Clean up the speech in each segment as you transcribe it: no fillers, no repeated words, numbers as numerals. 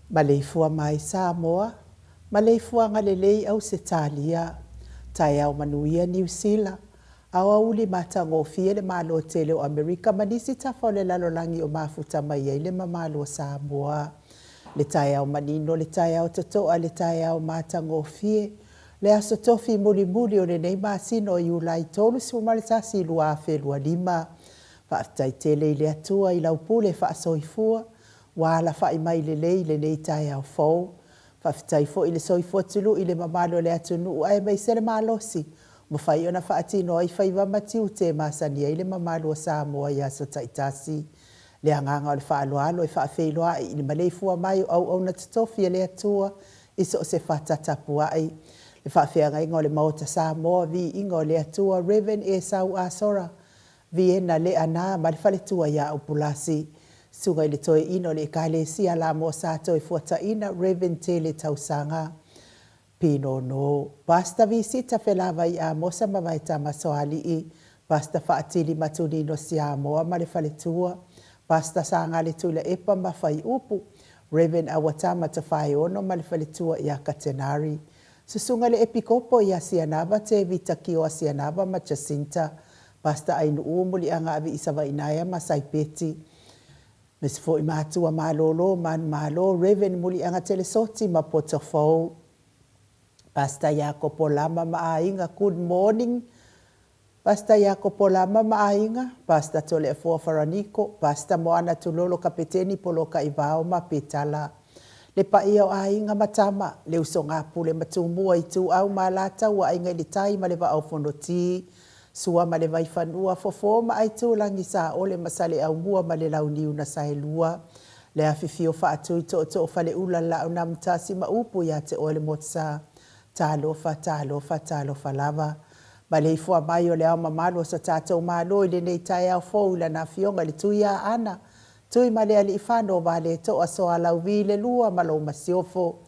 Maleifua mai Samoa, maleifuaga lelei Ausetalia, taeao manuia Niu Sila, aoauli matagofie le Malo tele o Amerika ma nisi tafa o le lalolagi o mafuta mai ai le mamalu o Samoa. Le taeao manino, le taeao totoa, le taeao matagofie, le aso tofi mulimuli o lenei masina o Iulai 31, 2025. Faafetai tele i le Atua i lau pule faasoifua ua alafai mai lelei i lenei taeao fou. Faafetai foi i le soifua tului i le mamalu o le atunuu aemaise le malosi ua mafai ona faatino ai faiva ma tiute e masani ai le mamalu o Samoa i aso taitasi. Le agaga o le faaaloalo e faafeiloai i le maleifua mai o auauna totofi a le Atua i so o se fata tapuai. Le faafeagaiga o le Maota Samoa, Viiga o le Atua, Rev. Esau Asora, Viena Leaana ma le faletua ia Upulasi. Susuga i le Toeaina o le Ekalesia Lamoa Sa Toefuataina, Rev. Tele Tausaga. Pinono. Pastor Visita Felavai Amosa ma Vaetama Soalii, Pastor Faatili Matunino Siamoa ma le faletua, Pastor Sagale Tuilaepa ma Faiupu, Rev. Auatama Tofaeono ma le faletua ia Katenari. Susuga le Epikopo ia Sianava Tevita Kioa Sianava ma Jacinta, Pastor Ainuu Muliaga Aviisavainaea ma Saipeti. Aemaise foi matua malolo, manumalo, Rev. Muliaga Telesoti ma Potofou. Pastor Iakopo Lama ma aiga, good morning Pastor Iakopo Lama ma aiga, Pastor Toleafoa Faraniko, Pastor Moana Tulolo Kapeteni Polokaivao ma Petala. Le paia o aiga ma tama, le usoga pule ma Tumua, Ituau ma Alataua, Aiga i le Tai ma le Vaa o Fonoti, Sua ma le Vaifanua, Fofo ma Aitulagi, Saole ma Saleaaumua ma le Launiu na Saelua, le afifio faatui tootoo faleula le Laaunamutasi ma upu ia te oe le Motusa. Talofa, talofa, talofa lava. Maleifua mai o le ao mamalu o so tatou Malo i lenei taeao fou i lana Afioga i le Tuiaana, Tuimalealiifano Vaaletoa Soalauvi le Lua ma lou Masiofo.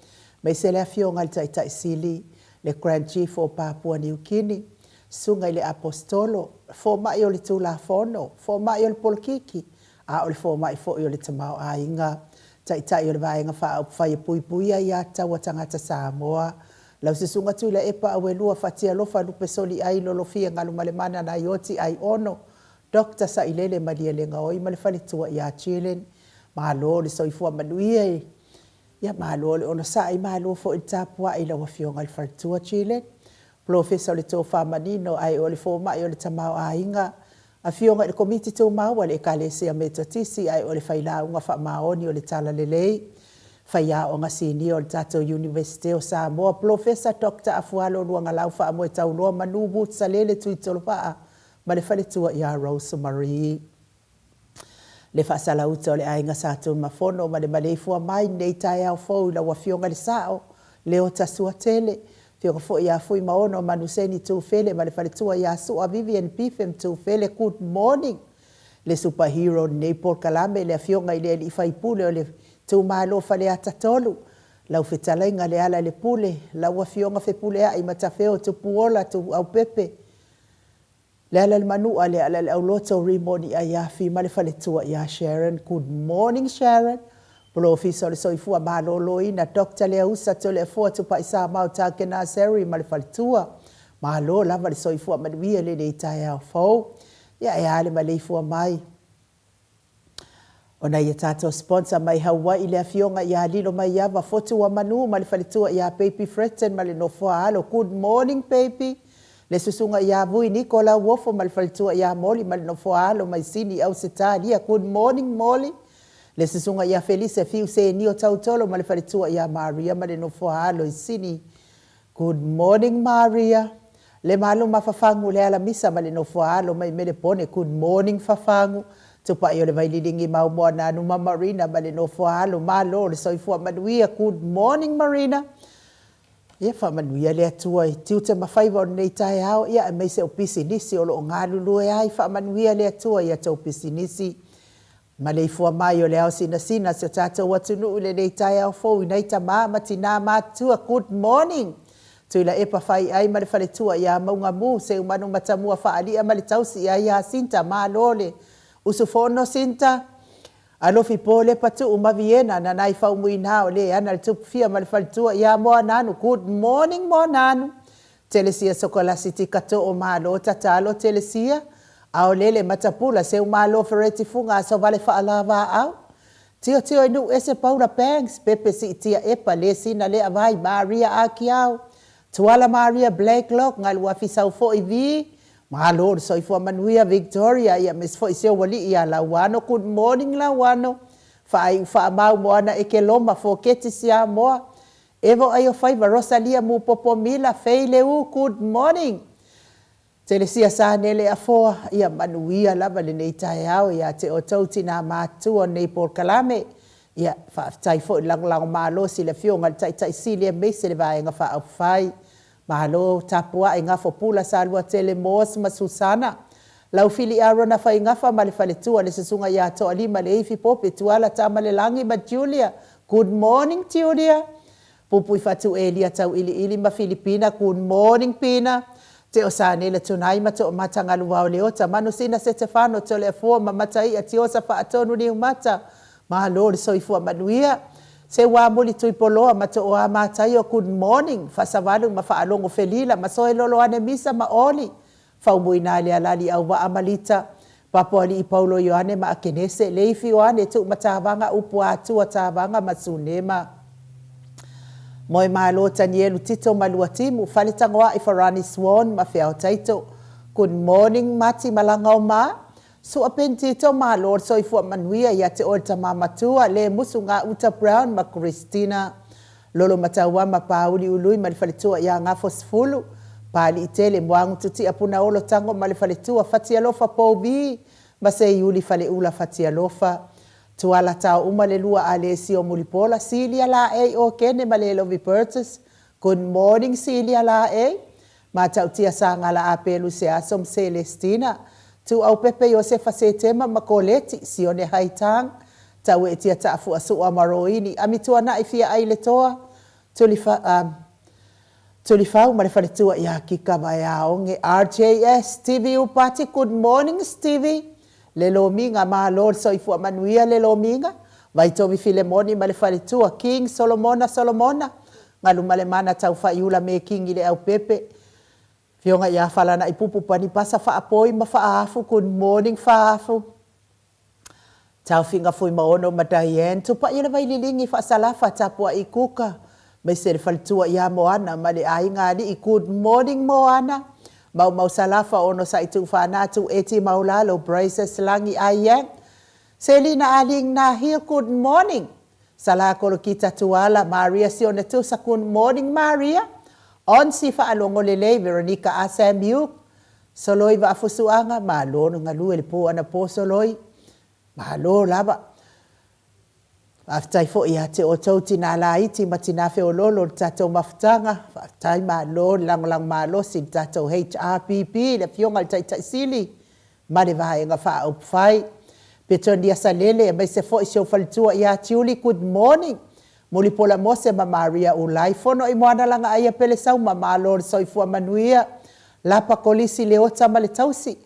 Aemaise le Afioga i le Taitai Sili, le Grand Chief o Papua Niu Kini, Susuga i le Aposetolo, Fomai o le Tulafono, Fomai o le Polokiki, a o le Fomai foi o le Tamaoaiga, Taitai o le Vaega Faaupufai e Puipuia Aiatatau a Tagata Samoa, lau Susuga Tuilaepa Auelua Fatialofa Lupesoliai Lolofia Galumalemana Naioti Aiono Doctor Sailele Malielegaoi ma le faletua ia Jillian. Malo le soifua manuia i Ia malo le onosai, malo foi le tapuai i lau Afioga i le faletua Jillian. Polofesa o le Tofa Manino ae o le Fomai o le Tamaoaiga, Afioga i le Komiti Tumau a le Ekalesia Metotisi ae o le Failauga Faamaoni o le Talalelei, Faiaoga Sinia o le tatou Iunivesite o Samoa, Polofesa Doctor Afualo Luagalau Faamoetauloa Manu Woods Salele Tuitolovaa ma le faletua ia Rose Marie. Le faasalauta o le Aiga Sa Tunumafono ma le maleifua mai i lenei taeao fou i lau Afioga i le Sao, Leota Suatele, Afioga foi ia Fuimaono Manuseni Tufele ma le faletua ia Sua Vivian Bifem Tufele, Good morning. Le super hero o lenei polokalame, le Afioga i le alii faipule o le itumalo o Faleata 3, lau fetalaiga Lealailepule, lau Afioga Fepuleai Matafeo Tupuola Tuaeupepe, Lealailemanua, Lealaileauloto Rimoni Aiafi ma le faletua ia Sharon, Good morning Sharon. Polofisa o le Soifua Maloloina Doctor Leausa Toleafoa Tupaisamau Tagenaseri ma le faletua. Malo lava le soifua manuia i lenei taeao fou. Ia e a le maleifua mai O nai a tatou sponsor mai Haua'i le Afioga ia Lilomaiava Fotuamanu ma le faletua ia Baby Fretton ma le nofoa alo Good morning Baby le Susuga ia Vui Niko Lauofo ma le faletua ia Moli ma le nofoa alo mai Sini Ausetalia Good morning Moli le Susuga ia Felise Fiu Senio Tautolo ma le faletua ia Maria ma le nofoa alo i Sini Good morning Maria, Lemalu ma Fafagu Lealamisa ma le nofoa alo mai Melepone Good morning Fafagu, Tupai o le Vaililigi mau Moananu ma Marina ma le nofoa alo Malo le soifua manuia Good morning Marina, Ia faamanuia le Atua i tiute ma faiva o lenei taeao ia aemaise o pisinisi o lo o galulue ai Faamanuia le Atua i a tou pisinisi Maleifua mai o le ao sinasina si o tatou atunuu i lenei taeao fou i nai tama ma tina matutua Good morning Tuilaepa Faiai ma le faletua ia Maugamu Seumanu Matamua Faalia ma le tausi ia Iasinta Malo le usufono Sinta Alofi Po Lepa Tuu ma Viena Nanai Faumuina o le ana le Tupufia ma le faletua ia Moananu Good morning Moananu Telesia Sokolasitika Too Malo Tatalo Telesia Aolele Matapula Seumalo Fereti Fuga Asovale Faalavaau Tiotio i Nuu Ese Paula Banks Pepe Siitia Epa Lesina Leavai Maria Akiao Tuala Maria Blacklock Galuafi Saufoi vii Malo le soifua manuia Victoria ia aemaise foi si ou alii ia Lauano Good morning Lauano Faaiu Faamau Moana Ekeloma Foketi Siamoa Eva o Aiofaiva Rosalia Mupopo Mila Fei Leu Good morning Telesia Sanele Afoa ia manuia lava lenei taeao ia te outou tina matutua o lenei polokalame ia faafetai foi le lagolago malosi i le afioga i le Taitai Sili aemaise le Vaega Faaupufai Malo tapuai Gafo Pula Saluatele Moss ma Susana Laufili Arona Faigafa ma le faletua le susuga ia Toalima Leifi Pope Tuala Tamalelagi ma Julia Good morning Julia Pupuifatu Elia Tauiliili ma Filipina Good morning Pina Teo Sanela Tunai ma Toomata Galuvao Leota Manusina Setefano Toleafoa ma Mataia Tiosa Faatonu Niumata Malo le soifua manuia Seuamuli Tuipoloa ma Tooa Mataio Good morning Fasavalu ma Faalogo Felila ma Soeloloane Misa ma Oli Faumuina Lealali Auvaa ma Lita Papoalii Paulo Ioane ma Akenese Leifi Ioane Tuumatavaga Upu Atua Tavaga ma Sunema Moemalo Tanielu Tito ma Luatimu Faletagoai Farani Swan ma Feao Taito Good morning Mati Malagaoma Sua Pentito Malo le soifua manuia ia te oe le tama matua, le musu Gauta Brown ma Christina Lolo Mataua ma Pauli Ului ma le faletua ia Gafo Sefulu, Paaliitele Moagu Tutia Punaolo Tago ma le faletua Fatialofa Pouvi ma Seiuli Faleula Fatialofa Tuala Tao uma le lua Alesio Mulipola Silia Laei Okene ma Lelovi Burgess Good morning Silia Laei Matautia Sagala Apelu Seaso ma Selestina, Tuaupepe Iosefa Setema ma Koleti, Sione Haitang, Tauetia Taafuasua ma Roini, Amituanai Fiaai Letoa, Tulifau ma le faletua ia Kika Vaeaoge RJS Stevie Upati Good morning Stevie Le Lomiga Malo le soifua manuia Le Lomiga Vaitovi Filemoni ma le faletua King Solomona Solomona Galumalemana Taufaiula Mekingi Leaupepe Afioga ia Falanaipupu Panipasa Faapoi ma Faaafu Good morning Faafu Taofiga Fuimaono ma Diane, Tupai o le Vaililigi, Faasalafa, Tapuai Kuka, maise le faletua ia Moana ma le aiga alii Good morning Moana, Maumau Salafa, Onosai Tuufana, Tueti Maulalo, Braces Lagi Aiyang, Selina Aling Nahil Good morning, Sala Kolokita Tuala, Maria Sionatusa Good morning Maria, Onsi Faalogo Lelei, Veronica Asam Yuk, Soloi Vaafusuaga, Malo le galue le po anapo Soloi. Malo lava. Faafetai foi ia te outou tina laiti ma tina feololo i le tatou mafutaga. Faafetai malo le lagolago malosi i le tatou HRPP, le Afioga i le Taitai Sili ma le Vaega Faaupufai. Petonia Salele aemaise foi si ou faletua ia Tiuli, good morning. Mulipola Mose ma Maria Ulai, Fono i Moana Lagaaia Pelesauma, malo le soifua manuia. Lapa Kolisi Leota ma le tausi,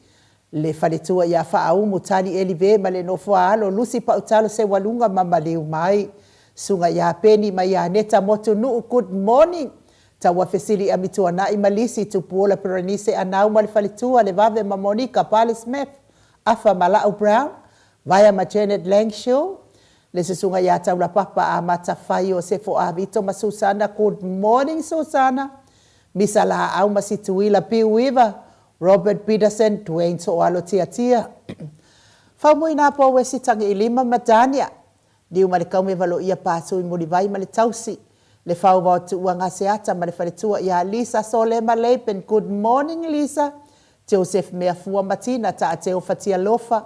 le faletua ia Faaumu, Tali Elive ma le nofo a alo, Lusi Pautalo Seualuga ma maliu mai. Susuga ia Peni ma ia Aneta Motunuu, good morning. Tauafesili Amituanai ma Lisi, Tupuola Perenise Anau ma le faletua, Levave ma Monica, Pale Smith, Afa ma Lau Brown, Vaea ma Janet Langshill, le susuga ia Taulapapa Amata Fai o Sefo Avito ma Susana, good morning Susana, Misa Laau ma Situila Piuiva, Robert Peterson, Dwayne Tooalo Tiatia, Faumuina Pouesi Tagiilima ma Dania, Niu ma le Kaume Valoia Pasui Mulivai ma le Tausi, le Fauvao Tuua Gaseata ma le Faletua ia Lisa Solema Lapen, good morning Lisa, Joseph Meafua ma Tina Taateo Fatialofa,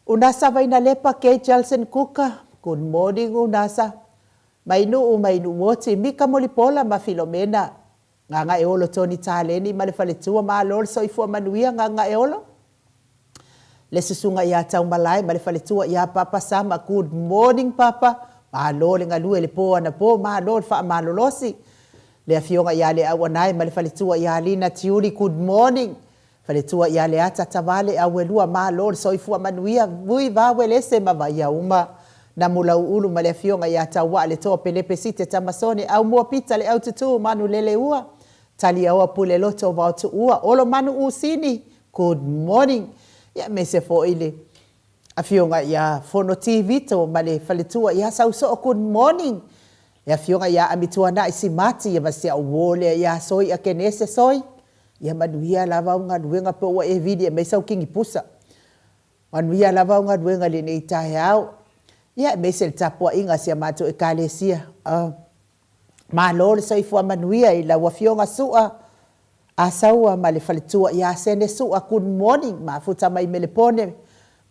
Unasa Vainalepa Kay Jelson Kuka, good morning Unasa, Mainuu Mainuuoti, Mika Mulipola ma Filomena, Gagaeolo Tony Taleni ma le faletua, malo le soifua manuia Gagaeolo. Le susuga ia Taumalae ma le faletua ia Papa Sama, good morning Papa, malo le galue le po anapo, malo le faamalolosi. Le afioga ia Leauanae ma le faletua ia Lina Tiuli, good morning. Faletua ia Leata Tavale Auelua Malo le soifua manuia Vui Vawelese ma Vaiauma Namulauulu ma le afioga ia Tauaa le Toa Pelepe Site Tamasone Aumua Pita le Aututu Manuleleua Taliaoa Puleloto Vaotuua Olomanu Usini Good morning Ia aemaise foi le afioga ia Fonoti Vito ma le faletua ia Sausoo Good morning Le afioga ia Amituanai Simati ia ma si au uo lea ia Soi Akenese Soi Ia manuia lava au galuega pe ua e vili e mai sau kingipusa. Manuia lava au galuega i lenei taeao. Ia aemaise le tapuaiga a si a matou Ekalesia. Malo le soifua manuia i lau Afioga Su'a Asaua ma le faletua ia Sene Su'a good morning mafuta mai Melepone.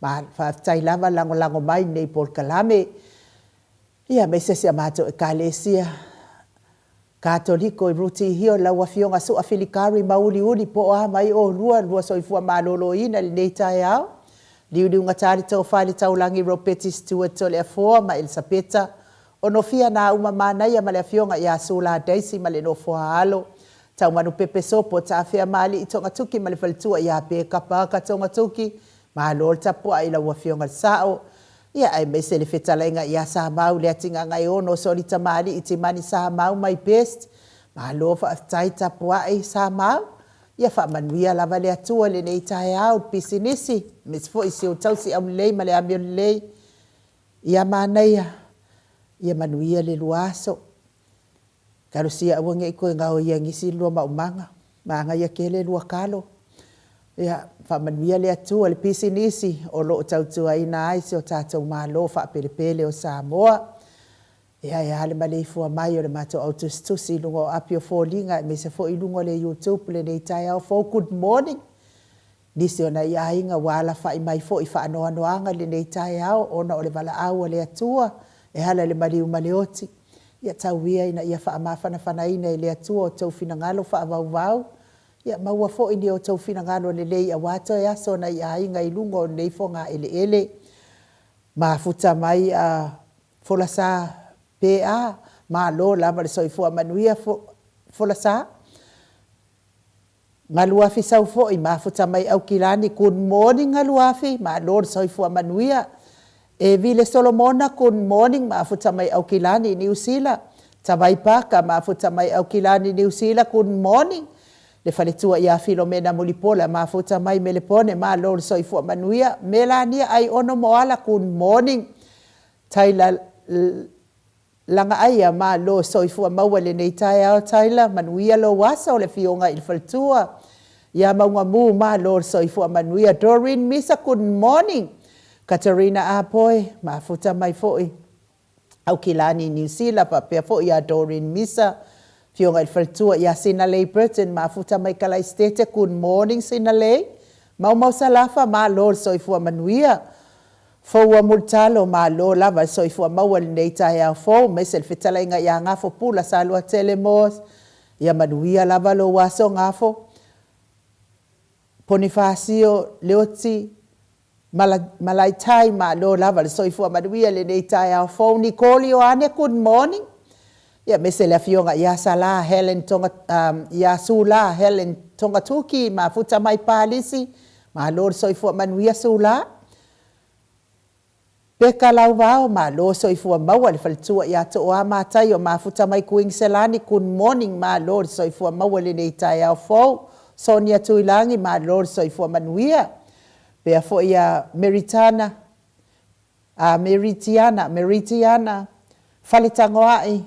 Faafetai lava lagolago mai i lenei polokalame. Ia aemaise si a matou Ekalesia. Katoliko i Rutihio lau Afioga Su'a Filikari Mauliuli po o a mai oulua lua soifua maloloina i lenei taeao. Liuliugata le tofa i le taulagi Ropeti Stewart Toleafoa ma Elisapeta Onofia Nauma Manaia ma le Afioga ia Sula Daisy ma le Nofoa Alo Taumanu Pepe Sopo Taafea Maali'i Togatuki ma le Faletua ia Peka Parker Togatuki Malo le tapuai i lau Afioga le Sa'o Ia, aemaise le fetalaiga ia Samau Leatigagaeono Solitamalii Timani Samau my best. Malo faafetai tapuai Samau. Ia faamanuia lava le Atua i lenei taeao i le pisinisi, aemaise foi si ou tausi aulelei ma le amio lelei. Ia manaia, ia manuia le lua aso. Talosia aua nei toe gaoia e nisi le lua maumaga, manaia tele lua talo. Ia faamanuia le Atua i le pisinisi o lo o tautuaina ai si o tatou Malo faapelepele o Samoa. Ia e a le maleifua mai o le matou au tusitusi i luga o api o foliga aemaise foi i luga o le YouTube lenei taeao fou. Good morning. Nisi o nai aiga ua alafai mai foi i faanoanoaga i lenei taeao ona o le valaau a le Atua e ala i le maliu ma le oti. Ia tau ia ina ia faamafanafanaina e le Atua outou finagalo faavauvau, ia maua foi ni outou finagalo lelei aua toe aso o nai aiga i luga o lenei fogaeleele. Mafuta mai a folasa PA. Malo lava le soifua manuia Folasa. Galuafi sau foi mafuta mai Aukilani good morning Galuafi malo le soifua manuia. Evile Solomona good morning mafuta mai Aukilani Niu Sila. Tavai Paka mafuta mai Aukilani Niu Sila good morning. Le faletua ia Filomena Mulipola mafuta mai Melepone malo le soifua manuia. Melania Aiono Moala good morning. Taila Lagaaia, Malo soifua maua i lenei taeao Tyler, manuia lou aso, le afioga i le faletua ia Maugamu, malo le soifua manuia Doreen Misa, good morning Katarina Apoe, mafuta mai foi Aukilani i Niu Sila faapea foi ia Doreen Misa, afioga i le faletua ia Sinalei Burton, mafuta mai Kalaisitete, good morning Sinalei, Maumau Salafa, malo le soifua manuia. Foua Mulitalo, Malo lava le soifua maua i lenei taeao fou, aemaise le fetalaiga ia Gafo Pula Saluatele Moss, ia manuia lava lou aso Gafo. Ponifasio Leoti Malaitai, Malo lava le soifua manuia i lenei taeao fou. Nicole Ioane, good morning. Ia aemaise le afioga ia Sala Helen Tonga, ia Sula Helen Togatuki, mafuta mai Palisi, malo le soifua manuia Sula. Peka Lauvao, malo soifua maua le faletua ia Tooa Mataio mafuta mai Kuiniselani, good morning malo le soifua maua i lenei taeao fou. Sonia Tuilagi, malo le soifua manuia. Pea foi ia Meritana, a Meritiana, Meritiana Faletagoai,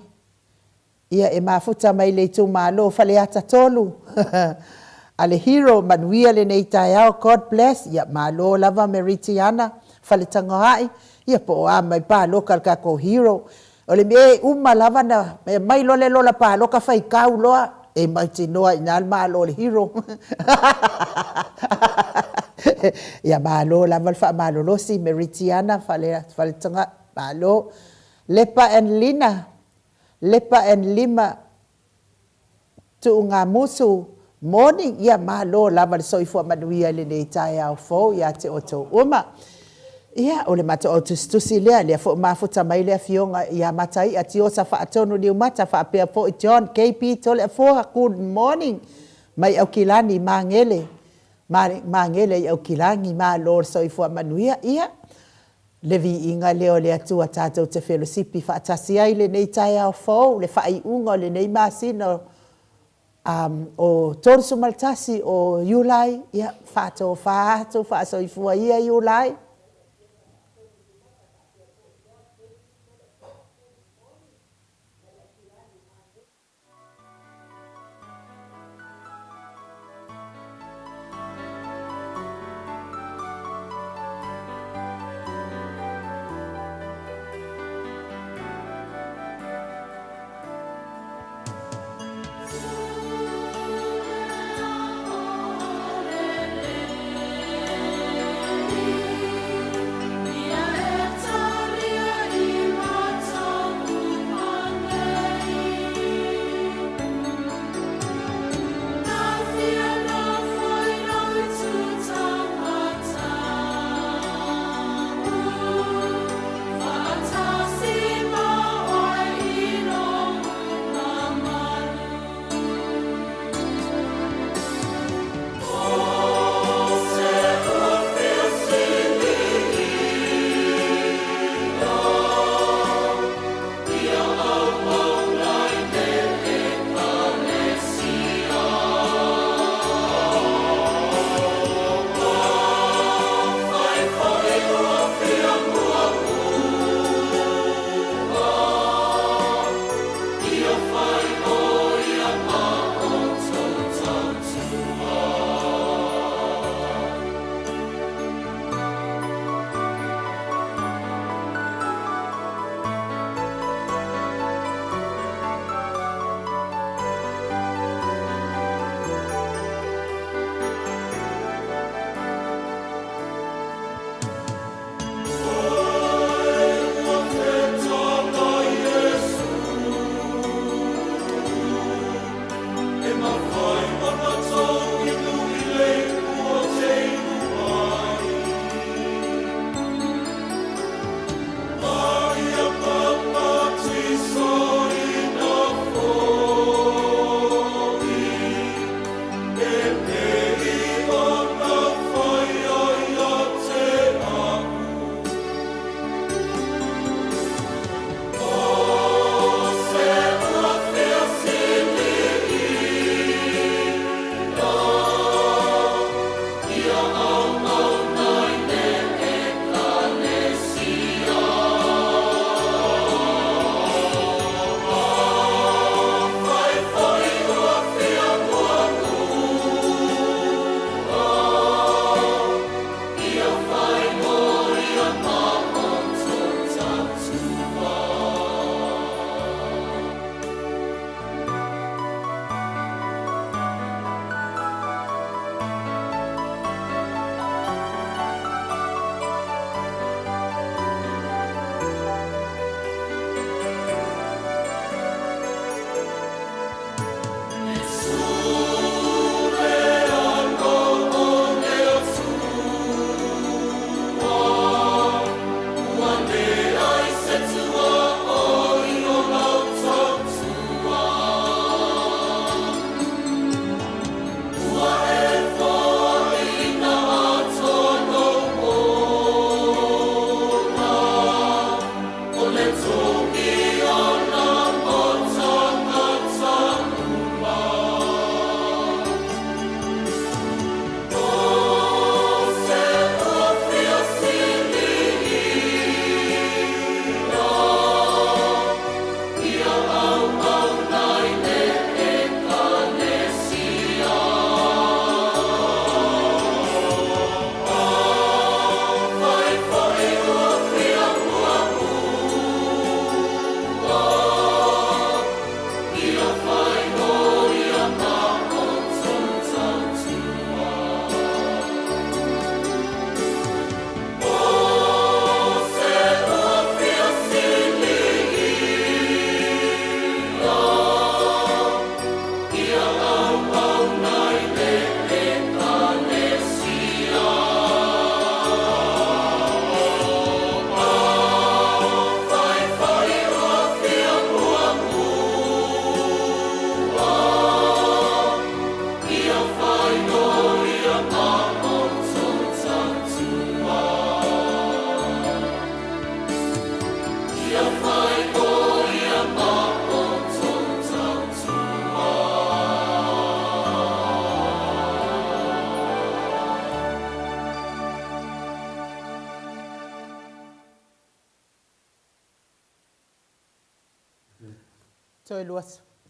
Ia e mafuta mai le itumalo Faleata 3 a le Hero manuia lenei taeao God bless ia malo lava Meritiana Faletagoai ia po o a mai paloka a le tatou Hero o le mea e uma lava na aumai loa le lola paloka faitau loa e mautinoa i ina le malo o le Hero ia malo lava le faamalolosi Meritiana Faletagoai malo Lepa and Lina Lepa and Lima Tuugamusu morning ia malo lava le soifua manuia i lenei taeao fou ia te outou uma. Ia o le matou au tusitusi lea, lea foi ua mafuta mai le afioga ia Mataia Tiosa Faatonu Niumata faapea foi John KB Toleafoa good morning mai Aukilani Magele Magele i Aukilani malo le soifua manuia. Ia Le viiga lea o le Atua tatou te felosipi faatasi ai i lenei taeao fou, le faaiuga o lenei masina o 31 o Iulai, ia faatofa atu, faasoifua ia Iulai.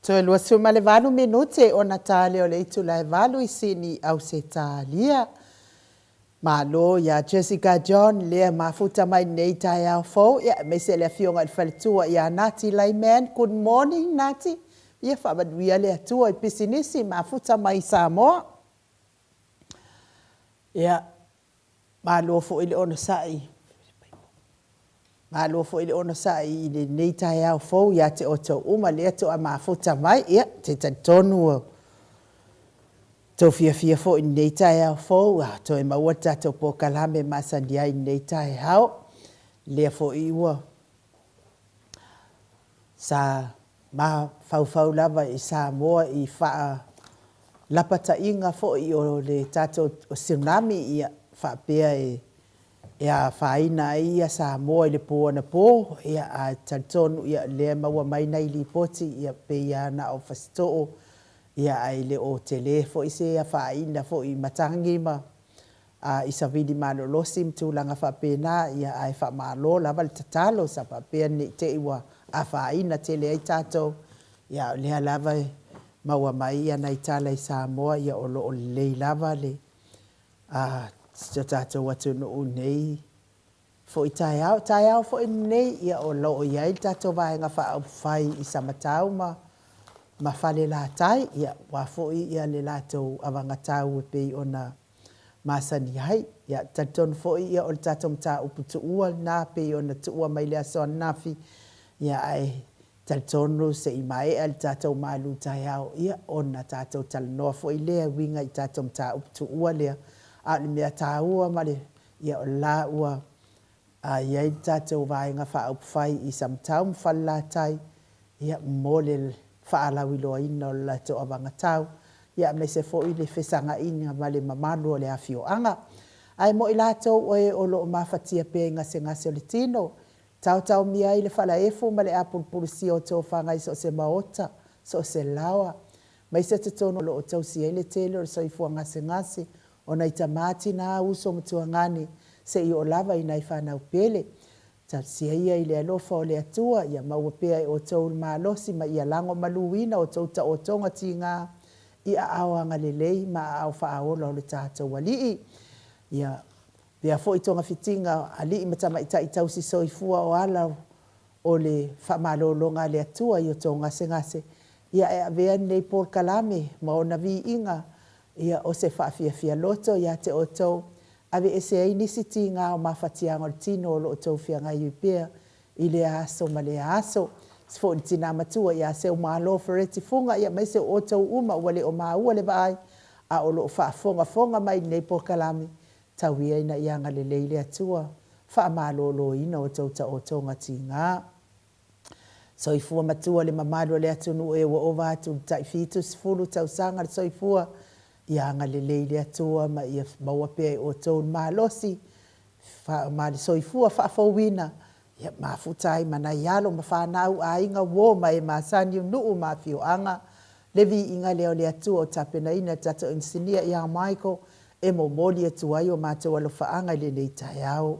Toe 28 minute ona ta lea o le itula e valu i Sini, Ausetalia. Malo ia Jessica John lea mafuta mai lenei taeao fou, ia aemaise le afioga i le faletua ia Nati Layman. Good morning Nati. Ia faamanuia le Atua i pisinisi mafuta mai i Samoa. Ia, malo foi le onosai. Malo foi le onosai i lenei taeao fou ia te outou uma lea toa mafuta mai. Ia, ou te talitonu ua tou fiafia foi i lenei taeao fou ua toe maua le tatou polokalame e masani ai i lenei taeao. Lea foi ua sa mafaufau lava i Samoa i faalapataiga foi o le tatou Tsunami ia faapea e afaina ai Samoa i le po anapo, ia ae talitonu o lea e maua mai nai lipoti ia pei lava na o Fasitoo ia ae le o tele foi se afaina foi i matagi ma i savili malolosi ma tulaga faapena, ia ae faamalo lava le tatalo sa faapea ne i te i ua afaina tele ai tatou, ia a o lea lava e maua mai nai tala i Samoa ia o lo o lelei lava le si o tatou atunuu i lenei foi taeao. Taeao foi lenei ia o lo o i ai le tatou Vaega Faaupufai i Samatau ma ma Falelatai, ia aua foi le latou avagatau e pei ona masani ai. Ia, talitonu foi ia o le tatou mataupu tuua lena pei ona tuua mai le aso ananafi, ia ae talitonu se i maea le tatou malu taeao ia ona tatou talanoa foi lea e uiga i tatou mataupu tuua lea. A o le mea taua ma le, ia o la ua i ai le tatou Vaega Faaupufai i Samatau ma Falelatai mo le faalauiloaina o le latou avagatau, aemaise foi le fesagaiga ma le mamalu o le afioaga. Ae mo i latou o e o lo o mafatia pea i gasegase o le tino, taotaomia ai le falaefu ma le apulupulusia o tofaga i so o se maota, so o se laoa, aemaise totonu o lo o tausi ai le tele o le soifua gasegase o nai tama, tina, uso ma tuagane, seia oo lava i nai fanau pele. Talosia ia i le alofa o le Atua ia maua pea e outou le malosi ma ia lagomaluina outou taotoga tiga i aao agalelei ma aao faaola o le tatou Alii. Ia pea foi togafitiga a alii ma tamaitai tausi soifua o ala o le faamalologa a le Atua i outou gasegase, ia e avea lenei polokalame ma ona viiga ia o se faafiafia loto ia te outou, aveese ai nisi tiga o mafatiaga o le tino o lo o outou feagai ai pea i lea aso ma lea aso. Aemaise foi le tina matua ia Seumalo Fereti Fuga, aemaise o outou uma ua le o maua le vaai a o lo o faafogafoga mai i lenei polokalame, tau ia ina ia agalelei le Atua, faamaloloina outou taotoga tiga. Soifua matua le mamalu o le atunuu e ua ova atu i le tai 70 tausaga le soifua, ia agalelei le Atua ma ia maua pea e outou le malosi ma le soifua faafouina, ia mafuta ai ma nai alo ma fanau, aiga, uo ma e masani o nuu ma afioaga, le viiga lea o le Atua o tapenaina e le tatou inisinia ia Michael e momoli atu ai o matou alofaaga i lenei taeao.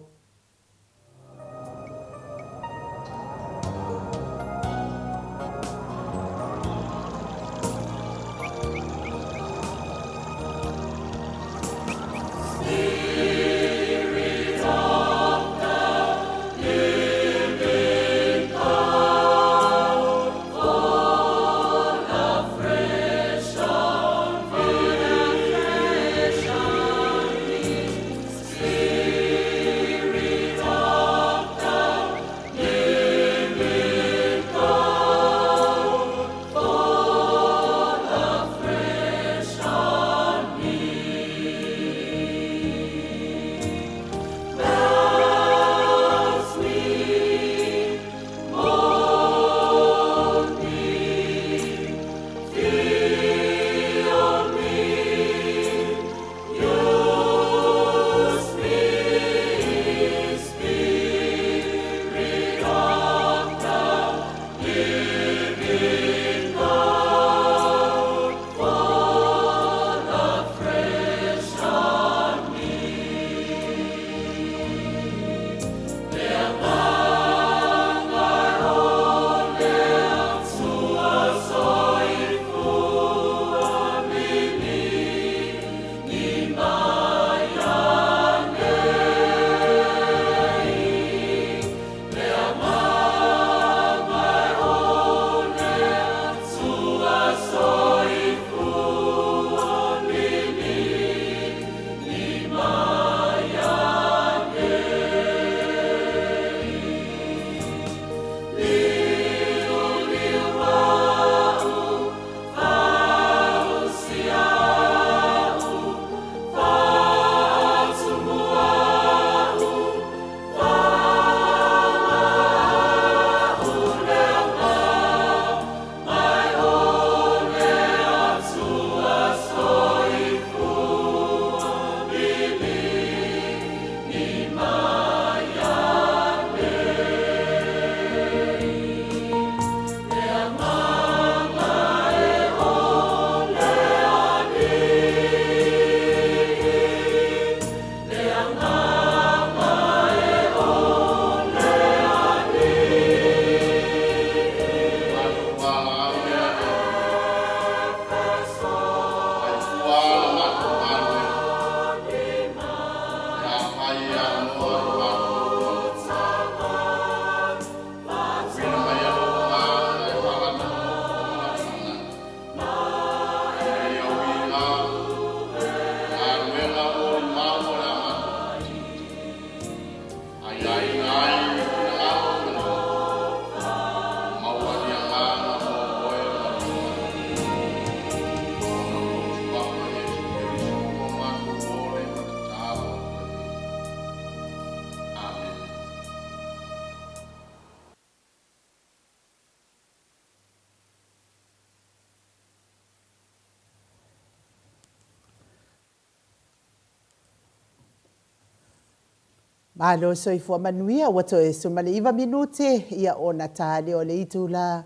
Malo soifua manuia ua toe 19 minute ia ona ta lea o le itula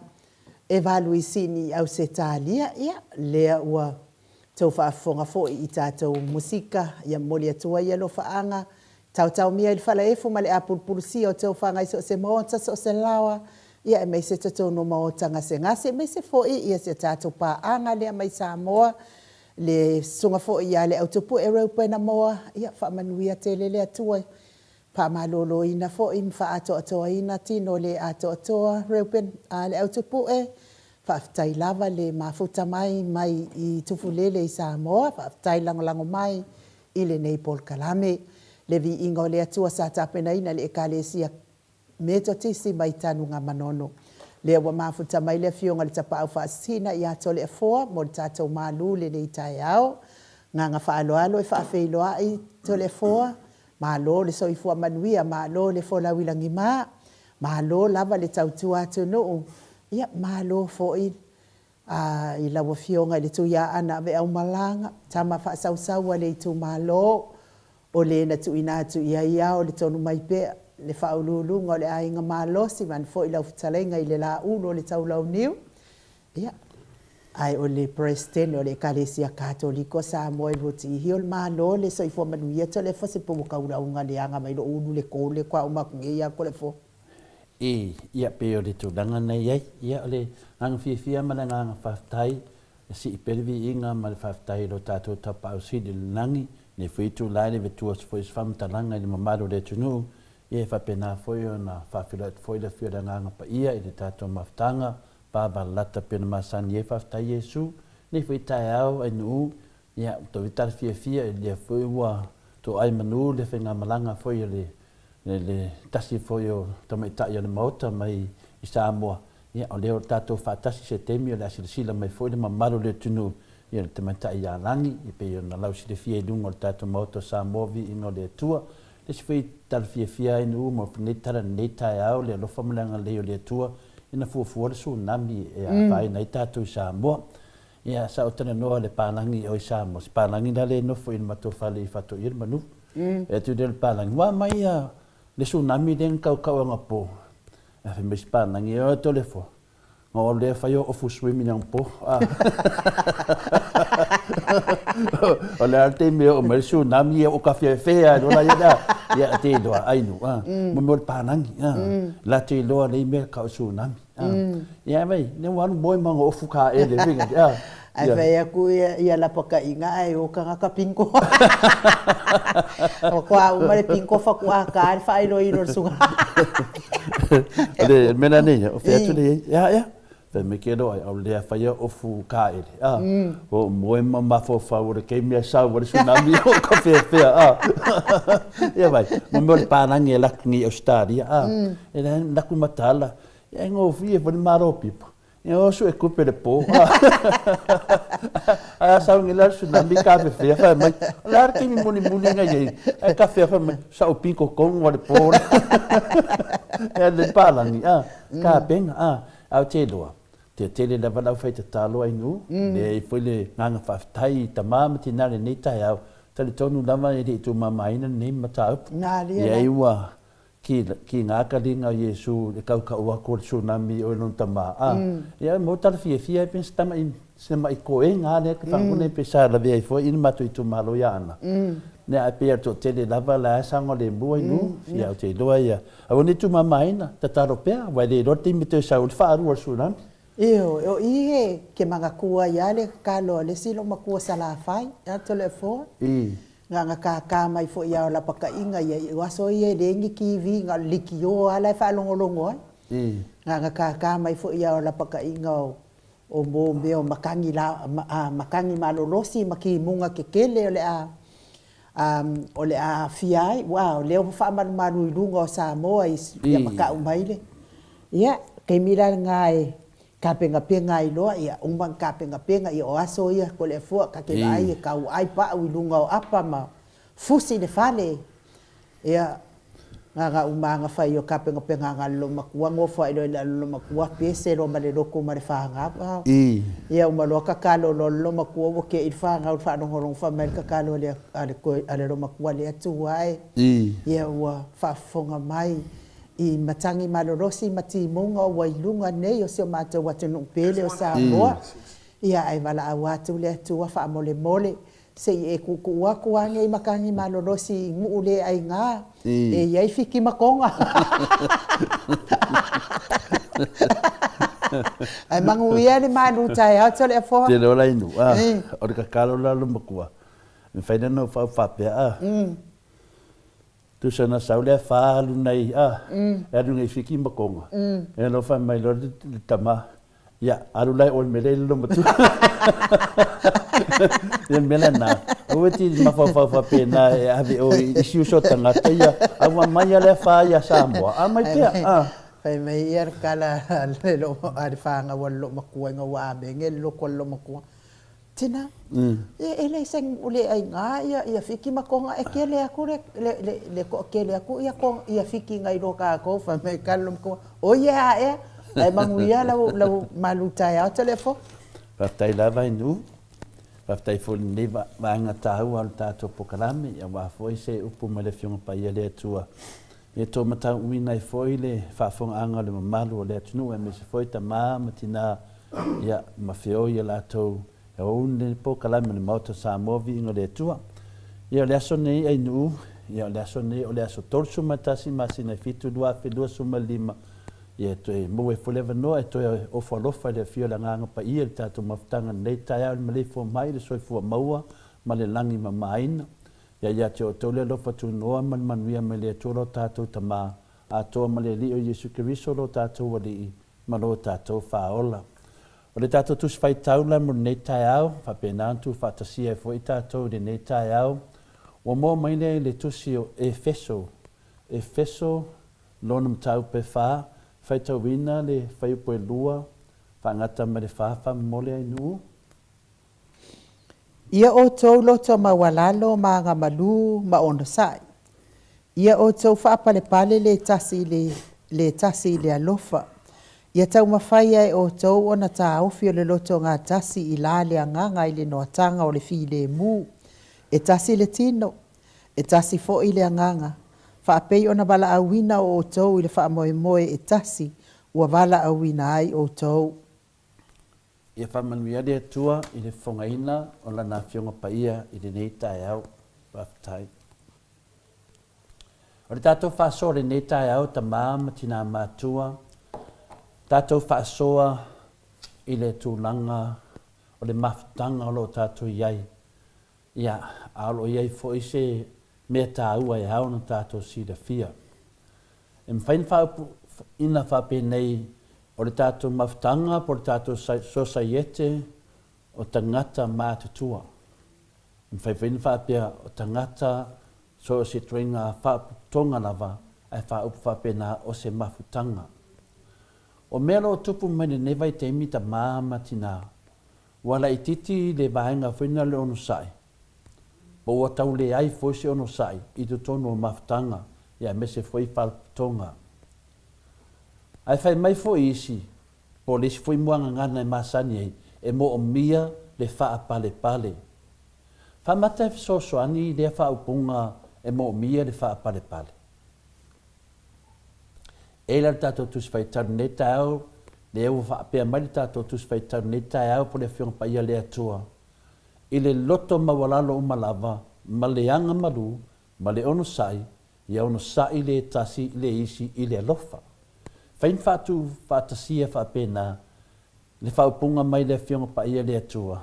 e valu i Sini i Ausetalia ia lea ua tou faafofoga foi i tatou musika ia momoli atu ai alofaaga taotaomia i le falaefu ma le apulupulusia o tofaga i so o se maota so o se laoa ia aemaise totonu o maota gasegase aemaise foi ia si a tatou paaga lea mai Samoa Le susuga foi ia Leautupue Reupena Moa, ia faamanuia tele le Atua, faamaloloina foi ma faaatoatoaina tino le atoatoa Reuben a Leautupue, faafetai lava le mafuta mai mai i Tufulele i Samoa, faafetai lagolago mai i lenei polokalame. Le viiga o le Atua sa tapenaina e le Ekalesia Metotisi mai Tanugamanono. Lea ua mafuta mai le Afioga i le Tapaau Faasisina ia Toleafoa mo le tatou malu i lenei taeao. Agaga faaaloalo e faafeiloai Toleafoa, malo le soifua manuia, malo le folau i lagima, malo lava le tautua atunuu, ia malo foi i lau Afioga i le Tuiaana Aveaumalaga, tama faasausau a le itumalo, o le na tuuina atu i ai ao le tonu mai pea le faauluuluga o le aiga malosi vaeane foi lau fetalaiga i le Laulu o le Taulauniu, ia, ae o le Peresetene o le Ekalesia Katoliko Samoa i Rotihio le Malo le soifua manuia Toleafoa se pe ua kaulauga leaga mai lou ulu le kole kwa uma atu nei ia Toleafoa. E, ia, pei o le tulaga na i ai. Ia, o le agaga fiafia ma le agaga faafetai, e sii pea le viiga ma le faafetai i lo tatou Tapaau Sili i le lagi, lenei foi itula e le vetua foi se faamatalaga i le mamalu o le atunuu, ia e faapena foi ona faafeiloai atu foi le Afio o le Agaga Paia i le tatou mafutaga, vavalalata pei ona masani ai, faafetai Iesu, lenei foi taeao ainuu, ia, ua toe tala fiafia i lea foi ua toai manu le faigamalaga foi a le le tasi foi o tamaitai o le Maota mai i Samoa, ia, o lea o tatou faatasi se taimi o le a silasila mai foi le mamalu o le atunuu, ia, le tamaitai ia Lagi, e pei ona lausilafia i luga o le tatou Maota o Samoa, viiga o le Atua. Le isi foi tala fiafia ai nuu ma lenei tala i lenei taeao, le alofa ma le agalelei o le Atua, ina fuafua le tsunami e afaina ai tatou i Samoa. Ia, sa ou talanoa i le palagi i o i Samoa, si palagi la lea e nofo i le matou fale i Faatoia le Manu. E atu lea i le palagi, ua aumai ia le tsunami lea na kaukau anapo. Ae fai mai si palagi, e oe Toleafoa, na ou alu lea fai ou ofu swimming anapo. O le a le taimi e oo mai le tsunami, ia ua kafeafea ai loa la ia, ia te iloa, ai nu, mo mea o le palagi, latou iloa nei mea tau tsunami. Ia vai, ne ua alu moe ma ofu ka ele finga. Ae fai atu ia ia lapataiga ae o tagata pingo. O toa uma le pingo faatoa ta le faailoilo le suga. Le mea la nei, o fea atu le ia ia. Fai mai ke loa au lea fai ofu ka ele. A o moe ma mafaufau o le taimi e sau ai le tsunami o ka feafea a. Ia vai, mo mea o le palagi e laki nei i Ausetalia a. E leai laku mataala, ia e gofie foi le malo pipa. Ia o sue tupe le po. Ae a sau nei la le tsunami kafefea fai mai, o le a le taimi mulimuli na i ai, ae kafea fai mai, sa ou pito tonu lava i le po lea. Ia le palagi a, tapena a, ae ou te iloa, tele lava le aufaitatalo a Inu, leai foi le agaga faafetai i tama ma tina i lenei taeao, talitonu lava e le i tumamaina lenei mataupu. Leai ua Ki, ki ngā kalinga o Iesu i le kaukau atu o le tsunami o i lona tama, a, ia mo tala fiafia ai pe se tama i, se maʻi koega a lea ke whakakone pe sa lavea ai foi i le matou itumalo ia Ana. Nea ai pei a le toatele lava la e saogalemu ai nu, ia ou te iloa ia, aua nei tumamaina, tatalo pea, aua e le iloa le taimi e toe sau ai le faalua o le tsunami. Ioe, o i e ke manatua ai a le tatalo a le isi loomatua Salafai, ia Toleafoa. Na ona kākā mai foi lava o lapataiga ia i aso ia e leai ni TV, na o le leitio lava la e faalogologo ai. Na ona kākā mai foi lava o lapataiga o mō mea o matagi la, matagi malolosi ma timuga tetele o le a o le a aafia ai, aua o lea ua faamalumalu i luga o Samoa ia matau mai le, ia, taimi la lena e Tapenapena ai loa, ia uma ona tapenapena, ia o aso ia Toleafoa ta te vaai e tauaai pau i luga o apa ma fusi le fale. Ia, Gagaumaga fai o kapengapengaga a le lomatua nofoai loa i lalo le lomatua pese loa ma le lotu ma le fanau. Ia uma loa tatalo loa le lomatua ua te'i le fanau i le faalogologo fai mai le tatalo a le a le lomatua, Le Atua e, ia ua faafofoga mai i matagi malolosi ma timuga ua i luga nei o si o matou atunuu pele o Samoa. Ia ae valaau atu le Atua faamolemole Se i e tuutuu atu lava nei matagi malolosi i nuu le aina e i ai fiki ma toga. Ae manuia le malu taeao Toleafoa. Tele o lainu, a, o le kakalo la lomatua, e mafai la ona ou faauu faapea, a, tusa na sau le afa alu nei, a, e alu nei fiki ma toga, e alofa mai loa le tama, Ia, alu la e oe mele i le lomatua. Ia le mea lena, aua e te mafaufau faapena e ave oe i isi uso tagata ia, a ua aumai lava le afa ia Samoa, aumai pea. A. Fai mai ia le tala a le fanau a le loomatua ina ua amene le loto a le loomatua, Tina, e leai se nuu le aiga ia Fiti ma Toga e tele atu le toatele atu ia Fiti nai lo tatou. Fai mai tala lou matua, oi e a ea, ae manuia lau malu taeao Toleafoa. Faafetai lava i Nuu, faafetai foi i lenei vaega taua o le tatou polokalame, aua foi se upu mai le Afioga Paia le Atua e tou matauina ai foi le faafofogaaga o le mamalu o le atunuu aemaise foi tama ma tina ia ma feoi a latou e ou lenei polokalame o le Maota o Samoa Viiga o le Atua. Ia o le aso nei Ainuu, ia o le aso nei o le aso 31 masina e 7 2025, ia e toe maua ai foi le avanoa e toe ofo alofa i le afio o le Agaga Paia i le tatou mafutaga i lenei taeao i le maleifua mai i le soifua maua ma le lagi mamaina. Ia ia te outou le alofa tunoa ma le manuia mai le Atua lo tatou Tama atoa ma le Alii o Iesu Keriso lo tatou Alii ma lo tatou Faaola. O le tatou Tusi Faitau la mo lenei taeao, faapena ona tuufaatasia ai foi tatou i lenei taeao, ua moa mai lea i le Tusi o Efeso, Efeso lona mataupu e fa, faitauina le fuaiupu e lua, faagata ma le fa, faamomoli ai nuu. Ia outou loto maualalo ma agamalu ma onosai. Ia outou faapalepale le tasi i le le tasi i le alofa. Ia taumafaia e outou ona taofi o le loto gatasi i la le agaga i le noataga o le filemu. E tasi le tino, e tasi foi le agaga, faapei ona valaauina o outou i le faamoemoe e tasi ua valaauina ai outou. Ia faamanuia le Atua i le fofogaina o Lana Afioga Paia i lenei taeao. Faafetai. O le tatou faasoa i lenei taeao, tama ma tinā matua, tatou faasoa i le tulaga o le mafutaga o lo o tatou i ai. Ia, a o lo o i ai foi se mea taua e ao ona tatou silafia. E mafai ona faaupuina faapenei, o le tatou mafutaga po o le tatou sosaiete o tagata matutua. E mafai foi ona faapea o tagata so o se ituaiga faapotopotoga lava ae faaupu faapena o se mafutaga. O mea o lo o tupu mai lenei vaitaimi tama ma tina, ua laitiiti le vaega foi lena o le onosai, po ua tau leai foi se onosai i totonu o mafutaga aemaise foi faalapotopotoga. Ae fai mai foi isi, po o le isi foi muagagana e masani ai, e moomia le faapalepale. Faamata e fesoasoani lea faaupuga e moomia le faapalepale. E la le tatou Tusi Faitau i lenei taeao, lea ua faapea mai le tatou Tusi Faitau i lenei taeao po o le Afioga Paia a le Atua, i le loto maualalo uma lava ma le agamalu ma le onosai, ia onosai le tasi i le isi i le alofa. Fai ma faatufaatasia faapena le faaupuga mai le Afioga Paia le Atua,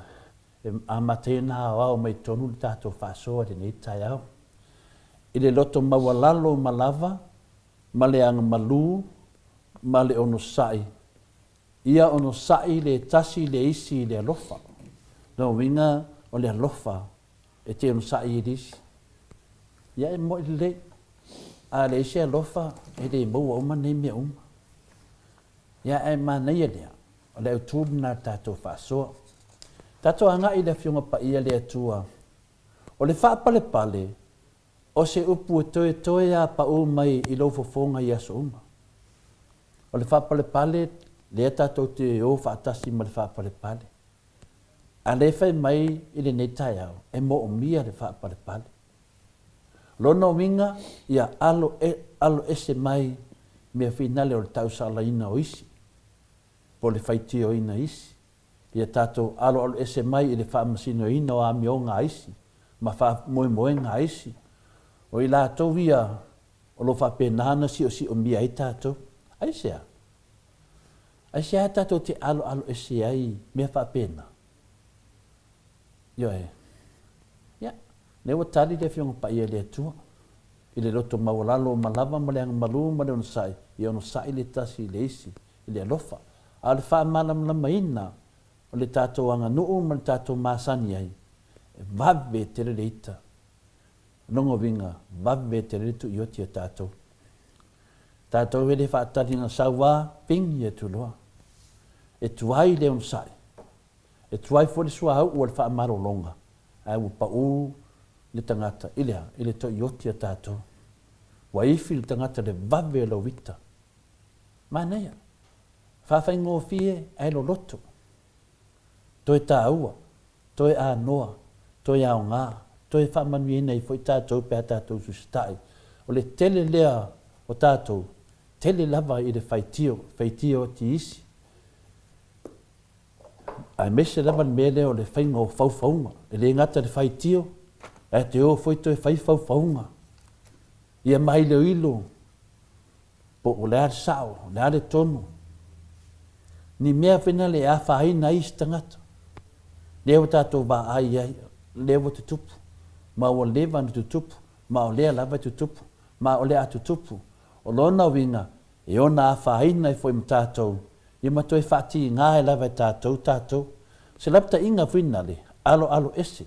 e amata ai ona aoao mai totonu le tatou faasoa i lenei taeao. I le loto maualalo uma lava ma le agamalu ma le onosai, ia onosai le tasi i le isi i le alofa. Lona uiga o le alofa e te onosai i le isi. Ia e moe lelei. A leai se alofa, e le maua uma nei mea uma. Ia ae manaia lea, o le autu lena o le tatou faasoa. Tatou agai i le Afioga Paia le Atua. O le faapalepale. O se upu e toetoe a paʻū mai i lou fofoga i aso uma. O le faapalepale, lea tatou te o faatasi ma le faapalepale. A lea fai mai i lenei taeao, e moomia le faapalepale. Lona uiga, ia alo, alo ese mai mea finale o le tausalaina o isi, po o le faitioina isi. Ia tatou aloaloese mai i le faamasinoina o amioga a isi ma faamoemoega a isi, o i latou ia o lo o faapena ona siosiomia ai tatou. Aisea? Aisea tatou te aloaloese ai i mea faapena? Ioe. Ia, lea ua tali le Afioga Paia i le Atua, i le loto maualalo ma lava ma le agamalu ma le onosai, ia onosai le tasi i le isi, i le alofa, a o le faamalamalamaina o le tatou aganuu ma le tatou masani ai, e vave tele le ita. Lona uiga, vave tele le tuioti a tatou. Tatou e le faatali na sau a, pigi atu loa. E tuai le onosai, e tuai foi le suauu o le faamalologa, ae ua pau le tagata i le a? I le toioti a tatou. Ua ifi le tagata i le vave o lau ita. Manaia. Faafaigofie ae loloto. Toe taua, toe anoa, toe aoga, toe faamanuiaina ai foi tatou pe a tatou susitai. O le tele lea o tatou, tele lava i le faitio, faitio atu i isi, aemaise lava le mea lea o le faiga o faufauga. E le gata i le faitio, ae te o foi toe fai faufauga. Ia maailoilo Po o le a le sao, o le a le tonu. Ni mea foi na le e afaina ai isi tagata. Lea ua tatou vaai ai, lea ua tutupu, ma ua leva ona tutupu, ma o lea lava e tutupu, ma o le a tutupu. O lona uiga, e ona afaina ai foi ma tatou, ia ma toe faatiga ai lava e tatou tatou. Se lapataiga foi na le aloalo ese.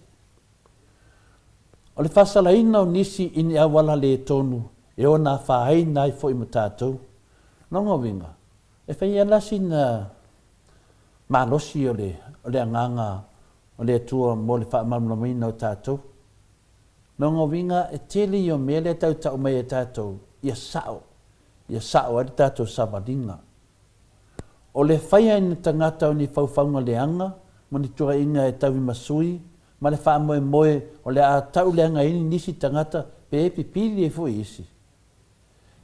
O le faasalaina o nisi i ni auala le tonu e ona afaina ai foi ma tatou. Lona uiga, e fai lava la sina malosi o le o le agaga o le Atua mo le faamalamalamaina o tatou. Lona uiga, e tele ia o mea lea e tautau mai e tatou, ia sao, ia sao ai le tatou savaliga. O le faia e ni tagata o ni faufauga leaga ma ni tuaiga e tauimasui ma le faamoemoe o le a tauleagaina nisi tagata pe pipili ai foi isi.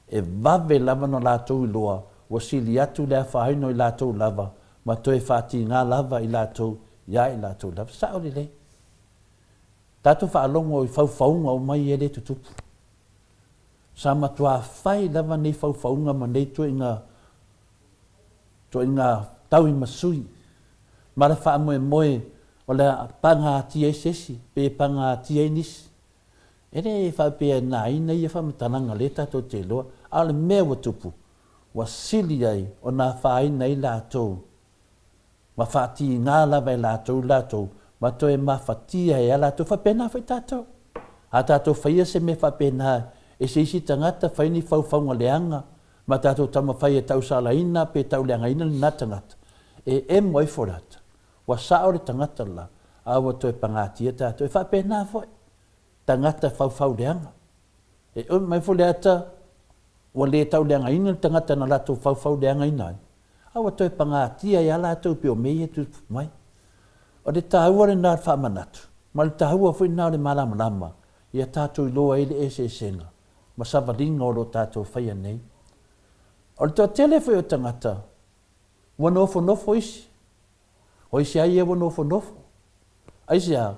E vave lava ona latou iloa ua sili atu le afaina o i latou lava ma toe faatiga lava i latou iā i latou lava. Sao lelei. Tatou faalogo i faufauga uma ia lea e tutupu. Sa matuā fai lava nei faufauga ma nei tuaiga tuaiga tauimasui ma le faamoemoe o le a pagatia ai se isi pe pagatia ai nisi. E le faapea e nāina ia faamatalaga lea tatou te iloa, a o le mea ua tupu, ua sili ai ona afaina ai latou ma faatiga lava e latou latou ma toe mafatia ai a latou. Faapena foi tatou. A tatou faia se mea faapena e se isi tagata, fai ni faufauga leaga ma tatou taumafai e tausalaina pe tauleagaina lena tagata, e emo ai folata, ua sao le tagata la, a ua toe pagatia tatou. E faapena foi tagata faufau leaga. E umi mai foi le ata ua le tauleagaina le tagata na latou faufau leagaina ai, a ua toe pagatia ai lava latou pei o mea ia e tutupu mai. O le taua lena o le faamanatu, ma o le taua foi lena o le malamalama ia tatou iloa ai le eseesega ma savaliga o lo o tatou faia nei. O le toatele foi o tagata ua nofonofo isi, o isi lava ia ua nofonofo. Aisea?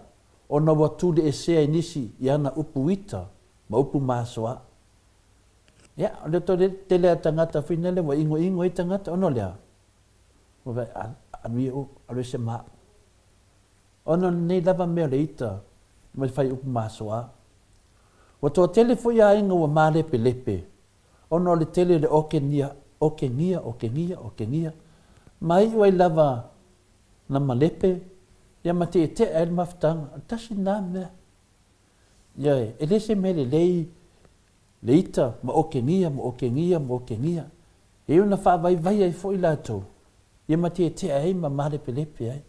Ona ua tuliesea i nisi i ana upu ita ma upu masoa. Ia, o le tele a tagata foi lea ua ingoingo ai tagata, ona o le a? Ua fai, alu ia o, alu ese ma au. Ona o lenei lava mea o le ita ma le fai upu masoa. Ua toatele foi aiga ua malepelepe, ona o le tele o le okegia, okegia, okegia, okegia, ma iu ai lava na malepe, ia ma tietea ai le mafutaga. O le tasi lena mea. Ioe, e le se mea lelei le ita ma okegia, ma okegia, ma okegia. E iu ina faavaivai ai foi latou, ia ma tietea ai ma malepelepe ai.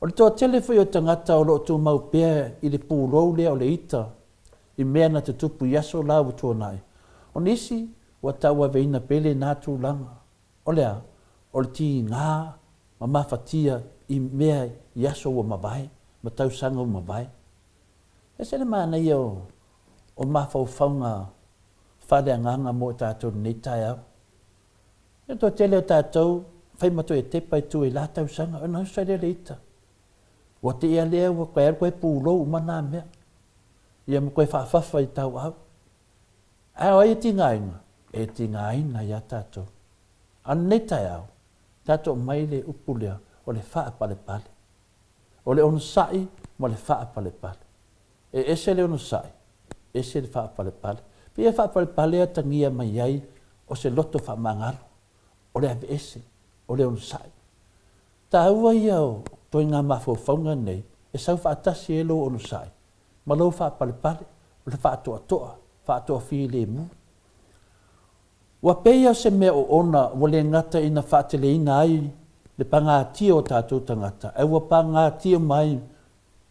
O le toatele foi o tagata o lo o tumau pea i le pulou lea o le ita i mea na tutupu i aso la ua tuanai. O nisi ua tauaveina pea lena tulaga. O le a? O le tiga ma mafatia i mea i aso ua mavae ma tausaga ua mavae. Ese le manaia o mafaufauga faaleagaga mo i tatou i lenei taeao. O le toatele o tatou, fai ma toe tepa i tua i la tausaga, ona usa lea o le ita. Ua tea lea ua toe alu toe pulou uma na mea, ia ma toe faafafa i tauau. Ae o ai e tigaina? E tigaina ia tatou. A o lenei taeao, tatou aumai le upu lea o le faapalepale. O le onosai ma le faapalepale. E ese le onosai, ese le faapalepale. Pei e faapalepale e atagia mai ai o se loto faamagalo, o le aveese, o le onosai. Taua ia o ituaiga mafaufauga nei e sau faatasi ai lou onosai ma lou faapalepale, o le faatoatoa, faatoafilemu. Ua pei o se mea oona ua le gata ina faateleina ai le pagatia o tatou tagata, ae ua pagatia uma ai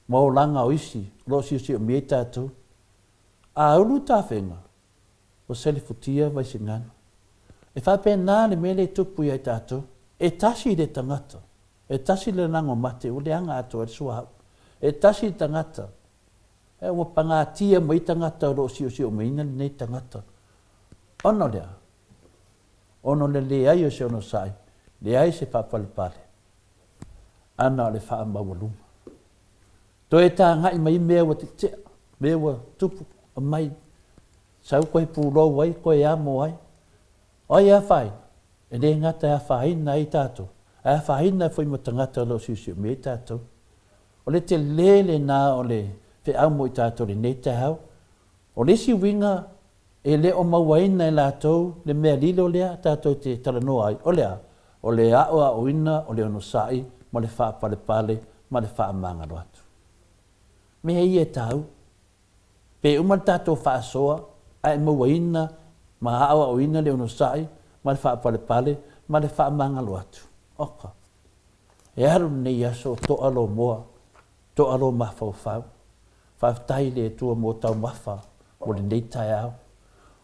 ma olaga o isi o lo o siosiomia ai tatou. A ulu tafega, ua selefutia Vaisigano. E faapena le mea lea e tupu ia i tatou. E tasi le tagata, e tasi le lago mate ua leaga atoa ai le suauu. E tasi le tagata, e ua pagatia mai tagata o lo o siosiomaina lenei tagata. Ona o le a? Ona o le leai o se onosai, leai se faapalepale, ana o le faamaualuga. Toe tagai mai mea ua tetea, mea ua tupu, aumai, sau koe pulou ai, koe amo ai. O ai e afaina? E le gata e afaina ai tatou, ae afaina foi ma tagata o lo o siosiomia ai tatou. O le tele lena o le feau mo i tatou i lenei taeao. O le isi uiga e le o mauaina e latou le mea lilo lea tatou te talanoa ai, o le a? O le aoaoina o le onosai ma le faapalepale ma le faamagalo atu. Mea ia e taua. Pe uma le tatou faasoa ae mauaina ma aoaoina le onosai ma le faapalepale ma le faamagalo atu. Oka. E alu lenei aso o toa lou moa, toa lou mafaufau. Faafetai i le Atua mo taumafa mo lenei taeao.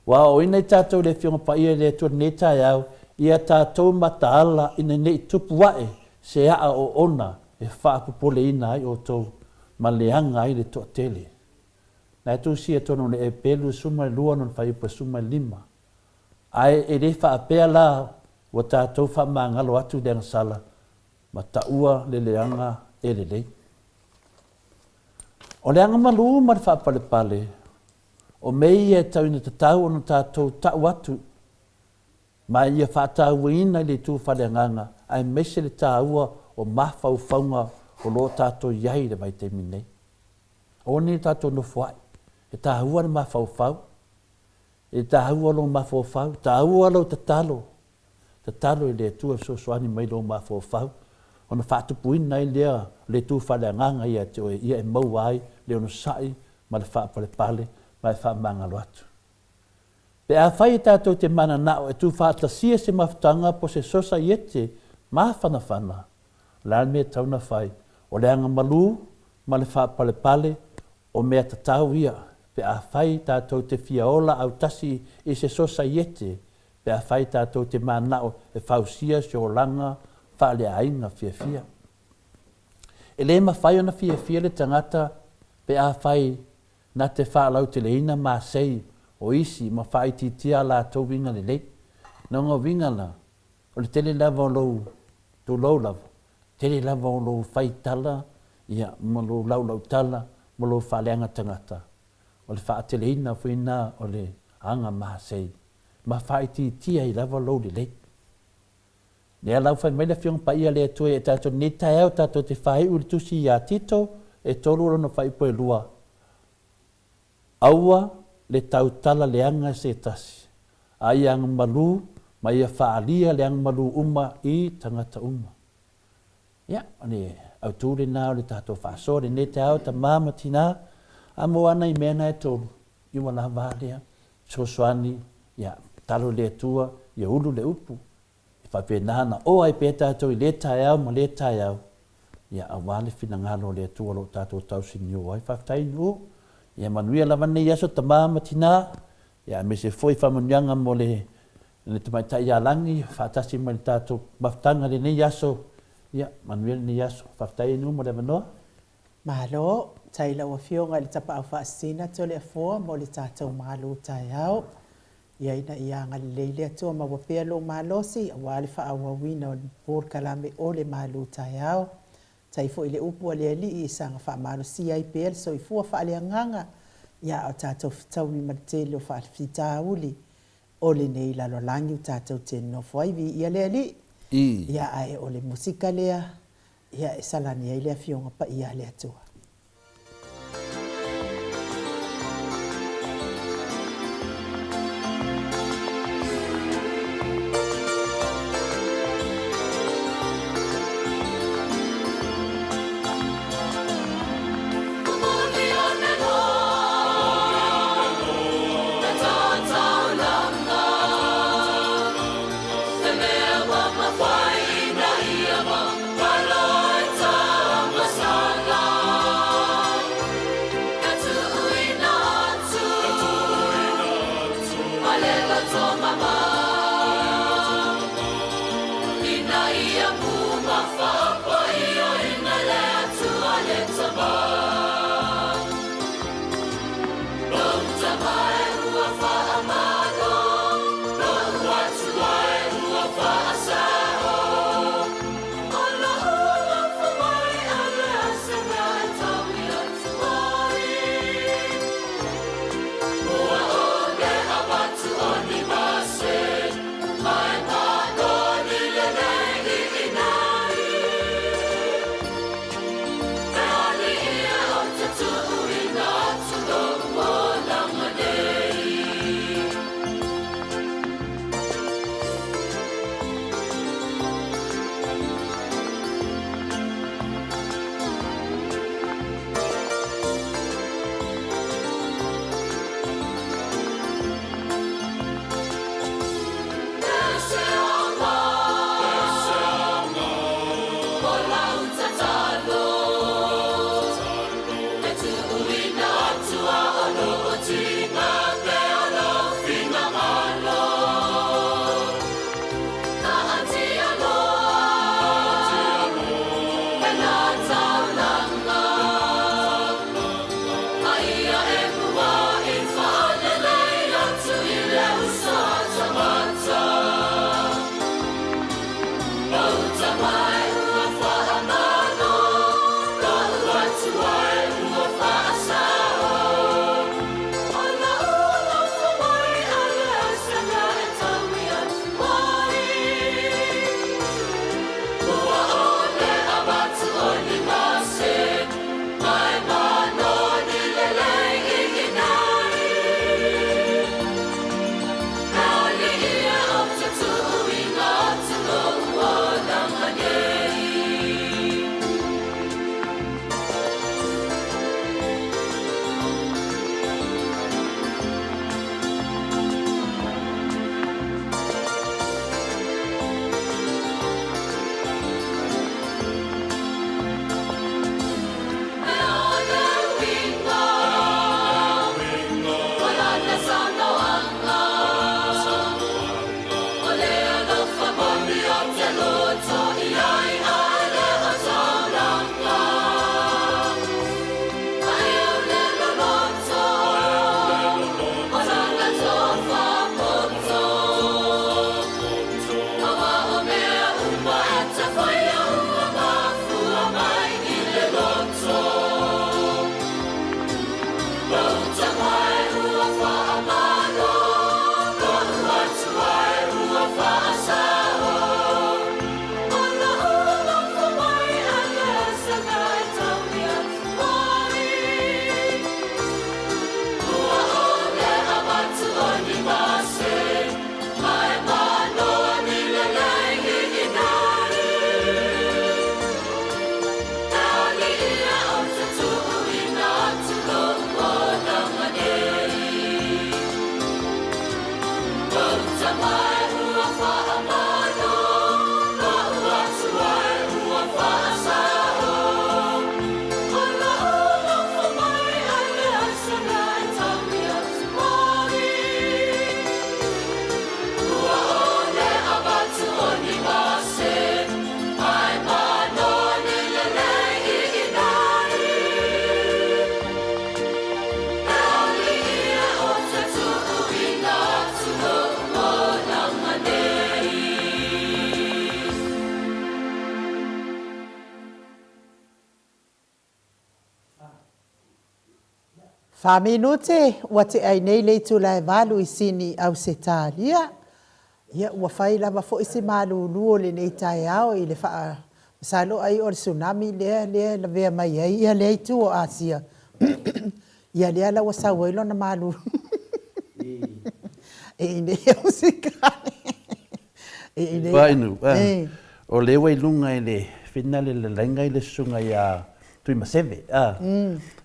Ua aoaoina i tatou e le Afioga Paia i le Atua i lenei taeao, ia tatou mataala ina ne i tupu ae se aa oona e faapopoleina ai outou ma leaga ai le toatele. Na e tusia tonu le Epelu 12 lona fuaiupu e 15. Ae e le faapea la ua tatou faamagalo atu i le agasala ma taua le leaga e lelei. O le agamalu ma le faapalepale, o mea ia e tau ina tatau ona tatou tau atu ma ia faatauaina i le itu faaleagaga aemaise le taua o mafaufauga o lo o tatou i ai i le vaitaimi nei. Aua nei tatou nofoai, e taua le mafaufau, e taua lou mafaufau, taua lou tatalo, Tatalo i le Atua e fesoasoani mai i lou mafaufau, ona faatupuina ai lea o le itu faaleagaga ia te oe, ia e maua ai le onosai ma le faapalepale ma e faamagalo atu. Pe afai e tatou te mananao e tuufaatasia se mafutaga po se sosaiete mafanafana, o le a le mea e tatau ona fai? O le agamalu ma le faapalepale o mea tatau ia pe afai tatou te fia ola autasi i se sosaiete Pe afai tatou te mananao e fausia se olaga faaleaiga fiafia. E le mafai ona fiafia le tagata pe afai na te faalauteleina masei o isi ma faaitiitia a latou uiga lelei. Nonga uiga la, o le tele lava o lou, tulou lava, tele lava o lou faitala ia ma lou laulautala ma lou faaleaga tagata, o le faateleina foi na o le aga masei. ma faaitiitia ai lava lou lelei. Lea la ua fai mai le Afioga Paia a le Atua ia i tatou i lenei taeao tatou te faaiu i le tusi ia Tito e tolu lona faaiupu e lua, Aua le tautala leaga e se tasi, a ia agamalu ma ia faaalia le agamalu uma i tagata uma. Ia, o le autu lena o le tatou faasoa lenei taeao, tama ma tina, a mo ana i mea na e tolu, i ua lava a lea fesoasoani, ia, tatalo i le Atua, ia ulu le upu, e faapena ona o ai pea tatou i lea taeao ma lea taeao, ia, aua le finagalo o le Atua o lo o tatou tausinio ai. Faafetai Nu'u. Ia manuia lava lenei aso tama ma tina, ia aemaise foi faamanuiaga mo le le tamaitai ia Lagi faatasi ma le tatou mafutaga i lenei aso. Ia manuia lenei aso. Faafetai Inu mo le avanoa. Malo, tai lau Afioga i le Tapaau Faasisina Toleafoa mo le tatou malu taeao. Ia ina ia agalelei le Atua maua pea lou malosi aua le faaauauina o le polokalame o le malu taeao. Tai foi le upu a le Alii e saga faamalosia ai pea le soifua faaleagaga, ia a o tatou fetaui ma le tele o faafitauli o lenei lalolagi ua tatou te nonofo ai. Viia le Alii! Ia ae o le musika lea ia e salani ai le Afioga Paia a le Atua. Fa minute ua tea ai nei le itula e valu i Sini, Ausetalia. Ia, ua fai lava foi si malulu o lenei taeao i le faa, masalo ai o le tsunami lea lea e lavea mai ai ia lea itu o Asia. Ia lea la ua sau ai lona malulu i inei Ausetalia. I inei. Fainu, o lea ua i luga i le finale le laina i le susuga ia Tuimaseve, a.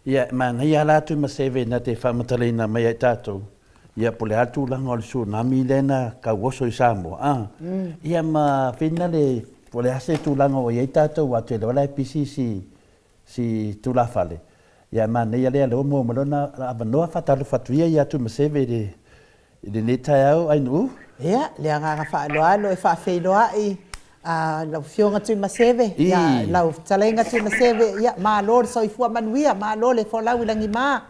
Ia, e manaia lava la Tuimaseve na te faamatalaina mai ia i tatou, ia po o le a le tulaga o le tsunami lea na tauoso i Samoa, a. Ia ma finale po o le a se tulaga ua i ai tatou, aua ou te iloa la e pisi si si tulafale, ia e manaia lea lea ua maua mai lona avanoa faatalofa atu ia ia Tuimaseve i le I lenei taeao Ainuu. Ia, le agaga faaaloalo e faafeiloai a lau Afioga Tuimaseve, ia lau Fetalaiga Tuimaseve, ia malo le soifua manuia, malo le folau i lagima,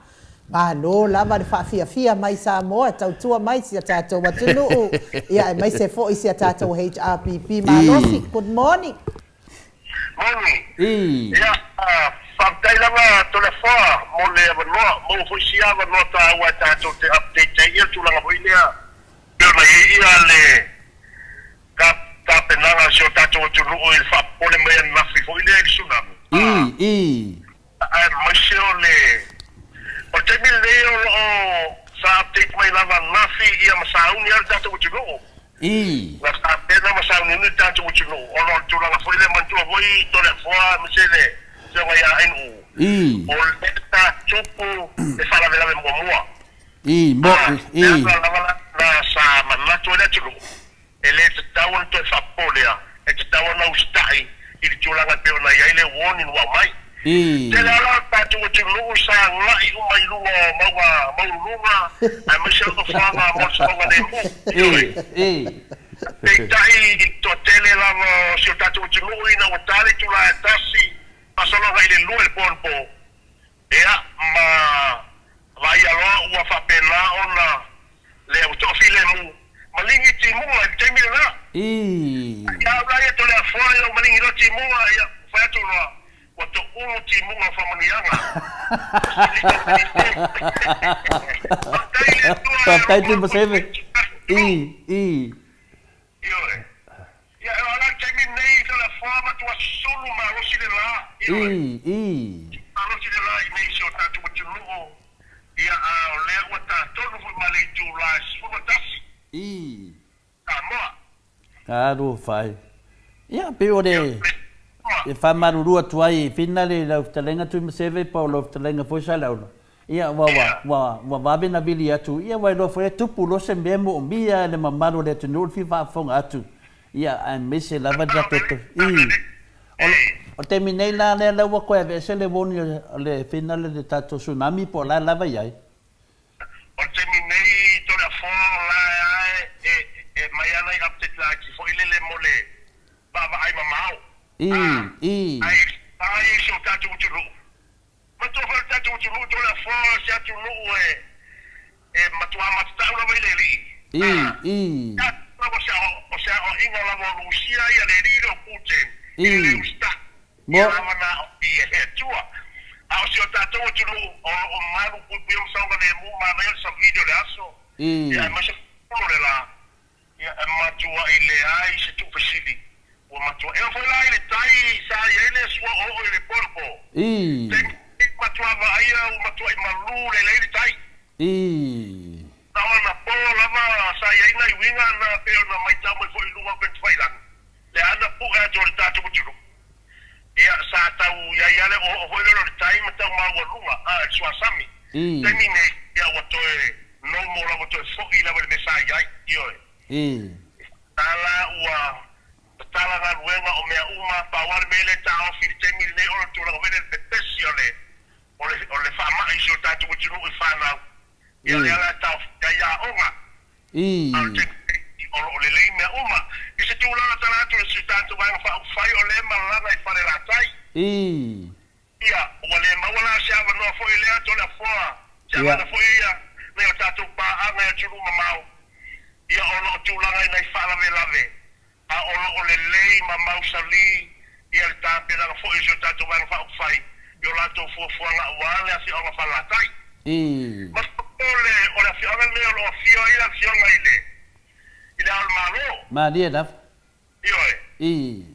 malo lava le faafiafia mai Samoa e tautua mai si a tatou atunuu, ia aemaise foi si a tatou HRPP malosi. Good morning. Moni. Ia, faafetai lava Toleafoa mo le avanoa. Maua foi sia avanoa taua e tatou te update ai ia le tulaga foi lea e pei ona i ai ia le tapenaga a si o tatou atunuu i le faapopole mai ananafi foi lea i le tsunami. Aemaise o le o le taimi lenei o lo o sa update mai lava ananafi ia ma sauni lava le tatou atunuu. Na tapena ma sauniuni le tatou atunuu ona o le tulaga foi lea, manatua foi Toleafoa aemaise le Afioga ia NU, o lea sa tupu le faalavelave muamua. A, le ala lava la sa manatu ai le atunuu, E le tatau ona toe faapolea, e tatau ona usitai i le tulaga e pei ona i ai le warning ua aumai. Tele lava la o tatou atunuu sa agai uma i luga o mauga maualuluga aemaise o nofoaga mo le saogalemu. Ioe. Peitai i le toatele lava o si o tatou atunuu ina ua ta le itula e tasi faasolo agai i le lua i le po anapo, Ia, ma vaaia loa ua faapena ona le ua toafilemu maligi timuga i le taimi lena. Ia au la ia Toleafoa ina ua maligi loa timuga, ia, ua fai atu loa, ua toulu timuga o faamanuiaga. Ua sili ta maligi. Faafetai i le Atua e Faafetai Tuimaseve. Ioe. Ia, e oo la i le taimi lenei, Toleafoa, matua sulu malosi le la. Ioe. Malosi le la i nei si o tatou atunuu, ia, a o lea ua ta tonu foi ma le itula e 11. Samoa. Talofa e. Ia, pei o le e faamalulu atu ai i Finale i lau fetalaiga Tuimaseve po o lau fetalaiga foi Saleaula, Ia, ua, ua, ua, ua vave na vili atu, ia, ua iloa foi e tupu loa se mea e moomia e le mamalu o le atunuu le fia faafofoga atu, ia, aemaise lava le tatou to, i, o le, o le taimi nei la lea la ua toe aveese le warning o le finale o le tatou tsunami po o le a lava i ai. O le taimi nei Toleafoa o la e e, e mai ana i update laiti foi lele mo le vaavaai mamao, a, ae i ai si o tatou atunuu. Matua foi le tatou atunuu Toleafoa o se atunuu e e matua matatau lava i le Alii. A tatou lava o se aoaiga lava o Lusia ia le Alii lea o Putin i le le usitai ia lava na i e Atua. A o si o tatou atunuu o lo o malu puipuia ma saogalemu manaia le savili o le aso ia aemaise o le la. Ia, e matuai leai se tuufesili. Ua matua ea foi la i le tai sa i ai le sua oo i le ponapo. Taimi nei matua vaaia ua matuai malu lelei le tai. Na o anapo lava sa i ai nai uiga na pei ona maitau mai foi i luga o Pentifaiilagi, le ana pu'e atu o le tatou atunuu. Ia, sa tau i ai lava le oo foi lele o le tai ma tau maualuga, a, i le suasami. Taimi nei, ia ua toe normal lava, ua toe foi lava i le mea sa i ai. Ioe. Sa la ua tatala galuega o mea uma, pau lava le mea lea e taofi i le taimi lenei o le tulaga foi lea i le pepesi o le, o le, o le faamai i si o tatou atunuu i fanau. Ia, lea la e taofi ai aoga. A o le taimi nei, o lo o lelei mea uma. I se tulaga tala atu i si tatou Vaega Faaupufai o lea e malaga i Falelatai. Ia, ua le maua la se avanoa foi lea Toleafoa, se avana foi ia nai o tatou paaga i atunuu mamao, ia ona o tulaga i nai faalavelave, a o lo o lelei ma mausali ia le tapenaga foi o si o tatou Vaega Faaupufai i o latou fuafuaga aua le afioaga Falelatai. Ii. Masalo o le afioaga lenei o lo o afio ai le afioga i le i Le Ao o le Malo. Malie lava. Ioe. Ii.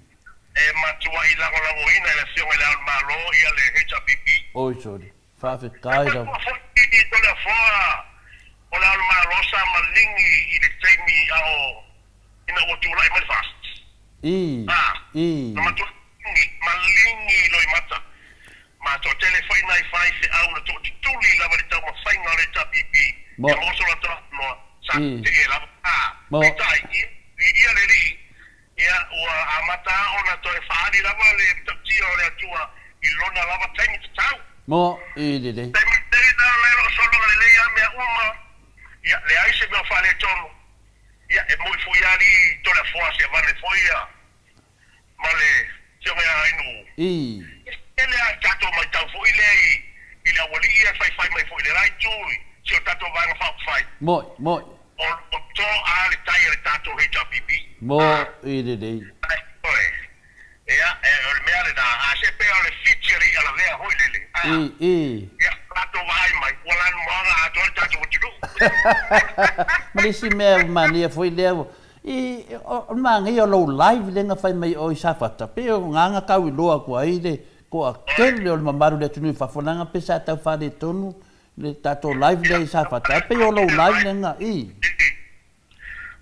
E matuai lagolagoina e le afioga i Le Ao o le Malo ia le HRPP. Oi soli. Faafetai lava. Manatua foi i Toleafoa o Le Ao o le Malo sa maligi i le taimi a o ina ua tulai mai le FAST. Ii. Ii. Na matua maligi loimata ma toatele foi nai faifeau na toatutuli lava i le taumafaiga o le HRPP ia maua so latou avanoa sa tetee lava. Peitai, viia le Alii, ia ua amata lava ona toe faaali lava le matautia o le Atua i lona lava taimi tatau. Lelei. Taimi lenei la o lo o sologa lelei lava mea uma, ia leai se mea o faaletonu. Ia, e moi foi lava alii Toleafoa Seavane foi ia ma le Afioga ia Ainuu. Ii. E tele lava i tatou maitau foi lea i i le aualii ia e faifai mai foi i le la itu i si o tatou Vaega Faaupufai. Moi, moi. O o toa le tai a le tatou HRPP. Moi lelei. Ioe. Ia, e, o le mea lena, a se pea o le fiti a le i'a lavea foi lele, a. Ii, ii. Ia, latou vaai mai, ua lanumoaga atoa le tatou atunuu. Ma le isi mea ua manaia foi lea, ua, i, o le manaia o lou live lea na fai mai oe i Safata, pei o lena na tau iloa atu ai le toatele o le mamalu o le atunuu i fafo, leaga pei sa tau faaletonu le tatou live lea i Safata, ae pei o lou live lea na, ii.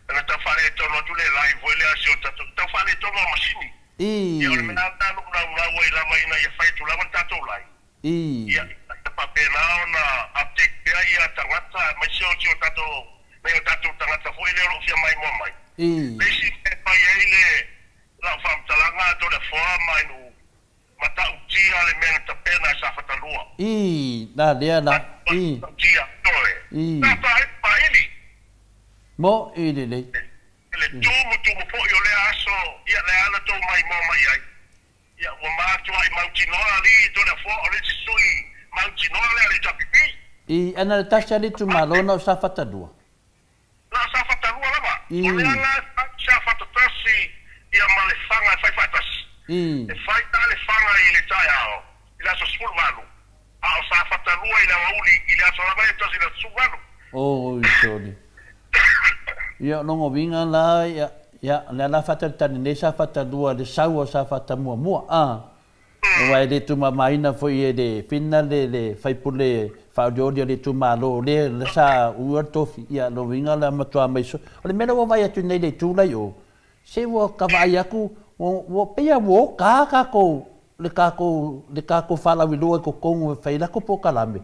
Ana tau faaletonu atu le live foi lea a si o tatou, tau faaletonu a masini. Ii. Ia o le mea lava lena na ou naunau ai lava ina ia fai atu lava le tatou live. Ii. Ia, ia faapena ona update pea ia tagata aemaise o si o tatou, nai o tatou tagata foi lea o lo o fia maimoa mai. Ii. Le isi mea e fai ai le lau faamatalaga a Toleafoa ma Ainuu, Matautia le mea na tapena e Safatalua. Ii, na lea la, ii. Matautia, ioe. Ii. Na faaili faaili. Mo, ii lelei. Le tumutumu foi o lea aso, ia le ala tou maimoa mai ai. Ia, ua matuai mautinoa alii Toleafoa, o le isi sui mautinoa lea a le HRPP. Ii, ana le tasi alii itumalo na o Safatalua. Na o Safata 2 lava. O lea la e fai Safata 1 ia ma Lefaga e fai faatasi. E fai la Lefaga i le taeao i le aso 18, a o Safata 2 i le aoauli i le aso lava ia tasi i le aso 18. Oi soli. Ia o lona uiga la ia, ia o lea la faatalitali nei Safata 2 i le sau o Safata muamua a. Aua e le tumamaina foi e le Fina le le faipule faaolioli o le itumalo o lea la sa ua le tofi, ia lona uiga o le a matua mai so. O le mea lea ua vaai atu nei i le itu la i o, se ua ka vaai atu ua ua pei lava ua oka tatou le tatou le tatou faalauiloa i totonu e fai ai latou polokalame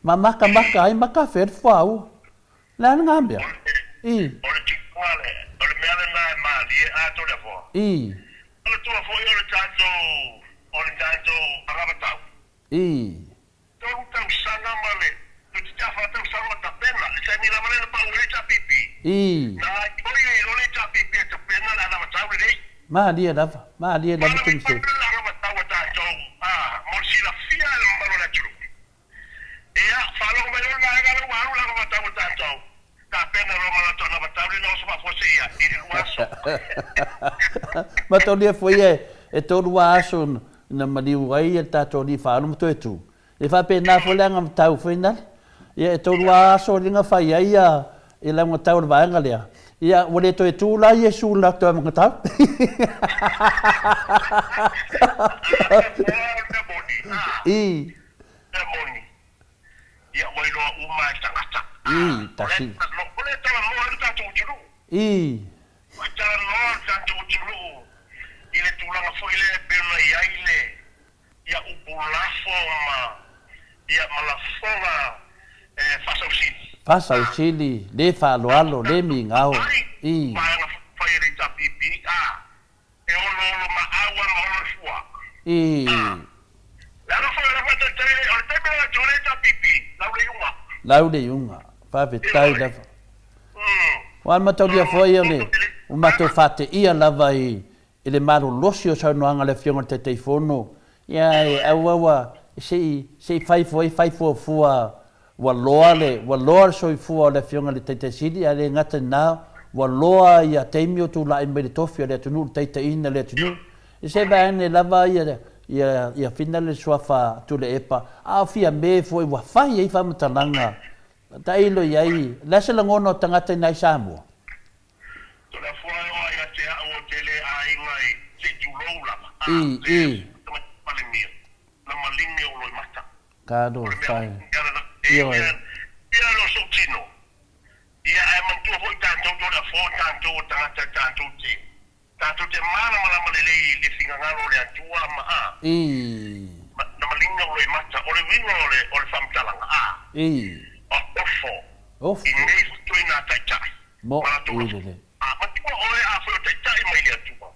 ma matamata ai ma tafea le fuaua. O le a lena mea? I. O le tulaga lea, o le mea lena e malie a Toleafoa. I. Manatua foi o le tatou, o le tatou anavatau. I. Tolu tausaga ma le, toeitiiti a fa tausaga o tapena, le taimi lava lea na pau ai le HRPP. I. Na gaoioi ai loa le HRPP e tapena le anavatau lenei. Malie lava, malie lava Temiseu. Malie lava le anavatau a tatou, a, mo le silafia e le mamalu o le atunuu. Ia, faalogo mai loa le vaega lea ua alu le anavatau a tatou. Tapena loa ma latou anavatau lea na oso faafuasei ai i le lua aso. Matalia foi ia e tolu aso na maliu ai le tatou alii faaalu ma toe tu. E faapena foi le anavatau foi nale. Ia e tolu aso lea na fai ai ia le anavatau o le vaega lea. Ia ua le toe tu la Iesu i le latou anavatau. I. Mea moni, ia ua iloa uma e tagata. Ii, tasi. O lea e talanoa ai le tatou atunuu. Ii. Ua talanoa le tatou atunuu i le tulaga foi lea e pei ona i ai le, ia upu lafo ma, ia ma lafoga e faasausili. Faasausili, le faaaloalo, le migao. Ii. Vaega fai a le HRPP, a. E oloolomaau lava ma olo le fua. I. A. Le ala foi o le faatalitali o le taimi lena e le HRPP, lau le iuga. Lau le iuga. Faafetai lava. Ua mataulia foi o le ua matou faateia lava i i le malolosi o saunoaga a le Afioga i le Taitaifono, ia e auaua se i se i fai foi fai fuafua Ua loa le, ua loa le soifua o le Afioga i le Taitai Sili, ae le gata i lena, ua loa ia taimi o tulai mai le tofi o le atunuu, le taitaiina o le atunuu. I se vaega lava ia Ia, ia finale le suafa Tuilaepa, a o Fiame foi ua fai ai faamatalaga. Tailo i ai, o le a se lagona o tagata i nai Samoa? Toleafoa e oa ia te au o te le aiga i se i tulou lava, a I, le i. Tamaitai Palemia, na maligi ou loimata. Talo O le mea fai. moni lana, e Ioe. mea, ia le o sou tino. Ia ae manatua foi tatou Toleafoa o tatou o tagata e tatou te Tatou te malamalama lelei i le finagalo o le Atua ma a. I. Ma, na maligi ou loimata. O le uiga o le, o le faamatalaga, a. I. O, ofo. Ofo. I nei fatuaiga taitai. Mo, Ma latou i lafo. lelei. A, matua oe a foi o taitai mai le Atua,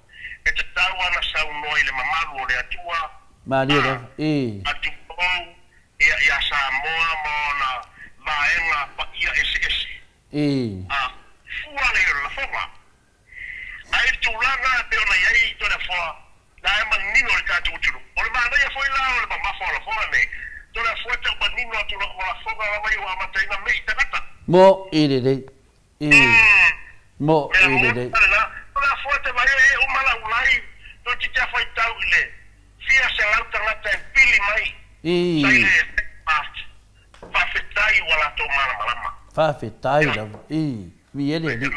e tatau ana saunoa i le mamalu o le Atua, Malie a. lava. I. Atupou, ia, ia Samoa ma ona vaega paia eseese. I. A, fua lea i le lafoga. Ae i le tulaga e pei ona i ai Toleafoa, la e manino le tatou atunuu. O le manaia foi la o le mamafa o lafoga nei, Toleafoa e tau manino atu o lafoga lava ia ua amataina mei tagata. Mo i lelei. I. Mo Mea i moni lelei. lena. Toleafoa e te vaai e uma lau lai, toeitiiti a faitau i le fia selau tagata e pili mai I. sa i le March. Faafetai ua latou malamalama. Faafetai lava. I. Viia le Alii.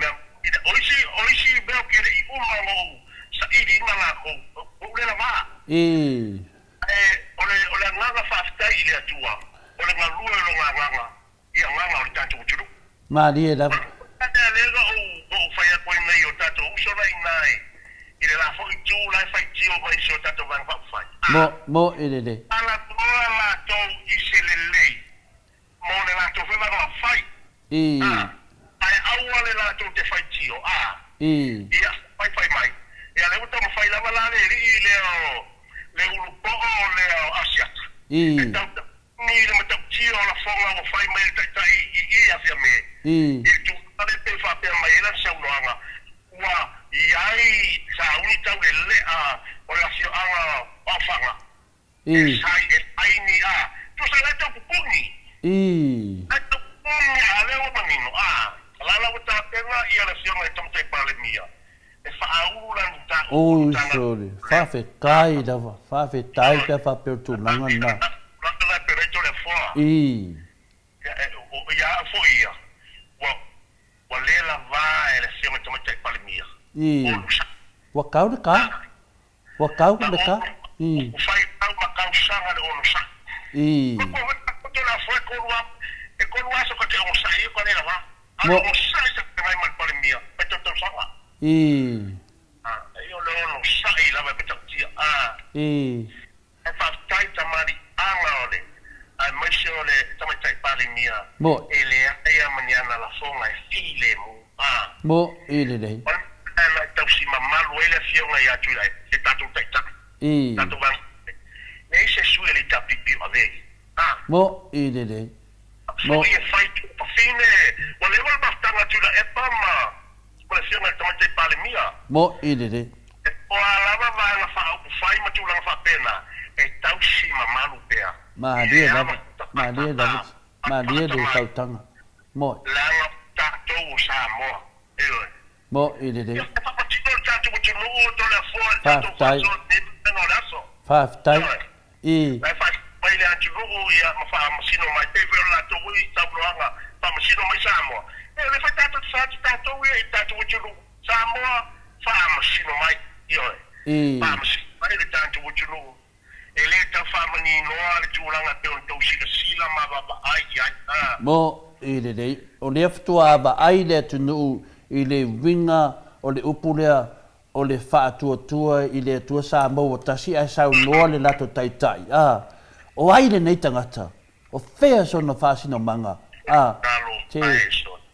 O isi, o isi mea ou te le i uma ona ou sailiina latou, ou le lava. I. Ae o le, o le agaga faafetai i le Atua, o le galue o Lona Agaga i agaga o le tatou atunuu. Malie lava. O le mea lea na ou, na ou fai atu ai nei o tatou uso la i ina i, i le la foi itu la e faitio mai i si o tatou Vaega Faaupufai. A. Mo, mo i lelei. Talanoa latou i se lelei mo le latou foi vaega fai, I. a, ae aua le latou te faitio, a, I. ia, faifai mai, ia lea ua taumafai lava la le alii lea o le ulu poo lea o Asiata, I. e tautapuni le matautia o lafoga ua fai mai e le taitai i i ia Fiame, I. i le tulaga lea pei faapea mai ai lana saunoaga, ua i ai sauni taulelea o le afioaga o Aofaga. I. E sai e ai ni a. Tusa la e tau pupuni. I. La e tau pupuni a lea ua manino a. La la ua tapena ia le afioga i Tamaitai Palemia e faaulu lana mataupu i Oi tana sole, lea. faafetai lava, faafetai pe a faapea o le tulaga lena. Tulaga la e pei ona foa. I. Ia au foi ia, ua ua le lava e le Afioga i Tamaitai Palemia, I. o Lusa. Ua kau le ka. Ua kau Na le ka. I. Ua fai au ma tausaga le onosai. I. Ua koe takoto le afoa e kolu a, e kolu aso ka te onosai ia ka le lava. A Mo. le onosai sa feagai ma le Palemia, mai tau tausaga. I. A, e o le onosai lava e matautia. A. I. Ae faafetai tamaliiaga o le aemaise o le Tamaitai Palemia Mo. e leai a ma ni ana lafoga e filemu a. Mo i lelei. O le mea lena e tausi mamalu ai le Afioga ia Tuilaepa, le tatou Taitai, I. tatou Vaega Faaupufai. Leai se sui a le HRPP o ave ai a. Mo i lelei. Mo. Foi e fai tuafafine, ua leva le mafutaga a Tuilaepa ma ma le Afioga i le Tamaitai Palemia. Mo i lelei. E toa lava vaega faaupufai ma tulaga faapena e tausi mamalu pea i Malie le lava, ava malie lava, malie le sautaga. Moe. Leaga o tatou o Samoa. Ioe. Moe lelei. Ia faapatino le tatou atunuu Toleafoa i le tatou Faafetai. faasoa i lenei vaega o le aso. Faafetai. Ioe. I. La e faaiu mai le atunuu ia ma faamasino mai pei foi o le latou foi saunoaga faamasino mai Samoa. Ioe, o lea foi tatou te fai atu tatou ia i le tatou atunuu. Samoa, faamasino mai, ioe, faamasino mai le tatou atunuu. E le tau faamaninoa le tulaga e pei ona tou silasila ma vaavaai i ai. A. Mo i lelei, o lea faatoa vaai le atunuu i le uiga o le upu lea o le faatuatua i le Atua Samoa ua tasi ae saunoa le latou taitai, a, o ai lenei tagata? O fea sona faasinomaga? A, te,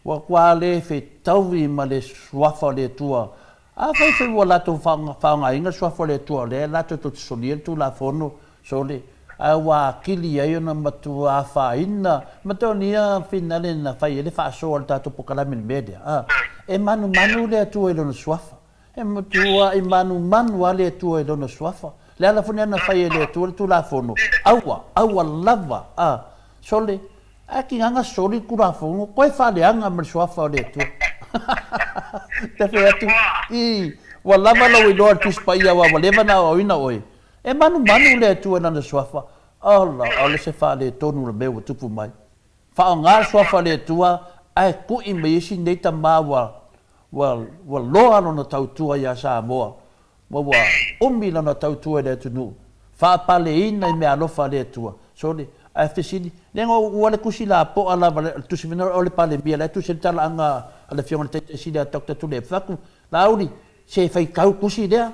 ua kua le fetaui ma le Suafa o le Atua. Afai foi ua latou faaaogaina le Suafa o le Atua, o lea latou tou te solia le Tulafono, sole, ae ua atili ai ona matua afaina ma tonia finale na fai ai le faasoa o le tatou pokalame i le mea lea. A, e manumanu le Atua i Lona Suafa. E matuai manumanu lava le Atua i Lona Suafa. Le ala foi lea na fai e le Atua le Tulafono, aua, aua lava a sole, ae tigaga soli le Tulafono, toe faaleaga ma le Suafa o le Atua. Te fai atu, i, ua lava lou iloa i le Tusi Paia aua ua leva ona aoaoina oe. E manumanu le Atua i Lana Suafa. Ola, ʻaʻole se faaletonu le mea ua tupu mai. Faaaoga le Suafa a le Atua ae kuʻi mai isi nei tama ua, ua, ua loa lona tautua iā Samoa, ma ua umi lana tautua i le atunuu, faapaleina i meaalofa a le Atua. Sole, ae fesili, leaga ua le tusi lapoa lava, le tusi foi o le Palemia la e tusi ai le talaaga a le Afioga i le Taitai Sili a Doctor Tuilaepa, Laauli, se faitau tusi lea.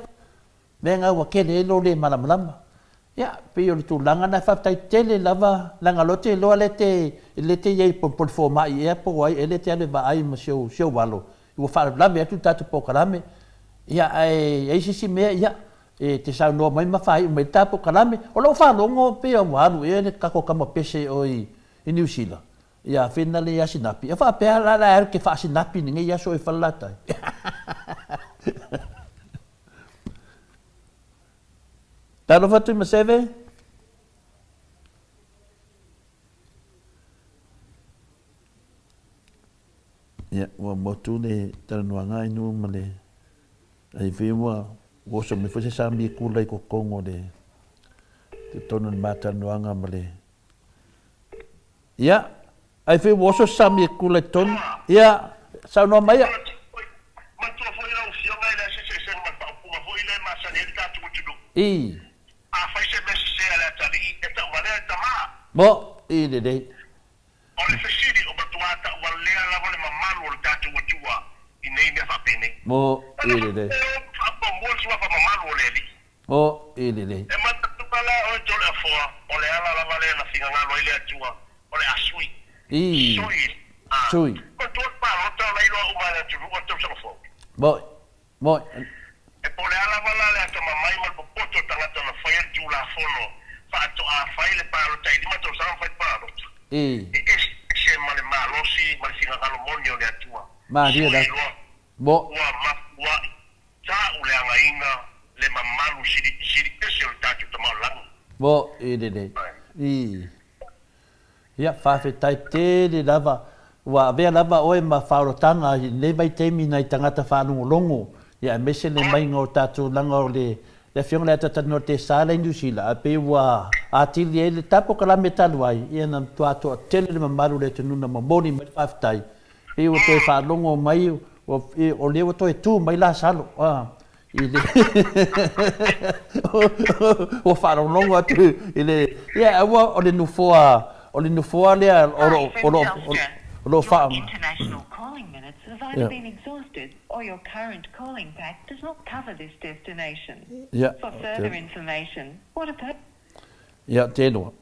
Mea na ua tele ai lou le malamalama. Ia, pei o le tulaga lena, faafetai tele lava, leaga o lea ou te iloa lea te, lea te i ai po o le fomai ea po o ai ea lea e te alu e vaai ma si ou, si ou alo, ua faalavelave atu le tatou polokalame. Ia, ae i ai se isi mea, ia, e te saunoa mai ma faaiu mai le ta polokalame. O lou faalogo pei ua alu ea le tatou tama pese i o i Niu Sila, Ia finale ia Sinapi. E faapea la la alu ke faasinapi lenei aso i Falelatai. Talofa Tuimaseve. Ia, ua motu le talanoaga i nuu ma le ai foi ua oso mai foi se sami kula i totonu o le totonu o le matalanoaga ma le Ia, ai foi ua oso se sami e kula i totonu. Ia, saunoa mai ia. Matua foi lau Afioga e leai se eseesega ma le faaupuga foi lea e masani ai le tatou atunuu. I. Afai se mea sese a le atalii, e tauvalea e tama. Mo, i lelei. O le fesili, o matua tauvalea lava le mamalu o le tatou Atua i nei mea faapenei. Mo, i lelei. E faamuamua le suafa mamalu o le Alii. O i lelei. E matatua la oe Toleafoa, o le ala lava lea na finagalo ai le Atua, o le a sui. I. Sui. A. Sui. Manatua le palota o la iloa uma e le atunuu a le tausaga fou. Moi. Moi. E po o le a lava la le atamamai ma le popoto o tagata na faia le Tulafono faatoa fai le palota i lima tausaga ma fai le palota. I. E eseese ma le malosi ma le finagalo moni o le Atua. Malie Sui la. loa. Mo. Ua mafua'i Tauleagaina le mamalu silisili ese o le tatou Tama o le Lagi. Mo i lelei. I. Ia, faafetai tele lava. Ua avea lava oe ma faaolataga i lenei vaitaimi nai tagata faalogologo, ia aemaise le maiga o tatou leaga o le le Afioga lea Tatalinoa Tesa la i Niu Sila, ae pei ua atili ai le tapo kalame talu ai, ia na matua toatele le mamalu o le atunuu na momoli mai le faafetai Pei ua toe faalogo mai, o lea ua toe tu mai Lasalo, i le ua faalogologo atu i le, ia aua o le nofoa, o le nofoa lea o lo o lo o lo o faa... Ia, ia, te iloa,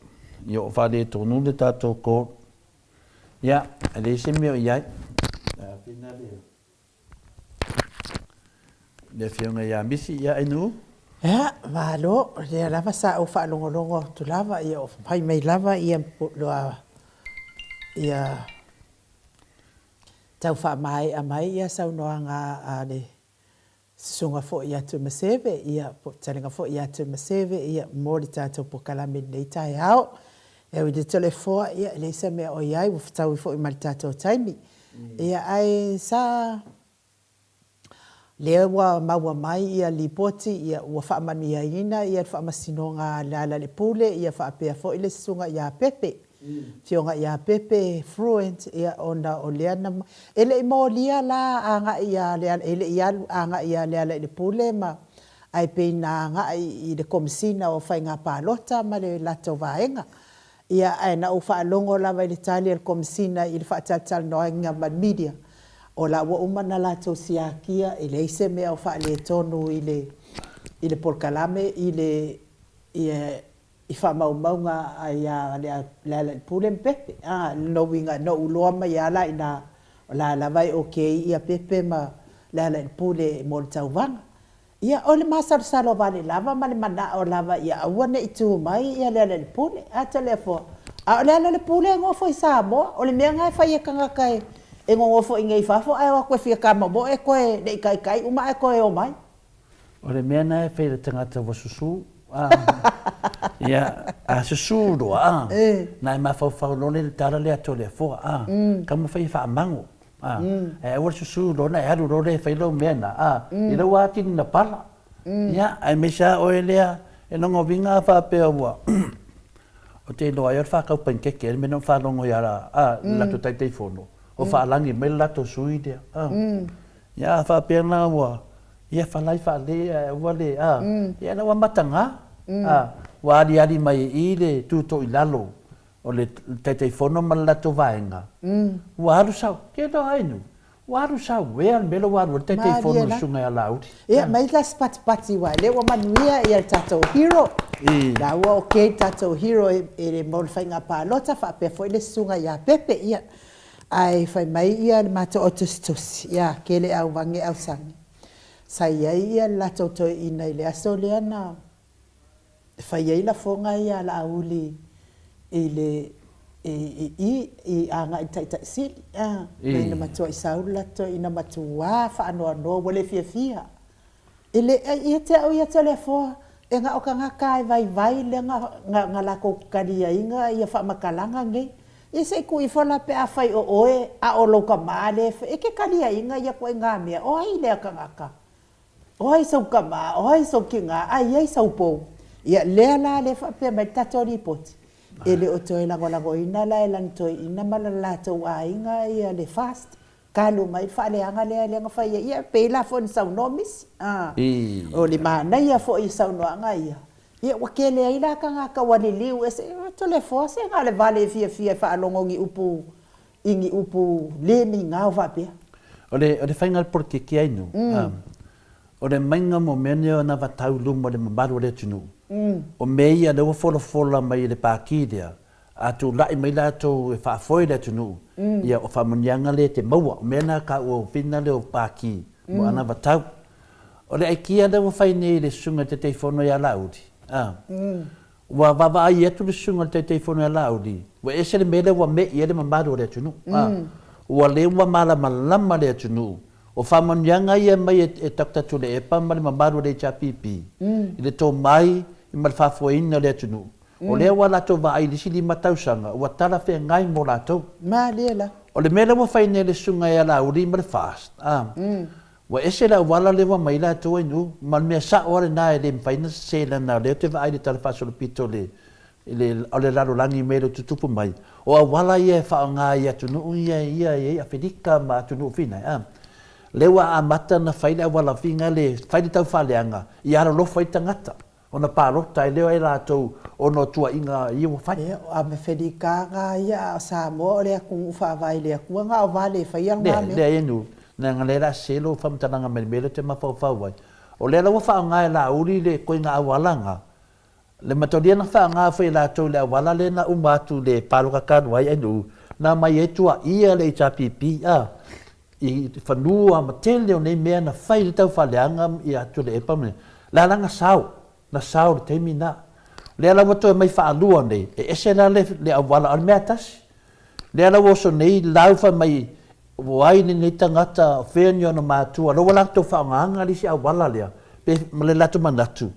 ia o faaletonu le tatou call. Ia, e leai se mea o i ai. Āwhina le, le Afioga ia Misi, ia Ainuu. Ia, malo, o lea lava sa ou faalogologo atu lava, ia o fai mai lava ia loa ia tau faamaea mai ia saunoaga a le Susuga foi ia Tuimaseve, ia, po o Fetalaiga foi ia Tuimaseve, ia, mo le tatou polokalame i lenei taeao. E ui i le Toleafoa, ia, e leai se mea o i ai, ua fetaui foi ma le tatou taimi. Ia, ae sa, lea ua maua mai ia lipoti, ia, ua faamanuiaina ia le Faamasinoga a Lealailepule, ia faapea foi le Susuga ia Pepe. Afioga ia Pepe Fruent, ia, ona o lea na, e le i molia la agai ia Leala, e le i alu agai ia Lealailepule ma, ae pei na agai i le Komesina o Faiga Palota ma le latou vaega. Ia, ae na ou faalogo lava i le tali a le Komesina i le faatalatalanoaina ma le media, o la ua uma ona latou siakia, e leai se mea o faaletonu i le, i le polokalame, i le, i, i faamaumauga ia Lealailepule ma Pepe. A, lona uiga, na ou iloa mai lava la i ina, o la lava e okay ia Pepe ma Lealailepule mo le tauvaga. Ia, o le masalosalo vale lava ma le manao lava ia aua ne i tu mai ia Lealailepule. A Toleafoa, a o Lealailepule e nofo i Samoa, o le mea lena e fai e tagata e nonofo i inei i fafo ae o atu e fia tamamoe toe ne i taitai uma ae toe omai. O le mea na e fai le tagata ua susu, a, ia, a susu loa, a, na e mafaufau loa le tala lea a Toleafoa, a, taumafai e faamago, a, ae aua le susu loa na e alu loa lea e fai lau mea na, a, i lau atili na pala. Ia, aemaise lava oe lea E lona uiga a faapea ua ou te iloa ai o le whakau panikeke le mea na ou faalogo ia la a le latou Taitaifono o faalagi mai le latou sui lea a. Ia a faapea la ua ia falai faale ae aua le a ia la ua mataga a ua aliali mai i i le tutoilalo o le Taitaifono ma le latou vaega ua alu sau ke loa ai nu Ua alu sau ea le mea lea ua alu ai le Taitaifono le Susuga ia Laauli. Ia, aumai la se patipati aua o lea ua manuia le tatou hero. La ua ok le tatou hero e mo le faiga palota faapea foi le Susuga ia Pepe. Ia, ae fai mai le matou au tusitusi, ia, kele auvage ausage. Sa i ai le latou toeaina i le aso lea na e fai ai lafoga ia a Laauli i le i i i agai i le Taitai Sili a na ina matuai sau le latou toeaina matua faanoanoa ua le fiafia e le ia te au ia Toleafoa e na o tagata e vaivai lea na na latou taliaina ia faamatalaga nei ia se i tuu ifo la pe afai o oe a o lou tama lea e te taliaina ia ituaiga mea o ai lea tagata O ai sou tama, o ai sou tina, a i ai sou pou. Ia, lea la lea e faapea mai le tatou lipoti, e le o toe lagolagoina la e lana toeaina ma le latou aiga ia le FAST, talu mai le faaleaga lea lea na fai ai. Ia, pei la foi ona saunoa misi, a, o le manaia foi o saunoaga ia, ia ua tele ai la tagata ua liliu ese, Toleafoa se na o le vale e fiafia e faalogo ni upu i ni upu le migao faapea. O le, o le faiga o le polokiki ai nu, o le maiga mo mea nei o na vatau luma o le mamalu o le atunuu, o mea ia lea ua folafola mai e le Pati lea, a tulai mai latou e faafoe le atunuu, ia o faamanuiaga lea e te maua. O mea na taua o fina lea o Pati mo anavatau. O le aikia lea ua fai nei e le Susuga i le Taitaifono ia Laauli, Ua vaavaai atu le susuga i le Taitaifono ia Laauli, ua ese le mea lea ua me'i ai le mamalu o le atunuu. A, ua le ua malamalama le atunuu. O faamanuiaga ia e aumai e Doctor Tuilaepa ma le mamalu o le HRPP i le tomai ma le faafoeina o le atunuu. O lea ua latou vaai i le isi lima tausaga ua talafeagai mo latou. Malie la. O le mea lea ua fai nei e le susuga ia Laauli ma le FAST, a, Ua ese le auala lea ua aumai latou ai nuu, ma le mea sao lava lena e le mafai ona sese leaga o lea ou te vaai i le tala faasolopito o le o le lalolagi mea o lo o tutupu mai, o auala ia e faaaoga i atunuu ia ia e i ai Afelika ma atunuu fina a. Lea ua amata ona fai le auala fina le fai le taufaaleaga ia alolofa ai tagata ona palota ai lea e latou ona o tuuaiga ia ua fai. Ia, o Amefelika ga ia, a o Samoa o le atunuu faavae i le Atua, na o vale e faia lena mea. Lea, lea nu, leaga lea la sese lou faamatalaga mai le mea lea ou te mafaufau ai. O lea la ua faaaoga e Laauli le koiga auala ga, le matalia na faaaoga foi e latou i le auala lea na uma atu i le palota talu ai nu, na aumai ai tuuaia le HRPP a, i fanua ma tele o nei mea na fai i le taufaaleaga ia Tuilaepa ma la la na sao, na sao i le taimi na. O lea la ua toe mai faalua nei, e ese la le, le auala, a o le mea tasi. Lea la ua oso nei lau fai mai ua ai lenei tagata, o fea ni ona matua, lea ua latou faaaogaina le isi auala lea, pe, ma le latou manatu,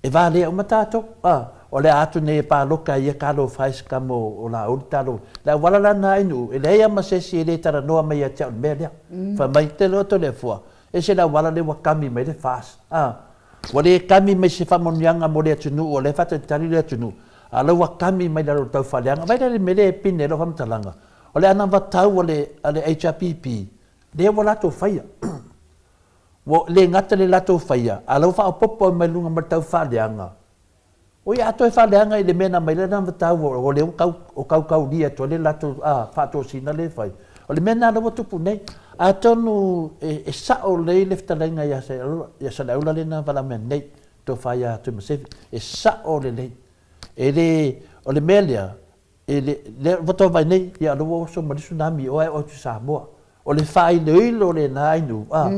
E valea uma tatou, a, o le a atu nei e paloka ia talofa e se tama o Laauli talo. Le auala la na ai nuu, e leai a ma se isi e le talanoa mai ia te au i le mea lea. Fai mai, te loa Toleafoa, ese le auala lea ua kami mai le FAST, a. Ua le kami mai se faamanuiaga mo le atunuu o lea e faatalitali le atunuu, a o la ua kami mai lalo o le taufaaleaga. Vaai la i le mea lea e pine ai lau faamatalaga, o le anavatau a le HRPP, lea ua latou faia. Ua le gata le latou faia, a o la ua faaopoopo mai luga ma le tau faaleaga. O ia a toe faaleaga i le mea na aumai lea na taua o lea ua tau o kaukaulia atu ai le latou a faatosina lea e fai. O le mea lena lea ua tupu nei. Atonu e, e sao lelei le fetalaiga ia ia Saleaula lea na valaau mai nei, tofa ia Tuimaseve, e sao lelei. E le, o le mea lea, E le, lea ua tau vaai nei, ia lea ua oso ma le tsunami o ae o atu i Samoa. O le faailoilo lena ai nuu, a,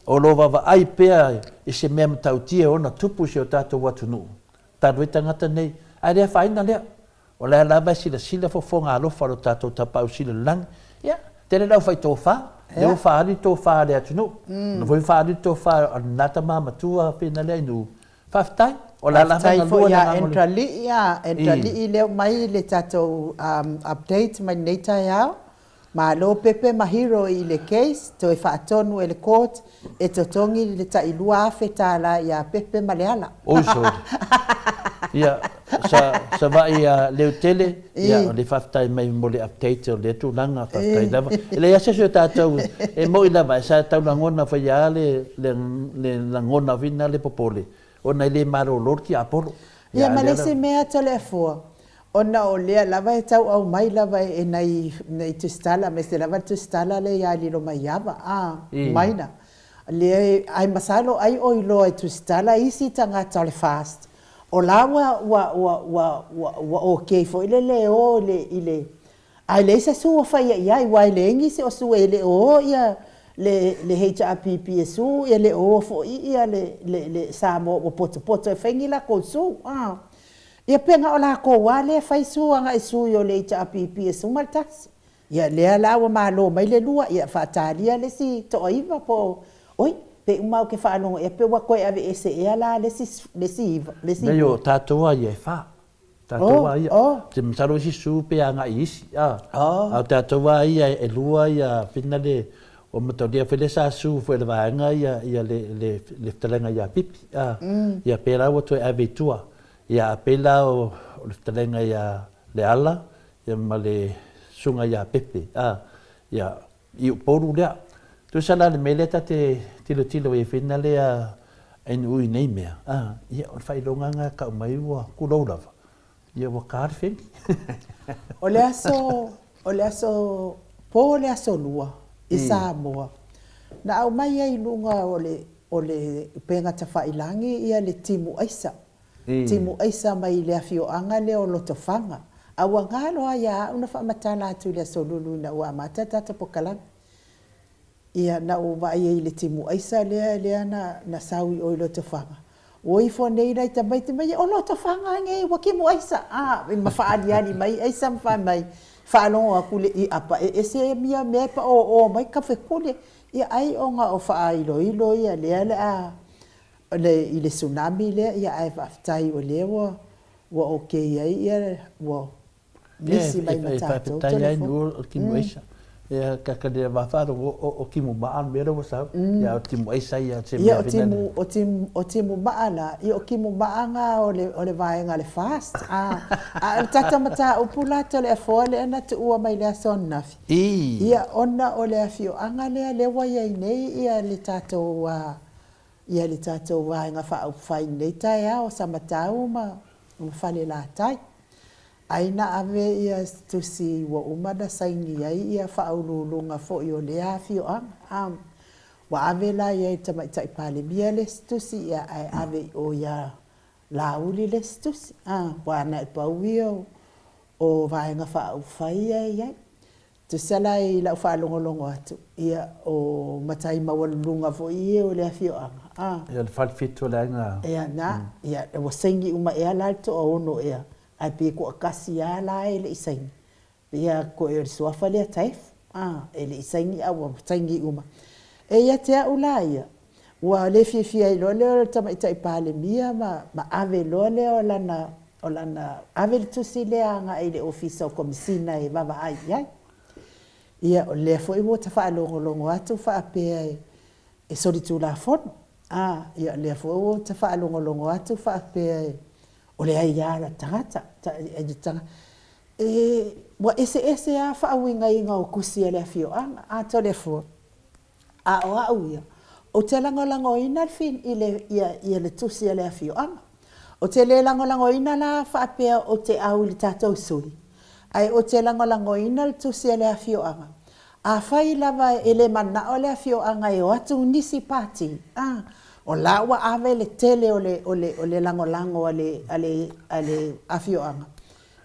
o lo o vaavaai pea i se mea matautia e ona tupu i si o tatou atunuu, talu ai tagata nei, ae le afaina lea. O lea lava e silasila fofoga alofa o lo tatou Tapaau Sili o le Lagi, ia, tele le aufai tofa, lea ua faaali le tofa a le atunuu, na foi faaali le tofa a lena tama matua pena lea i nuu, Faafetai. O le a lava Faafetai foi galue le ia agaga o le. Entrali'i a, Entrali'i lea ua mai le tatou update mai lenei taeao. Malo Pepe ma Hero i le case, toe faatonu e le court e totogi le tai $2000 ia Pepe ma Leala. Oi sorry. Ia, sa, Savaii a Leutele, ia, o le faafetai mai mo le update o lea tulaga, faafetai lava. E leai lava se isi o tatou e moi lava, sa tau lagona foi lava le, le, le lagona foi lena le popole, ona e le malolo le tiapolo. Ia, ma le isi mea Toleafoa, Ona o lea lava e tau aumai lava e nai nai tusitala, aemaise lava le tusitala lea ia Lilomaiava, a, Maina, lea e, ae masalo ai o iloa e tusitala isi tagata o le FAST, o la ua, ua, ua, ua, ua, ua okay foi lele e o i le, i le, ae leai se sue o faia i ai, aua e leai nisi o sue, e le o o ia le, le HRPP e sue, e le o o foi ia le, le, le Samoa ua potopoto e fai ni lakou sue, a. Ia pe na o lakou a lea fai su agai sui o le HRPP e 11. Ia lea la ua malo mai le lua, ia faatalia le isi toaiva po o, oi, pe uma au ke faalogo ea pe ua toe aveese ea la le isi, le isi iva, le isi Nei o tatou a ia e fa. Tatou a ia. Oh, oh. Te masalo isi su pe agai i isi, a. Oh. A o tatou a ia e lua ia whina le, o mataulia foi le sa su foi le vaega ia, ia le, le, le fetalaiga ia Pipi, a. Ia pela ua toe ave i tua. Ia, a pei la o le fetalaiga ia Leala ia ma le susuga ia Pepe, a, ia, i Upolu lea. Tusa la le mea lea ta te tilotilo i ai foi na lea NU i nei mea, a, ia, o le faailoga na tau mai ua kulou lava, ia ua ka le feni. O le aso, o le aso, po o le aso lua i Samoa, na aumai ai i luga o le, o le upega tafailagi ia le timu aisa. Timu aisa mai i le afioaga lea o Lotofaga. A ua galo lava ia au na faamatala atu i le Aso Lulu ina ua amata le tatou polokalame. Ia, na ou vaai ai i le timu aisa lea, lea na, na sau i o i Lotofaga. Ua ifo nei nai tamaiti mai, o Lotofaga nei, ua timu aisa. A, ma faaaliali mai aisa ma fai mai, faalogo atu le iapa e ese ia mea e paoō mai kafekule. Ia, ai ona o faailoilo ia lea le a le i le tsunami lea ia ae faafetai o lea ua ua okay ai ia ua misi mai ma tatou faafetai ai nu o timu aisa ia ka ka le va fa o o timu maa le mea lea ua sau ia o timu aisa ia se mea o timu o timu o timu maa la ia o timu maa nga o le o le vaega le fast a a o le tatou mataupu la Toleafoa lea na tuua mai le aso ananafi ia ona o le afioaga lea lea ua i ai nei ia le tatou Ia le tatou Vaega Faaupufai i lenei taeao, Samatau ma Falelatai. Ai na ave ia tusi ua uma na saini ai ia faauluuluga foi o lea afioaga. A ua ave la i ai i le Tamaitai Palemia le isi tusi, ia ae ave i o ia Laauli le isi tusi. A ua ana e pau ia o Vaega Faaupufai ia e i ai. Tusa la i lau faalogologo atu, ia, o matai maualuluga foi ia o le afioaga, a. Ia, o le falefitu o le aiga. Ia, na, ia, ua saini uma ea la le toaono ea, ae pe toatasi lava la e le i saini. Ia, toe o le suafa lea Taefu, a, e le i saini a ua saini uma. E ia te au la ia, ua le fiafia ai loa lea o le Tamaitai Palemia ma, ma ave loa lea o lana O lana ave le tusi lea agai i le Ofisa o Komesina e vaavaai i ai. Ia, o lea foi ua ta faalogologo atu faapea e solitulafono. A, ia, o lea foi ua ta faalogologo atu faapea e o le aia a le tagata. E, ua eseese lava faauigaina o tusi a le afioaga. A, Toleafoa. A o au ia, ou te lagolagoina le, le, ia, ia le tusi a le afioaga. Ou te le lagolagoina la faapea ou te au i le tatou sui, ae ou te lagolagoina le tusi a le afioaga. Afai lava e le manao le afioaga e o atu nisi pati, a, o la ua ave le tele o le, o le, o le lagolago a le, a le, a le afioaga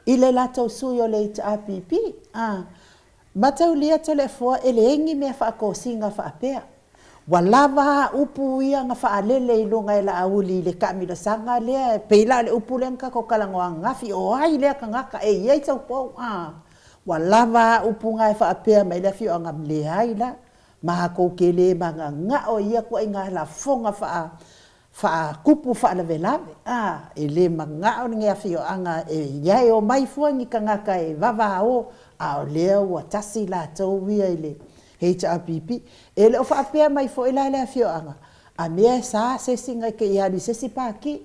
i le latou sui o le HRPP, a. Mataulia Toleafoa e leai ni mea faatosina faapea. Ua lava a upu ia na faalele i luga e Laauli i le taamilosaga lea, e pei la o le upu lea na tatou talanoa ananafi, o ai lea tagata e i ai sau pou? A, ua lava a upu na e faapea mai le afioaga, leai la, matou te le mananao i ia tuaiga lafoga faa faatupu faalavelave, a, e le manao lenei afioaga e i ai, omai fua ni tagata e vavao A o lea ua tasi latou ia i le HRPP. E le o faapea mai foi la le afioaga, a mea e sa se isi na te i alu i se isi pati,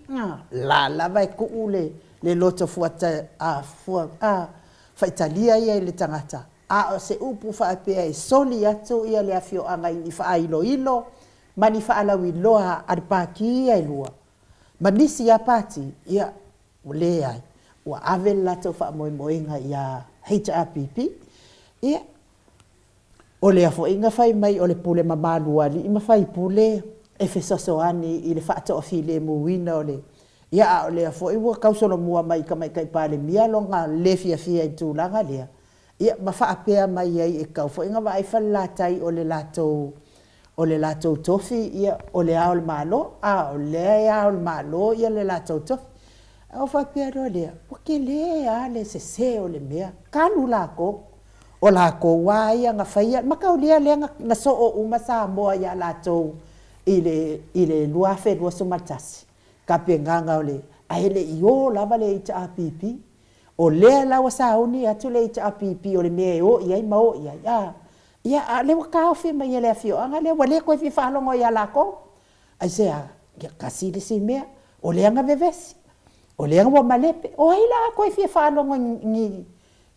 la lava e tuu le le loto fuata, a, fua, a, faitalia ia i le tagata, a o se upu faapea e soli atu ia le afioaga i ni faailoilo ma ni faalauiloa a le pati ia e lua, ma nisi lava pati, ia, ua leai, ua ave le latou faamoemoega ia HRPP. Ia, o lea foi na fai mai o le pule mamalu a alii ma faipule e fesoasoani i le faatoafilemuina o le, ia a o lea foi ua tausolomua mai i Tamaitai Palemia lona le fiafia i le tulaga lea, ia ma faapea mai ai e tatau foi ona vaai Falelatai o le latou o le latou tofi ia o le Ao o le Malo, a o lea e Ao o le Malo ia le latou tofi. Ona ou faapea loa lea, ua tele lava le sese o le mea, talu latou. O latou lava ia na faia, mataulia lea na soo uma Samoa ia latou i le i le 2021, tapenaga o le, ae le i o lava le HRPP. O lea la ua sauni atu le HRPP o le mea e o i ai ma o i ai, a, ia, a o lea ua taofi mai e le afioaga lea, ua le toe fia faalogo ia latou. Aisea? Ia tasi le isi mea, o lea na vevesi, o lea ua malepe. O ai la a toe fia faalogo i ni,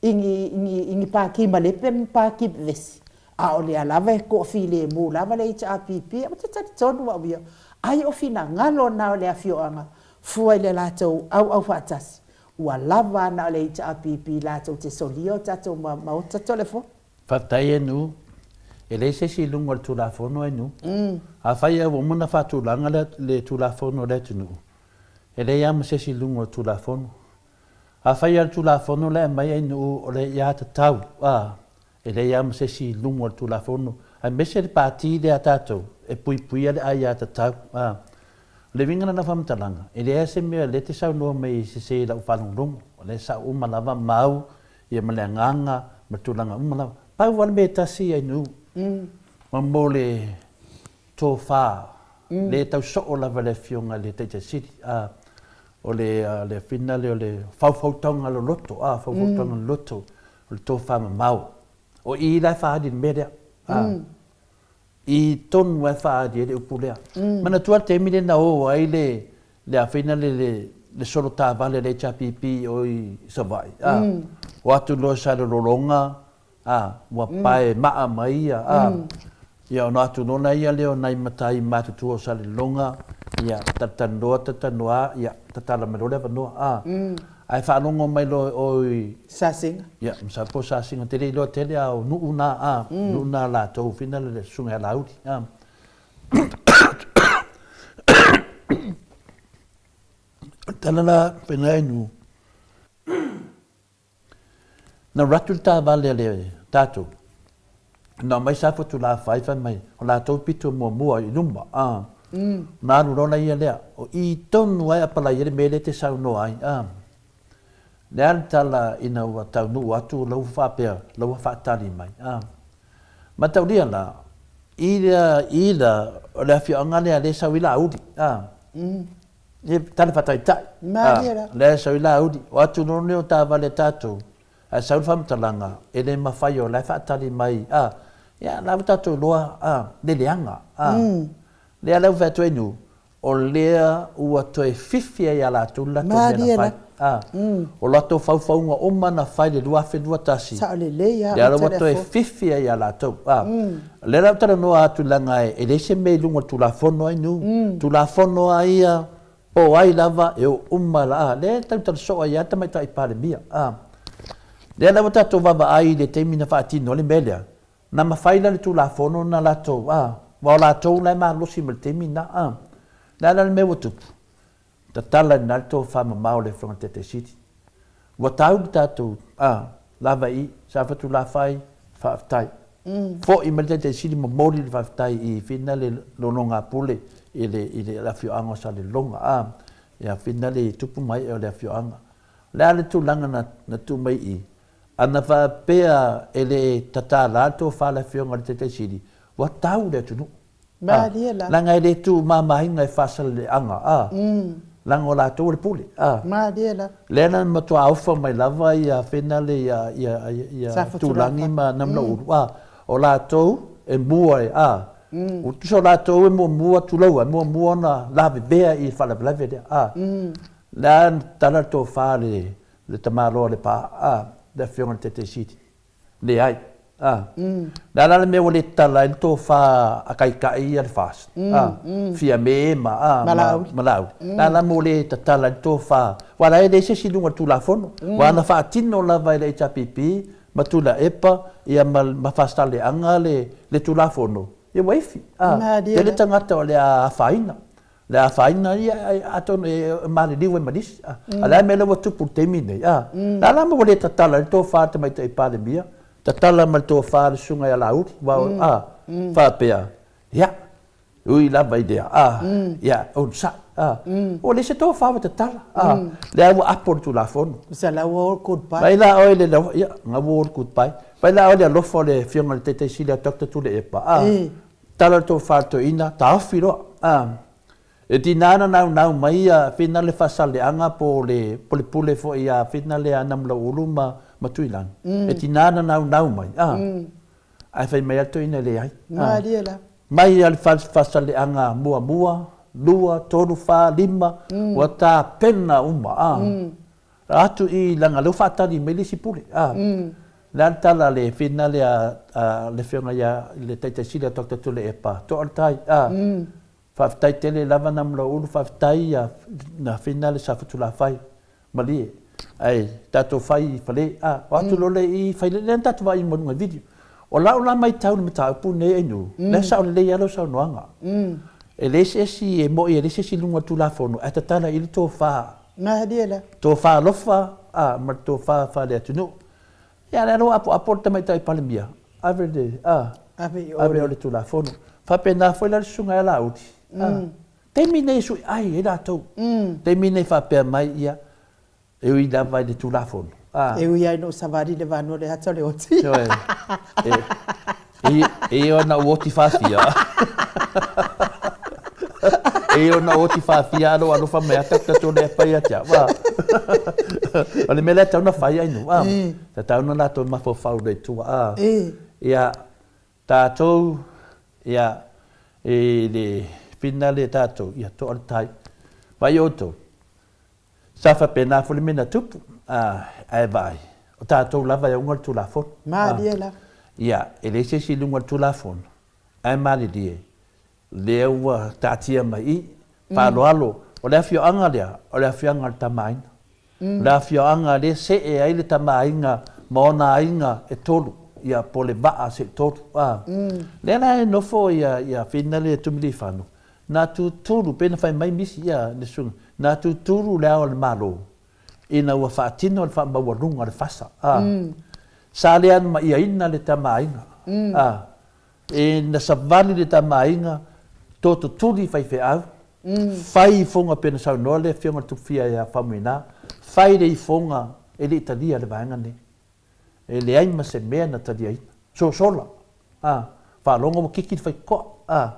i ni, i ni, i ni pāki malepe ma pāki vevesi? A o lea lava e toafilemu lava le HRPP, ou te talitonu au ia, ai o finagalo na o le afioaga fua i le latou auau faatasi, ua lava na o le HRPP latou te solia o tatou maota Toleafoa. Faafetai e Nu. E leai se isi i luga o le Tulafono e Nu. Afai lava ua uma ona faatulaga le Tulafono a le atunuu, e leai lava ma se isi i luga o le Tulafono. Afai lava o le Tulafono la e aumai e Nu o le aiatatau, a, e leai lava ma se isi i luga o le Tulafono, aemaise le Pati lea a tatou e puipuia le aiatatau, a. O le uiga lena o faamatalaga, e leai lava se mea o lea e te saunoa mai e sese i lau faalogologo, o lea e sao uma lava mau ia ma le agaga ma tulaga uma lava. Pau lava le mea e tasi Ainuu, ma mo le tofa le tau soo lava le afioga i le Taitai Sili, a, o le, le afina lea o le faufautoga loloto, a, faufautoga loloto, o le tofa mamao. O i la e faaali i le mea lea, a. I tonu lava e faaali ai le upu lea. Manatua le taimi lea na o ai le le afina le le le solo taavale a le HRPP i o i Savaii, a, o atu loa i Salelologa, a, ua pae maa mai ia, a, ia ona atu loa la ia lea o nai matai matutua o Salelologa, ia, talatalanoa, talatalanoa, ia, tatala mai loa le avanoa, a. Ae faalogo mai loa o i Sasiga. Ia, masalo po o Sasiga, ou te le iloa tele, a o Nuu na, a, Nuu na latou, fina le susuga ia Laauli, a. O le tala la pena e nu, na ratu le taavale a le tatou, na omai Safotulafai fai mai, o latou pito muamua i luma, a. Ona alu loa la ia lea, o i tonu lava e apalai ai le mea lea e te saunoa ai, a. Le a le tala ina ua taunuu atu la ua faapea, la ua faatali mai, a. Mataulia la, i lea, i la, o le afioaga lea lea e sau i Laauli, a. E tala faataitai, a, lea e sau i Laauli, o atu loa lea o taavale a tatou, ae sau le faamatalaga, e le mafai o la e faatali mai, a. Ia, la ua tatou iloa, a, le leaga, a. Lea la ua fai atu ai Nu, O lea ua toe fifi ai ia latou le latou mea na fai. A, o latou faufauga uma na fai i le 2021, Sao lelei a, lea la ua toe fifi ai ia latou. A, o lea la ou talanoa atu leaga e leai se mea i luga o le Tulafono ai nu. Tulafono a ia, po o ai lava, e o uma la, a, lea e tautala soo ai lava le Tamaitai Palemia. A, lea la ua tatou vaavaai i le taimi na faatino ai le mea lea, Na mafai la le Tulafono na latou, a, aua o latou la e malosi mai le taimi lena, a. O le a la le mea ua tupu? Tatala i ina le tofa mamao o le Afioga i le Taitai Sili. Ua tau le tatou, a, lava i, Safotulafai, faafetai. Foi mai le Taitai Sili momoli le faafetai i Fina le lologapule i le, i le afioaga o Salelologa, a, ia Fina le tupu mai o le afioaga. O le a le tulaga na, na tuu mai i i? Ana faapea e le tatala le tofa a le Afioga i le Taitai Sili, ua tau le atunuu. Malie la. Leaga e le tuumamaina e faasaleleaga, a. Leaga o latou o le pule, a. Malie la. Lea na matua ofa mai lava ia Fenale ia, ia, ia Tulagi ma Namulauulu, a. O latou e mua e, a. Ua tusa o latou e muamua, tulou e muamua ona lavevea i le faalavelave lea, a. Lea na tatala le tofa a le, le tamaloa o Lepa, a, le Afioga i le Taitaisili. Leai. A. Le a la le mea ua le tatala ai le tofa a Taitai ia le FAST? A. Fiame ma, a, ma, ma Laauli. Le a la mea ua le tatala ai le tofa? Aua la e leai se isi i luga o le Tulafono. Aua na faatino lava e le HRPP ma Tuilaepa ia ma, ma Faasaleleaga le, le Tulafono, ia ua ifi. A. Tele tagata o le a afaina. Le afaina ia, atonu e maliliu ai ma nisi. A o le a le mea lea ua tupu i le taimi lenei? A, le a la mea ua le tatala ai le tofa a le Tamaitai Palemia, tatala ma le tofa a le Susuga ia Laauli, aua a, faapea, ia, e ui lava i lea, a, ia, onosai, a, ua leai se tofa ua tatala, a, lea ua apo le Tulafono. It's a lau all goodbye. Vai la oe le, ia, gau all goodbye. Vai la oe le alofa o le Afioga i le Taitai Sili a Doctor Tuilaepa, a, Tala le tofa a le toeaina, taofi loa. A. E tiga ona naunau mai ia Whina le faasaleaga po o le po le pule foi ia Whina le a Namulauulu ma ma Tuilagi. E tiga ona naunau mai. A. Ae fai mai lava le toeaina e leai. A. Malie la. Mai lava le faasaleaga muamua, lua, tolu, fa, lima, ua tapena uma. A. Atu i leaga lea ua faatali mai le isi pule. A. Le a le tala a le finale a le Afioga ia le Taitai Sili a Doctor Tuilaepa, toa le tai. A. Faafetai tele lava Namulauulu, faafetai ia na finale sa Futulafai. Malie. Ae tatou fai i fale. A. O atu loa lea i fai lea na tatou vaai uma i luga i video. O lau la maitau i le mataupu lenei Ainuu, lea sao lelei lava lau saunoaga. E leai se isi e moi e leai se isi i luga o le Tulafono ae tatala i le tofa Malie la. Tofa alofa a, ma le tofa faale-atunuu. Ia, lea ua apoapo le Tamaitai Palemia, ave le, a, Ave i o ave o le Tulafono. Faapena foi la le Susuga ia Laauli, a, taimi nei e sui ai ai latou. Taimi nei faapea mai, ia, e ui lava i le Tulafono, a. E ui lava ina ou savali i le vanua o le ata o le oti. Ioe. E, E, e ona ou oti faafia. E ona ou oti faafia alo alofa mai ata ta tole e pai atia. Wa. O le mea lea tau na fai ai nu. A. Ta tau na latou mafaufau le tua. A. Ia, tatou, ia, e le whina le tatou, ia toa le tai. Vai outou. Sa faapena foi le mea na tupu, ā, ae vaai, o tatou lava e auga le Tulafono. Malie lava. Ia, e leai se isi i luga o le Tulafono, ae malilie, lea ua taatia mai i, faaaloalo, o le afioaga lea, o le afioaga o le Tama a Aiga. O le afioaga lea e see ai le Tama a Aiga ma ona aiga e tolu, ia, po o le vaa seetolu, ā. Lea la e nofo ia, ia Whina le Tumiliifano, Na tutulu, pei ona fai mai misi ia le susuga, na tutulu le Ao o le Malo ina ua faatino le faamaualuga o le fasa, a. Sa le anumaiaina le Tama Aiga, a. E na savali le Tama Aiga, totutuli faifeau, fai ifoga pei ona saunoa le Afioga i le Tupufia ia Faumuina, fai le ifoga e le i talia le vaega lenei. E leai ma se mea na taliaina. Sosola, a, faalogo ua kiki le faitotoa, a,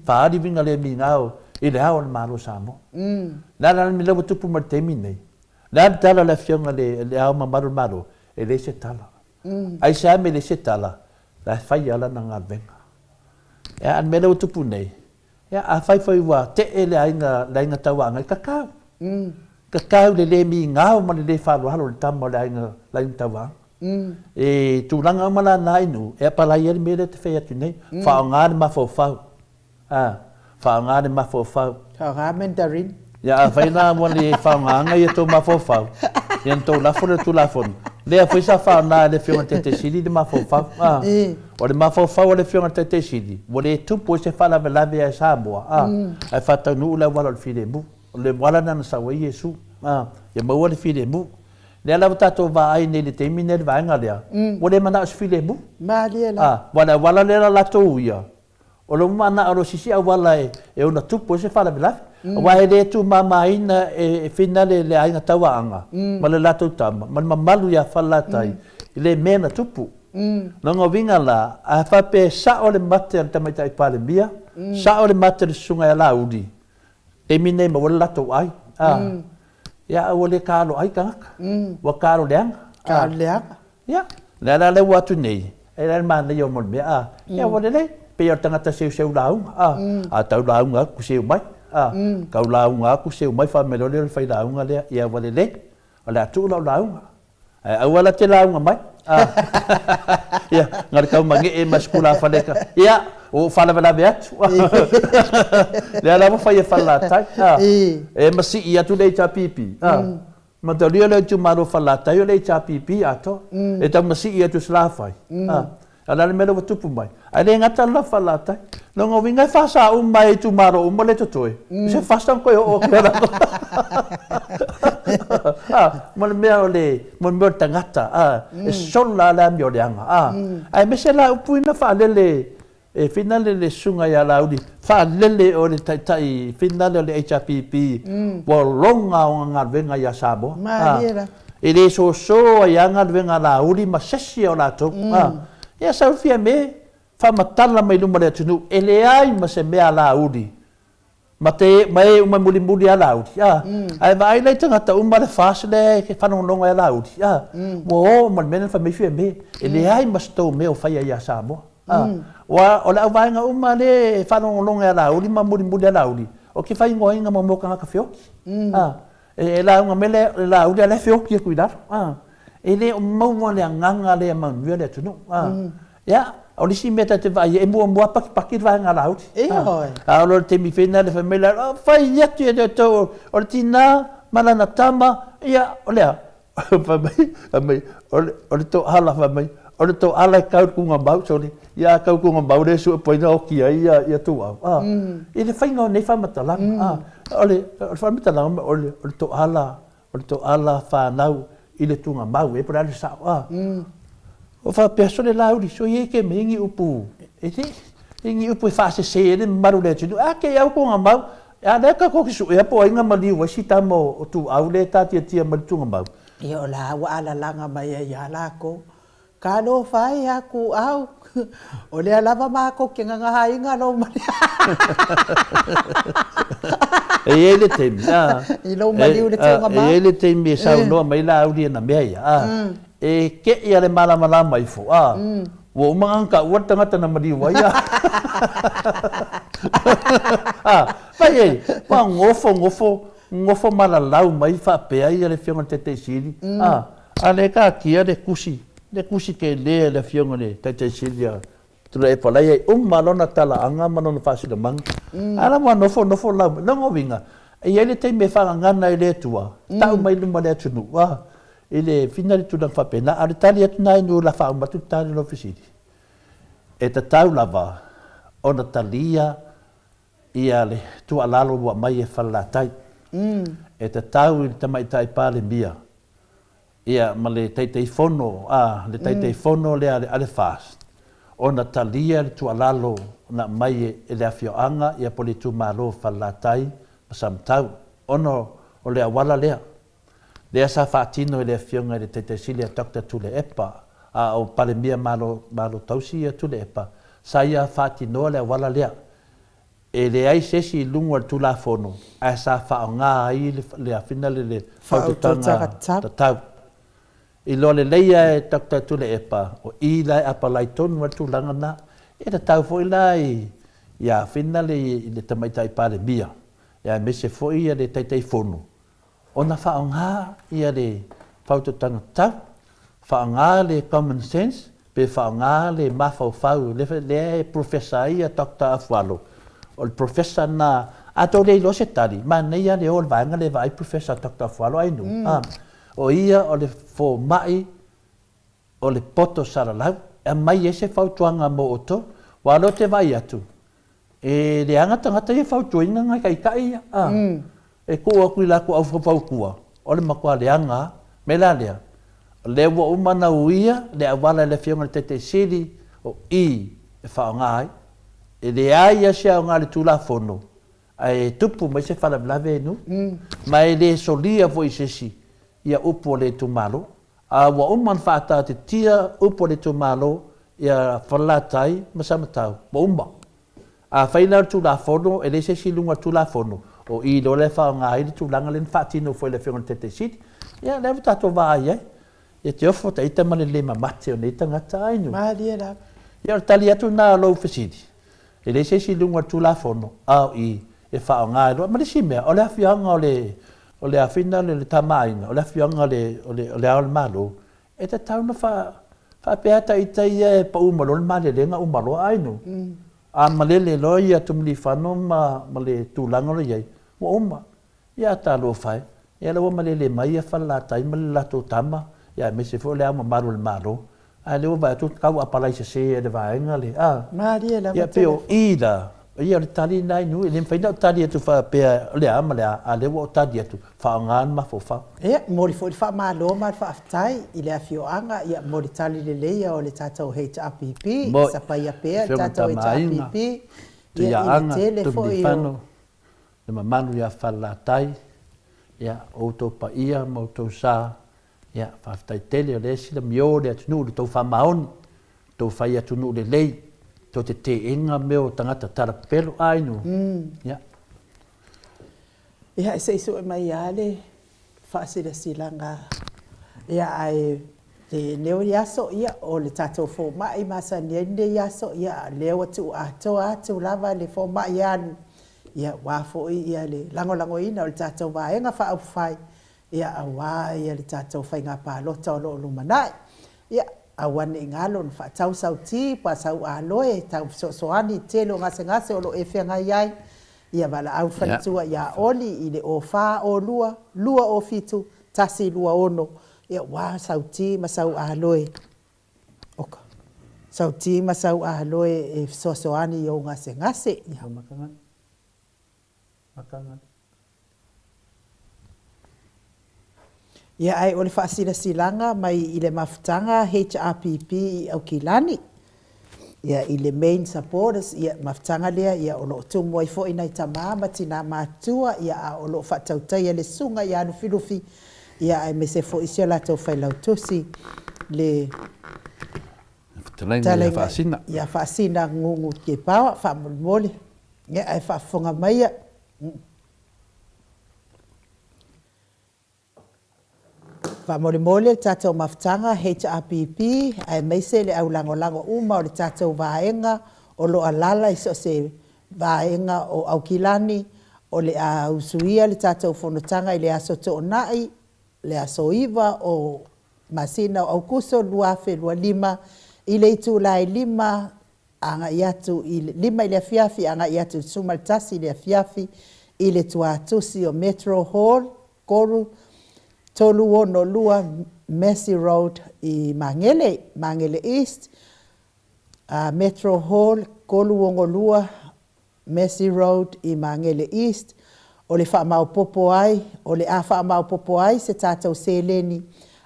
faaali uiga le migao i le Ao o le Malo o Samoa. Le a la le mea ua tupu mai le taimi lenei? Le a le tala a le Afioga i le Ao Mamalu o le Malo? E leai se tala. Aisea mea e leai se tala? La e fai lava lana galuega. A o le mea lea ua tupu nei, Ia, afai foi ua tee le aiga, le aiga tauagai, kakau. Kakau le le migao ma le le faaaloalo i le tama o le aiga, le aiga tauaga. E tulaga uma la na inu, e apalai ai le mea lea e te fai atu nei, faaaoga le mafaufau. A, faaaoga le mafaufau. Faaaoga Mandarin. Ia, afai la ua le faaaogaina ia tou mafaufau, ia ona tou lafo lea i le Tulafono. Lea foi sa faaaoga e le Afioga i le Taitai Sili le mafaufau. A, o le mafaufau o le Afioga i le Taitai Sili, ua le tupu ai se faalavelave ia Samoa, a, ae faataunuu le auala o le filemu. O le auala lena na sau ai Iesu, a, ia maua le filemu. Lea la ua tatou vaai nei i le taimi lenei i le vaega lea, ua le manao i se filemu. Malie la. A, aua o le auala lea la latou uia, O lou manao o lo sisi auala e ona tupu ai se faalavelave, aua e le tumamaina e finale le aiga tauaaga ma le latou tama ma le mamalu ia Falelatai i le mea na tupu. Lona uiga la, a faapea e sao le mate a le Tamaitai Palemia, sao le mate a le Susuga ia Laauli, taimi nei maua le latou ai. A, ia, a ua le taalo ai tagata. Ua taalo leaga. Taalo leaga. Ia, lea la lea ua atu nei, e la le manaia o mo le mea, a, ia ua lelei, pei o le tagata seuseu lauga, a, a tau lauga atu, seu mai, a, tau lauga atu, seu mai, fai mai loa lea o le fai lauga lea, ia ua lelei, o le a tuu lau lauga. Ae aua la te lauga mai, a, ia, na o le tau manee ma se tulafale ka, ia, ua ou faalavelave atu. Lea la ua fai e Falelatai, a, e masii atu le HRPP, a, Mataulia lea itumalo Falelatai o le HRPP atoa. E tau masii atu i Salafai. A o le a le mea lea ua tupu mai? Ae le gata le la Falelatai. Lona uiga e fasa uma e itumalo uma lea e totoe. Se fasa ona toe oo atu ia latou. A, mo le mea o le, mo le mea o le tagata, a, e sola lava le amioleaga, a. Aemaise la upu ina faalele E finale le susuga ia Laauli, faalele o le taitai finale o le HRPP ua loga ona galuega ia Samoa. Malie la. E le soso ai a galuega a Laauli ma sesi o latou. Ia sau Fiame faamatala mai luma o le atunuu, e leai ma se mea a Laauli ma te ma e uma e mulimuli ia Laauli, a. Ae vaai la i tagata uma le FAST lea e faalogologo ai a Laauli, a. Ua o ma le mea lea na fai mai Fiame, e leai ma se tou mea o faia ia Samoa, a. Ua o le auvaega uma lea e faalogologo ia Laauli ma mulimuli ia Laauli, o ke faaigoaina mo mea o tagata feoti, a. E lauga mai le Laauli a o la e feoti atu i lalo, a. E le o maua le agaga lea e manuia le atunuu, a. Ia, o le isi mea ta te vaai ai, e muamua patipati le vaega Laauli. Ioe. A oo loa i le taimi foi lena fai mai le Laauli, fai atu ia te outou, o le tina ma lana tama, ia, o le a? Fai mai, fai mai, o le toala, fai mai, o le toala e kau i le tugamau, sole, ia a kau i le tugamau lea e sue pai na oti ai ia Tuau. A, i le faiga o nei faamatalaga, a, o le faamatalaga, o le toala O le toala fanau i le tugamau e po o le a le sao a. O faapea sole Laauli soi e ke mei ni upu e le e ni upu e faasese ai le mamalu o le atunuu. A ke au tugamau a lea ka ko ki suea po o ai na maliu ai si tama o Tuau lea e taatiatia mai le tugamau. Ia o la ua alalaga mai ai ia lakou Talofa e a Kuau, o lea lava makou ke gagahaiga lou maliu. E i ai le taimi, a. I lou maliu i le tauga E i ai le taimi e saunoa mai Laauli i ana mea ia, a. E keʻi a le malamalama ifo, a. Ua uma ona taua le tagata na maliu ai, a. A, fai ai, ua nofo, nofo, nofo malalau mai faapea ia le Afioga i le Taitaisili, a. A lea e taatia le tusi, le tusi tele a le Afioga i le Taitai Sili a Tuilaepa, la e i ai uma lona talaaga ma lona faasilamaga. A la ua nofo nofo lau mai. Lona uiga, e i ai le taimi e faagagana ai le Atua, tau mai luma o le atunuu, a, i le fina le tulaga faapena. A o le tali atu lena i o le a faauma atu le tali o lau fesili, e tatau lava ona talia ia le tuualalo ua aumai e Falelatai. E tatau i le Tamaitai Palemia Ia, ma le Taitaifono, a, le Taitaifono lea a le FAST, ona talia le tuualalo na aumai e le afioaga ia po o le itumalo o Falelatai ma Samatau, ona o le auala lea, lea sa faatino e le Afioga i le Taitaisili a Doctor Tuilaepa, a o Palemia Malo, Malo Tausi ia Tuilaepa, sa ia faatinoa le auala lea. E leai se isi i luga o le Tulafono ae sa faaaoga ai le afina le le fautuaga tatau. Iloa lelei a e Doctor Tuilaepa o i la e apalai tonu ai le tulaga na. E tatau foi la i afina le i le Tamaitai Palemia aemaise foi le Taitaifono ona faaaoga ia le fautuaga tatau, faaaoga le common sense pe faaaoga le mafaufau lea e professor ai ia Doctor Afualo, o le professor lena, a tou le iloa se tali, manaia le o i le vaega lea e vaai professor Doctor Afualo ai nuu, o ia o le fomai o le poto salalau, e aumai ai se fautuaga mo outou. Aua o lea ou te vaai atu, e leaga tagata ia e fautuaina nai taitai ia, a. E tuu atu i latou aufaufautua, o le matua leaga lava. O le mea la lea, o lea ua uma ona uia le auala e le Afioga i le Taitai Sili o i e faaaoga ai. E leai lava se aoga i le Tulafono ae tupu mai se faalavelave e nuu, ma e le solia foi i se isi ia upu o le itumalo. A ua uma ona faataatitia upu a le itumalo ia Falelatai ma Samatau, ua uma. Afai la o le Tulafono, e leai se isi i luga o le Tulafono, O i loa la e faaaoga ai le tulaga lea na faatino foi e le Afioga i le Taitai Sili. Ia, lea ua tatou vaai ai. Ia te ofo ta ita ma le le mamate o nei tagata ai nu. Malie lava. Ia, o le tali atu lena o lou fesili, e leai se isi i luga o le Tulafono, a o i e faaaoga ai loa. Ma le isi mea, o le afioaga o le, o le afina le Tama a Aiga, o le afioaga o le, o le, o le Ao o le Malo, e tatau ona faa, faapea ta ita ia e pau uma loa le malelega uma loa ai nu. A malele loa ia Tumilifano ma, ma le tulaga o lo o i ai, ua uma. Ia talofa e, ia la ua malele mai ia Falelatai ma le latou tama, ia aemaise foi o le Ao Mamalu o le Malo, a lea ua vaai atu tau apalai sese e le vaega le, a. Malie lava Ia pei o i la, ia o le tali lena i nuu, e le mafai ona ou tali atu faapea o le a ma le a, a lea ua ou tali atu, faaaoga le mafaufau. Ia, momoli foi le faamalo ma le faafetai i le afioaga, ia, mo le tali lelei o le tatou HRPP, Moi, sapaia pea le Afioga i le tatou Tama a Aiga, HRPP, ia, i le Tuiaaga, tele foi o. Tumilifano, le mamalu ia Falelatai, ia, o outou paia ma outou sa, ia, faafetai tele o lea e silamio le atunuu i le tou faamaoni, le tou fai atunuu lelei, tou te teena mea o tagata tala pepelo, a inu, ia. Ia, se i sue mai lava le faasilasilaga, ia, ae lenei aso, ia, o le tatou fomai masani ai lenei aso, ia, a o lea ua tuu atoa atu lava le fomai e alu, ia, aua foi ia le lagolagoina o le tatou Vaega Faaupufai, ia, aua ia le tatou faiga palota o lo o lumanai. Ia, aua ne i galo ona faatau sau ti pa sau aloe e tau fesoasoani i le tele o gasegase o lo o e feagai ai. Ia valaau le faletua ia Oli i le o fa o lua, lua o fitu, tasi lua ono, ia ua sau ti ma sau aloe, oka, sau ti ma sau aloe e fesoasoani i ou gasegase. Ia. Ia ae o le faasilasilaga mai i le mafutaga HRPP i Aukilani, ia i le main supporters, ia mafutaga lea ia o lo o tumu ai foi nai tama ma tina matutua, ia a o lo o faatautaia le susuga ia Lufilufi, ia aemaise foi si o latou failautusi le Fetalaiga ia Faasina. Ia Faasina Gugu Kepaoa, faamolemole, ia ae faafofoga maia. Faamolemole le tatou mafutaga HRPP aemaise le au lagolago uma o le tatou vaega o lo o alala i so o se vaega o Aukilani o le a usuia le tatou fonotaga i le aso Toonai le aso 9 o masina o Aukuso 2025 i le itula e 5 agai atu i le 5 i le afiafi agai atu i le 11 i le afiafi i le tuatusi o Metro Hall, 3, 362 Massey Road i Magele, Magele East, Metro Hall, 362 Massey Road i Magele East, o le faamaopoopo ai, o le a faamaopoopo ai se tatou seleni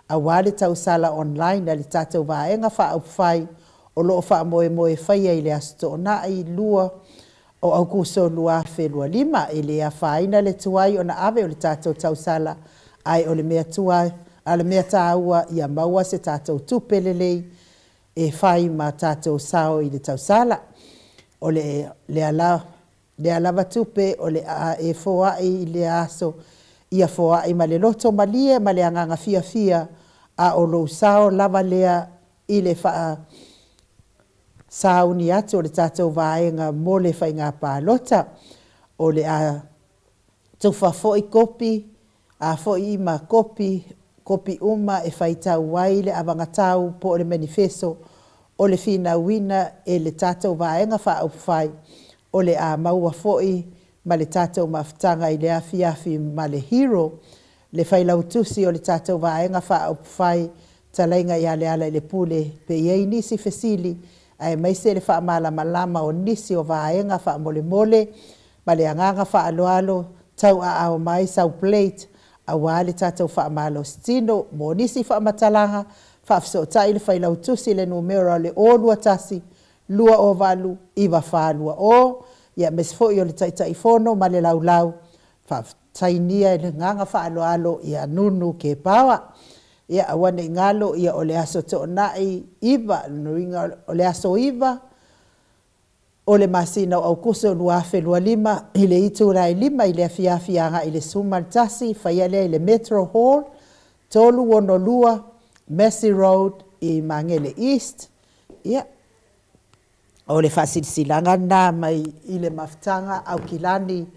aua le tausala online a le tatou Vaega Faaupufai o lo o faamoemoe e faia i le Aso Toonai 2 o Aokuso 2025. E le afaina le tuai ona ave o le tatou tausala, ae o le mea tuai, a o le mea taua ia maua se tatou tupe lelei e fai ma tatou sao i le tausala. O le lea lava tupe o le a e foai i lea aso, ia foai ma le loto malie ma le agaga fiafia, a o lou sao lava lea i le faasauni atu o le tatou vaega mo le faiga palota. O le a tufa foi kopi a foi ma kopi, kopi uma e faitau ai le avagatau po o le menifeso o le finauina e le tatou Vaega Faaupufai o le a maua foi ma le tatou mafutaga i le afiafi ma le Hero, le Failautusi o le tatou Vaega Faaupufai Talaiga ia Lealailepule pe i ai nisi fesili aemaise le faamalamalama o nisi o vaega faamolemole Ma le agaga faaaloalo, tauaao mai sau plate aua le tatou faamalositino. Mo nisi faamatalaga, faafesootai le Failautusi i le numera o le 021 208 9420, ia aemaise foi o le Taitaifono ma le Laulau, faasainia i le agaga faaaloalo ia Nunu Kepaoa. Ia aua ne i galo, ia o le aso Toonai 9, lona uiga o le aso 9. o le masina o Aukuso 2025 i le itula e 5 i le afiafi agai i le 11, faia lea i le Metro Hall, 362 Massey Road i Magele East. Ia, o le faasilasilaga lena mai i le mafutaga Aukilani,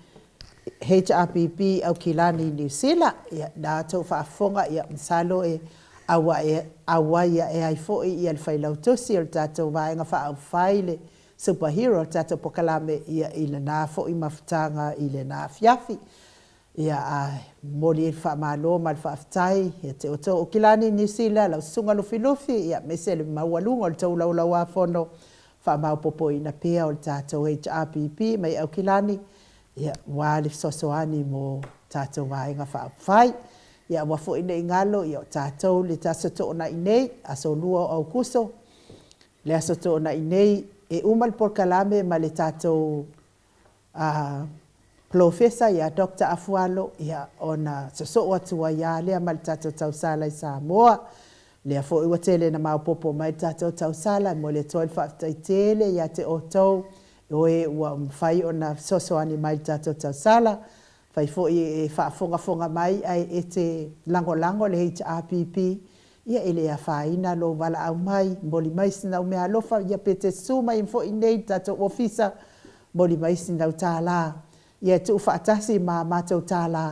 HRPP Aukilani Niu Sila. Ia, na outou faafofoga, ia, masalo e auai ae ai foi ia le Failautusi o le tatou Vaega Faaupufai, le Super Hero o le tatou polokalame, ia, i lena foi mafutaga i lena afiafi. Ia, a momoli ai le faamalo ma le faafetai ia te outou o Aukilani, Niu Sila, lau Susuga Lufilufi, ia, aemaise le maualuga o le tou laulauafono faamaopopoina pea o le tatou HRPP mai Aukilani, ia, aua le fesoasoani mo tatou Vaega Faaupufai. Ia, aua foi ne i galo, ia, o tatou le Aso Toonai nei, aso 2 o Aukuso, le Aso Toonai nei, e uma le polokalame ma le tatou a Polofesa ia Doctor Afualo, ia, ona sosoo atu ai lava lea ma le tatou tausala i Samoa. Lea foi ua tele ina maopoopo mai le tatou tausala, e momoli atu ai le faafetai tele ia te outou o e ua mafai ona fesoasoani mai i le tatou tausala. Afai foi e faafogafoga mai ae e te lagolago le HRPP, ia e le afaina lou valaau mai, momoli mai sina au meaalofa, ia pe te susu mai foi i inei i le tatou ofisa, momoli mai sina au tālā, ia e tuufaatasi ma a matou tālā,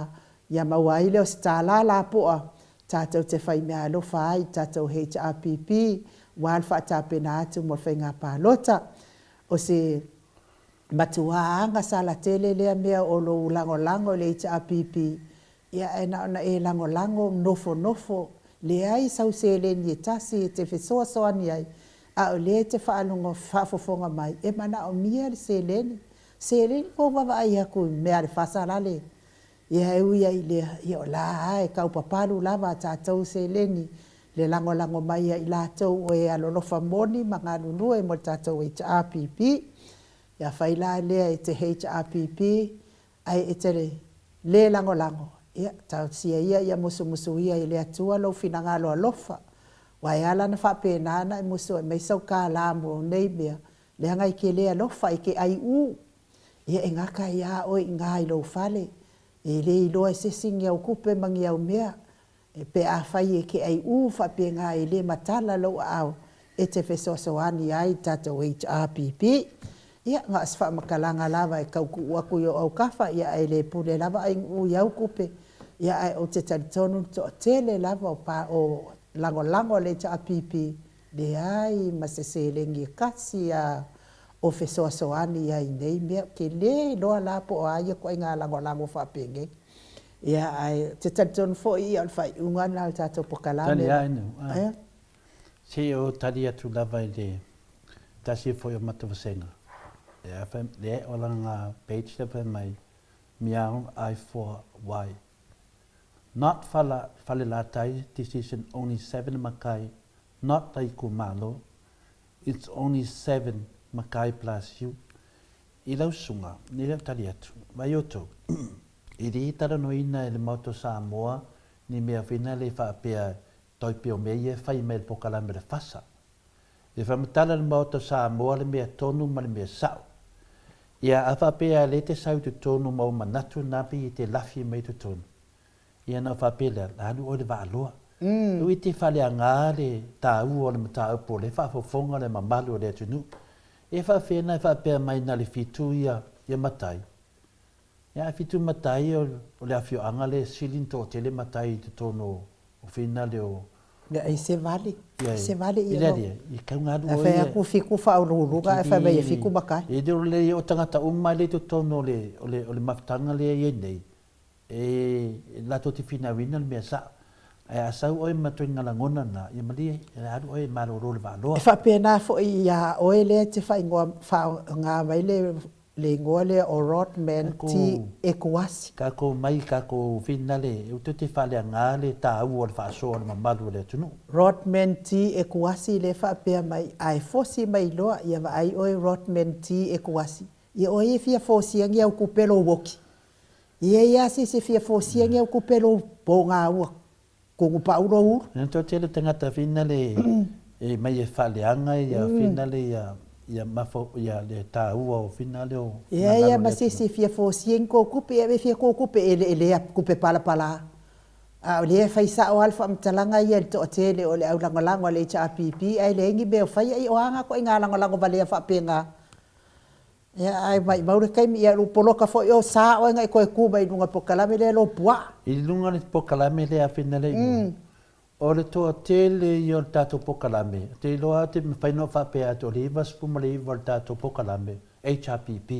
ia maua ai lea o se tālā lapoa tatou te fai meaalofa ai i le tatou HRPP aua le faatapena atu mo le faiga palota. O se matuā agasala tele lea mea o lou lagolago i le HRPP, ia ae na ona e lagolago, nofonofo, leai sau seleni e tasi e te fesoasoani ai, a o lea e te faalogo faafofoga mai e manaomia le seleni. Seleni ua ou vaavaai atu i mea a le faasalale Ia e ui ai i lea, ia o la lava e taupapalu lava a tatou seleni le lagolago mai a i latou o e alolofa moni ma galulue mo le tatou HRPP. Ia afai la lea e te HRPP ae e te le lagolago, ia talosia ia ia musumusuia e le Atua lou finagalo alofa, aua e ala ona faapena ona e musu e aumai sau kālā mo nei mea, leaga e te le alofa, e te aiū. Ia e gata ai lava oe i ina i lou fale, e le iloa e se isi ni au tupe ma ni au mea, pe afai e te aiū faapena e le matala lou aao e te fesoasoani ai i le tatou HRPP. Ia, na o se faamatalaga lava e tau tuu atu i ou autafa, ia ae le pule lava Ainuu i au tupe, ia ae ou te talitonu le toatele lava o pa o lagolago a le HRPP, leai ma se seleni e tasi a o fesoasoani ai i nei mea. Ou te le iloa la po o a ia ituaiga lagolago faapenei. Ia, ae ou te talitonu foi ia o le faaiuga lena o le tatou polokalame. Tali lava inu, a. Se i ou tali atu lava i le tasi foi o matavasega. Lea o lana page lea fai mai, Miao I for Y. Not fala Falelatai decision only seven makai not the itumalo It's only seven makai plus you I lau susuga, nei lau tali atu, vai outou, e le talanoaina e le Maota o Samoa ni mea whina le faapea toi pea o mea ia e fai mai le pokalame le fasa. E whamatala le Maota o Samoa le mea tonu ma le mea sao. Ia a faapea le te sau i totonu ma ou manatu na pei e te lafi mai i totonu. Ia ona ou faapea lea, la alu oe i le Vaaloa. E ui te faaleaga le taua o le mataupu o lea e faafofoga le mamalu o le atunuu. E faafefea na e faapea mai na le fitu ia ia matai? Ia a fitu matai o le afioaga lea e sili ona toatele matai i totonu o finale o Ia ai se vale, ai se vale ia no. I kau ngalu oe. Fai atu fitu faauluuluga ae fai mai e fitu matai. E le o le o tagata uma e le i totonu o le o le o le mafutaga lea e i ai nei. E latou te finauina le mea sao. Ae a sau oe ma ituaiga lagona na, ia malie, e alu oe e malolo le vaaloa. E faapena foi ia oe lea e te faaigoa, faaaoga mai le le igoa lea o Rodman T. Ekuasi. Tatou mai tatou finale, e tou te faaleaga le taua o le faasoa o le mamalu o le atunuu. Rodman T. Ekuasi lea e faapea mai, a e fosi mai loa, ia vaai oe Rodman T. Ekuasi, ia o ai e fia fosia ni au tupe lou oki? E i ai lava se isi e fia fosia ni au tupe lou pogaua kogupau lou ulu. Ina toatele tagata finale e mai e faaleaga ia finale ia. Ia mafau, ia le taua o fina lea o Ia ia ma se isi e fia fosia ni kou tupe, ia e fia kou tupe e le tupe palapala. A o lea e fai sao lava le faamatalaga ia i le toatele o le au lagolago a le HRPP ae leai ni mea o faia, ia o a na ituaiga lagolago valea faapena? Ia ae maimau le taimi, ia lou poloka foi o sa oe na e toe tu mai i luga o le polokalame lea lou puaa. I luga o le polokalame lea a Fina lea i luga, o le toatele ia o le tatou polokalame, ou te iloa ou te mafai ona ou faapea atu o le 99 o le tatou polokalame HRPP.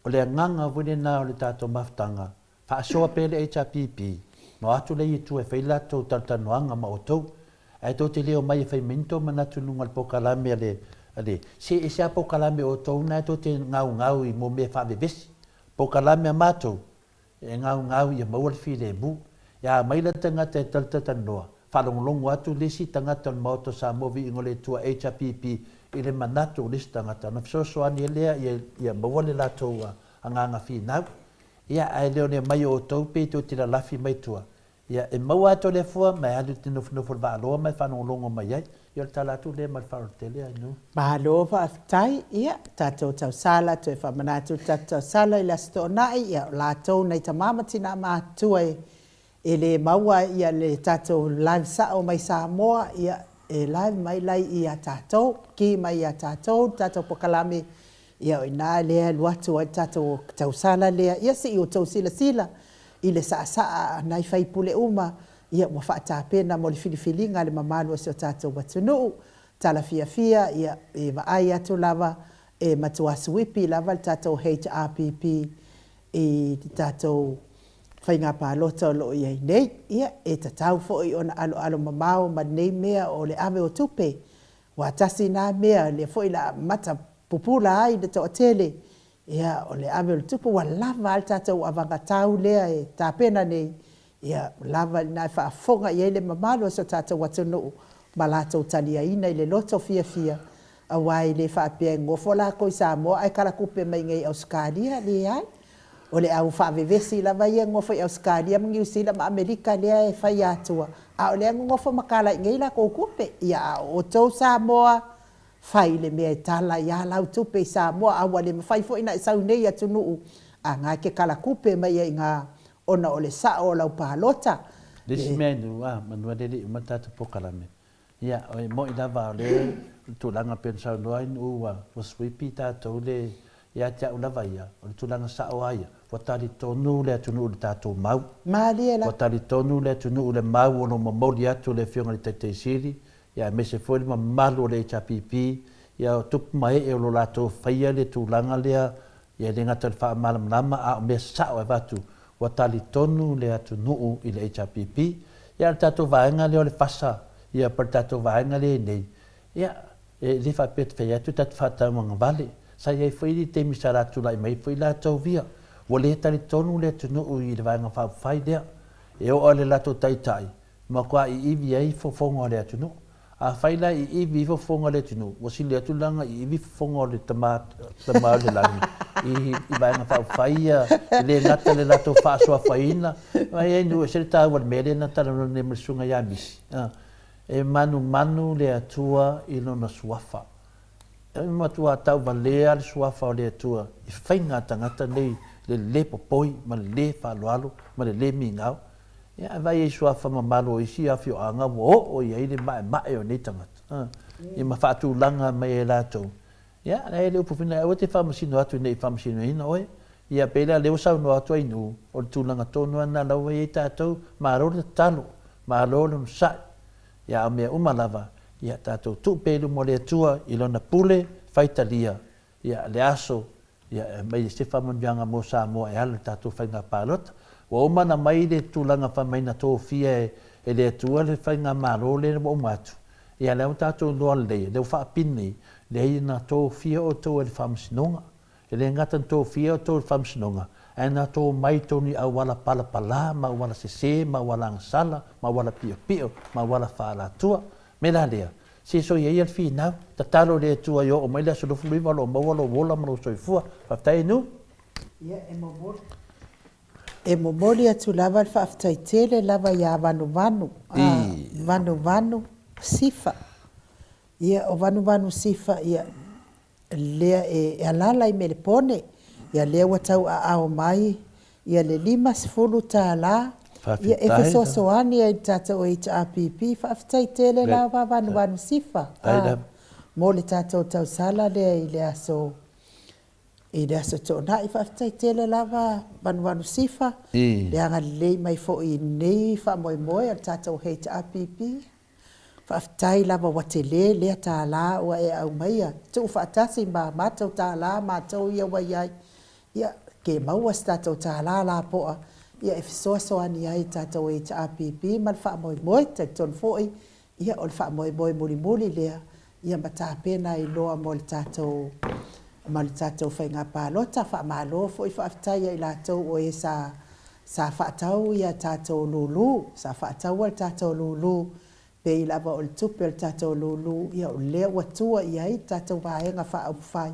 O le agaga foi lena o le tatou mafutaga, Faasoa pea le HRPP, ma o atu lea i tua e fai latou talatalanoaga ma outou. Ae tou te le omai e fai mai ni tou manatu i luga o le polokalame a le, a le, se ese lava polokalame o outou na tou te gaugau i mo mea faavevesi. Polokalame a matou, e gaugau ia maua le filemu. Ia aumai la le tagata e talatalanoa, faalogologo atu le isi tagata o le Maota o Samoa Viiga o le Atua, HRPP, i le manatu o le isi tagata, ona fesoasoani ai lea ia, ia maua le latou agaga finau. Ia, ae le o le omai o outou pe tou te lalafi mai tua, ia, e maua atu e le afua ma e alu e te nofonofo i le vaaloa ma e faalogologo mai ai. Ia, o le tala atu lea ma le faaaloalo tele, Ainuu. Malo faafetai, ia, tatou tausala, toe faamanatu le tatou tausala i le Aso Toonai, ia, o latou nai tama ma tina matutua e E le maua ia le tatou live sao mai Samoa, ia e live mai la ia tatou, ki mai ia tatou le tatou pokalame, ia o ina lea e alu atu ai le tatou tausala lea, ia se i outou silasila i le saasaa a nai faipule uma, ia ua faatapena mo le filifiliga a le mamalu o si o tatou atunuu. Tala fiafia, ia e vaai atu lava e matua suipi lava le tatou HRPP i le tatou faiga palota o lo o i ai nei. Ia, e tatau foi ona aloalo mamao ma lenei mea o le ave o tupe, aua tasi na mea lea foi la mata pupula ai le toatele, ia, o le ave o le tupe, ua lava a le tatou avagatau lea e tapena nei, ia, ua lava lena e faafofoga i ai le mamalu o si o tatou atunuu ma latou taliaina i le loto fiafia, aua e le faapea e nofo latou i Samoa ae kalatupe mai i inei i Ausetalia, leai. O le au faavevesi lava ia e nofo i Ausetalia ma Niu Sila ma Amerika lea e fai atua, a o lea e nonofo ma tala i inei latou tupe. Ia, a o outou Samoa, fai le mea e tala ai lava lau tupe i Samoa, a ua le mafai foi ona e sau i nei atunuu, a na e te kalatupe mai ai i ina ona o le sao o lau palota. Le isi mea i a, manu e le i uma le tatou polokalame. Ia, e moni lava o le tulaga pei ona saunoa ai Nu'u ua sweep tatou le, ia te au lava ia, o le tulaga sao lava ia, ua talitonu le atunuu i le tatou mau. Malie la. Ua talitonu le atunuu i le mau o lo o momoli atu e le Afioga i le Taitai Sili, ia aemaise foi le mamalu o le HRPP, ia o tupu ma ee o lo o latou faia le tulaga lea, ia e le gata i le faamalamalama a o mea sao e avatu Ua talitonu le atunuu i le HRPP, ia a o le tatou vaega lea o le FASA, ia po o le tatou vaega lea e i nei, ia, e le faapea e fai atu tatou faatauagavale. Sa i ai foi le taimi sa la tulai mai ai foi latou ia. Ua le talitonu le atunuu i le Vaega Faaupufai lea. E oo lava i le latou taitai, matua iivi ai fofoga o le atunuu. Afai la e iivi fofoga o le atunuu, ua sili atu la ona iivi fofoga o le Tama, Tama o le Lagi i, i Vaega Faaupufai ia, e le gata i le latou faasoafaina, a i ai nuu ese le taua o le mea lea na talanoa nei ma le Susuga ia Misi, a, e manumanu le Atua i lona suafa. E matua tauvalea le suafa o le Atua i faiga a tagata nei, le le popoi ma le le faaaloalo ma le le migao. Ia, ae vaai i suafa mamalu o isi afioaga ua oo i ai le maemae o nei tagata, ia ma faatulaga mai e latou. Ia, la e i ai le upu foi lea, aua e te faamasino atu ne i faamasinoina oe. Ia, pei la lea ua saunoa atu ai Nuu, o le tulaga tonu lava lena la ua i ai tatou, malo le tatalo, malo le onosai. Ia, a o mea uma lava, ia tatou tuu pea i luma o le Atua i Lona pule faitalia, ia, le aso Ia, e aumai se faamanuiaga mo Samoa e ala i le tatou faiga palota. Ua uma ona aumai le tulaga fai mai na tofia e le Atua le faigamalo lea ua uma atu. Ia, lea ua tatou iloa lelei, lea ua faapini nei, leai na tofia outou e le Faamasinoga. E le gata na tofia outou e le Faamasinoga, ae na tomai tonu i auala palapala ma auala sese ma auala agasala ma auala piopio ma auala faaalatua. Mea la lea, Se soia ia le finau, tatalo i le Atua ia oo mai le aso 29 o lo o maua lou ola ma lou soifua. Faafetai e Nu. Ia, e momoli, e momoli atu lava le faafetai tele lava ia Vanuvanu, a, Vanuvanu Sifa. Ia, o Vanuvanu Sifa, ia. lea e alaala i Melepone, ia lea ua tauaao mai ia le 50 tala ia e fesoasoani ai i le tatou HRPP. Faafetai tele lava Vanuvaanu Sifa mo le tatou tausala lea i le aso i le Aso Toonai. Faafetai tele lava Vanuvaanu Sifa le agalelei mai foi i lenei faamoemoe o le tatou HRPP. Faafetai lava ua tele lea tala ua e aumaia, tuufaatasi ma matou tala matou ia ua i ai, ia ke maua se tatou tala lapoa ia e fesoasoani ai i le tatou HRPP ma le faamoemoe. Talitonu foi ia o le faamoemoe mulimuli lea ia ma tapena ai loa mo le tatou ma le tatou faiga palota. Faamalo foi faafetai ia i latou o e sa sa faatau ia tatou lulu, sa faataua le tatou lulu, pei lava o le tupe o le tatou lulu, ia o lea ua tua i ai le tatou Vaega Faaupufai,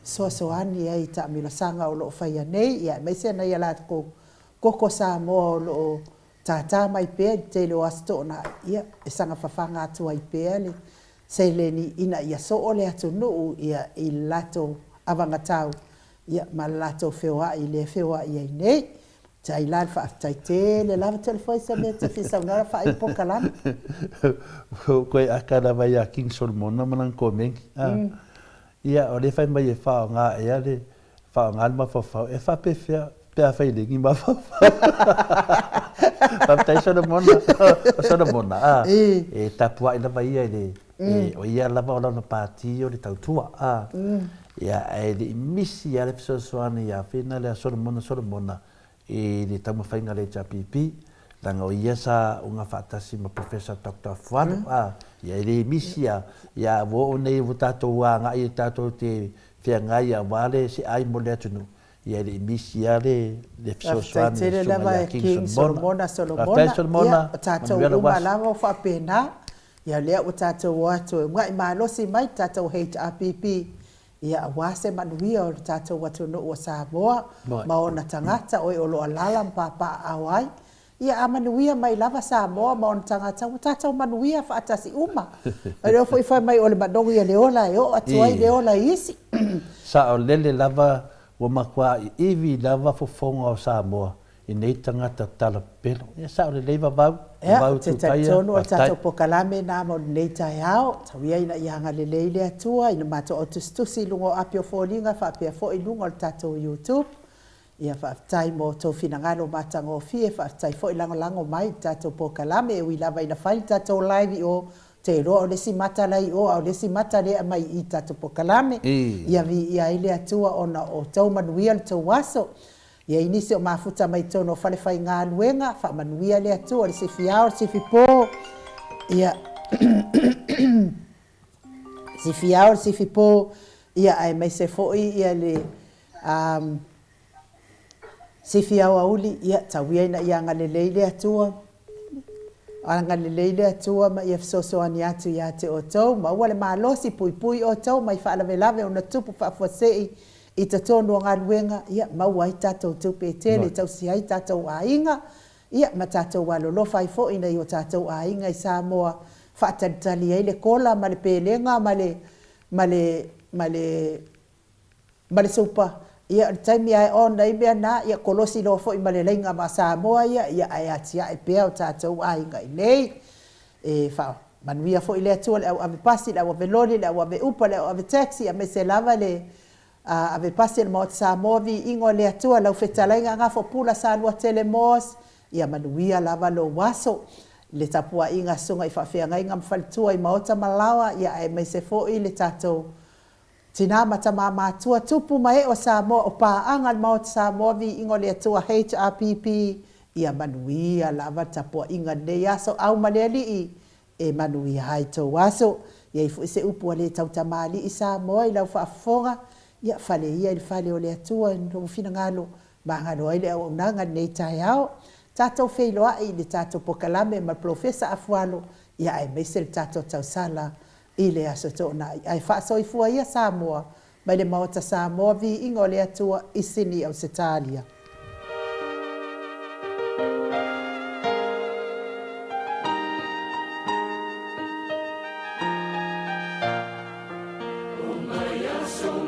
fesoasoani ai i taamilosaga o lo o faia nei, ia aemaise nai a latou koko Samoa o lo o tātā mai pea i le tele o Aso Toonai, ia e saga fafaga atu ai pea le seleni ina ia soo le atunuu ia i le latou avagatau ia ma le latou feoai i lea feoai ai nei. Tai la le faafetai tele lava Toleafoa i se mea e te fia saunoa faaiu polokalame. Koe aka lava ia King Solomona ma lana komeni. Ia o lea fai mai e faaaoga ea le faaaoga le mafaufau e faapefea pe afai e leai ni mafaufau. Faafetai Solomona. O Solomona a e tapuai lava ia i le o ia lava o lana pati o le tautua a ia ae le i misi lava le fesoasoani ia Fina lea Solomona Solomona i le taumafaiga a le HRPP leaga o ia sa uga faatasi ma Professor Doctor Afualo a ia e le misi a ia ua oo nei ua tatou agai e tatou te feagai aua le se ai mo le atunuu ia e le i misi a le le fesoasoani a le susuga ia King Solomona. Faafetai Solomona, o tatou uma lava ua faapena, ia lea ua tatou o atu e uga'i malosi mai le tatou HRPP ia aua se manuia o le tatou atunuu o Samoa ma ona tagata o e o lo o alaala ma papaaao ai. Ia a manuia mai lava Samoa ma ona tagata ua tatou manuia faatasi uma. O lea foi fai mai o le manogi o le ola e oo atu ai le ola i isi. Saolele lava ua matua iivi lava fofoga o Samoa i nei tagata tala pepelo. Ia sao lelei Vavau, Ia, Vavau ou te Tutaia, talitonu o le faafetai. tatou polokalame lena mo lenei taeao. Tau ia ina ia agalelei le Atua ina matou autusitusi i luga o api o foliga faapea foi i luga o le tatou YouTube. Ia faafetai mo tou finagalo matagofie, faafetai foi lagolago mai i le tatou polokalame e ui lava ina fai le tatou live i o, ou te iloa o le isi mata la i o a o le isi mata lea e aumai i i tatou polokalame. Ia viia ai le Atua ona o tou manuia le tou aso. I ai nisi o mafuta mai totonu o falefaigaluega, faamanuia le Atua, le sifi ao, le sifi po, ia, sifi ao, le sifi po, ia, aemaise foi ia le, um, sifi aoauli, ia, tau ia ina ia agalelei le Atua, agalelei le Atua ma ia fesoasoani atu ia te outou, maua le malosi, puipui outou mai faalavelave ona tupu faafuasei I totonu o galuega, ia, maua ai tatou tupe e tele e tausi ai tatou aiga, ia, ma tatou alolofa ai foi nai o tatou aiga i Samoa, faatalitali ai le kola ma le pelega ma le, ma le, ma le, ma le supa. Ia, o le taimi lava e on ai mea na, ia, kolosi loa foi ma le laina ma Samoa ia, ia, ae atiae pea o tatou aiga i inei. E faamanuia foi le Atua i le au ave pasi, le au ave loli, le au ave upa, le au ave taxi, aemaise lava le ave pasi a le Maota Samoa, viiga o le Atua, lau fetalaiga Gafopula Saluatele Moss, ia manuia lava lou aso. Le tapuaiga a Susuga i Faafeagaiga ma Faletua i Maota ma Laoa, ia aemaise foi le tatou Tina ma tama matua, tupu ma ee o Samoa, o paaga le Maota Samoa, viiga o le Atua HRPP, ia manuia lava le tapuaiga i lenei aso, au ma le Alii, e manuia ai tou aso. I ai foi se upu a le tautamalii Samoa i lau faafofoga, ia fale ia i le fale o le Atua i lou finagalo, magalo ai le auaunaga i lenei taeao. Tatou feiloai i le tatou pokalame ma le Polofesa Afualo, ia aemaise le tatou tausala i le Aso Toonai. Ae faasoifua ia Samoa mai le Maota Samoa Viiga o le Atua i Sini Ausetalia. Omai aso.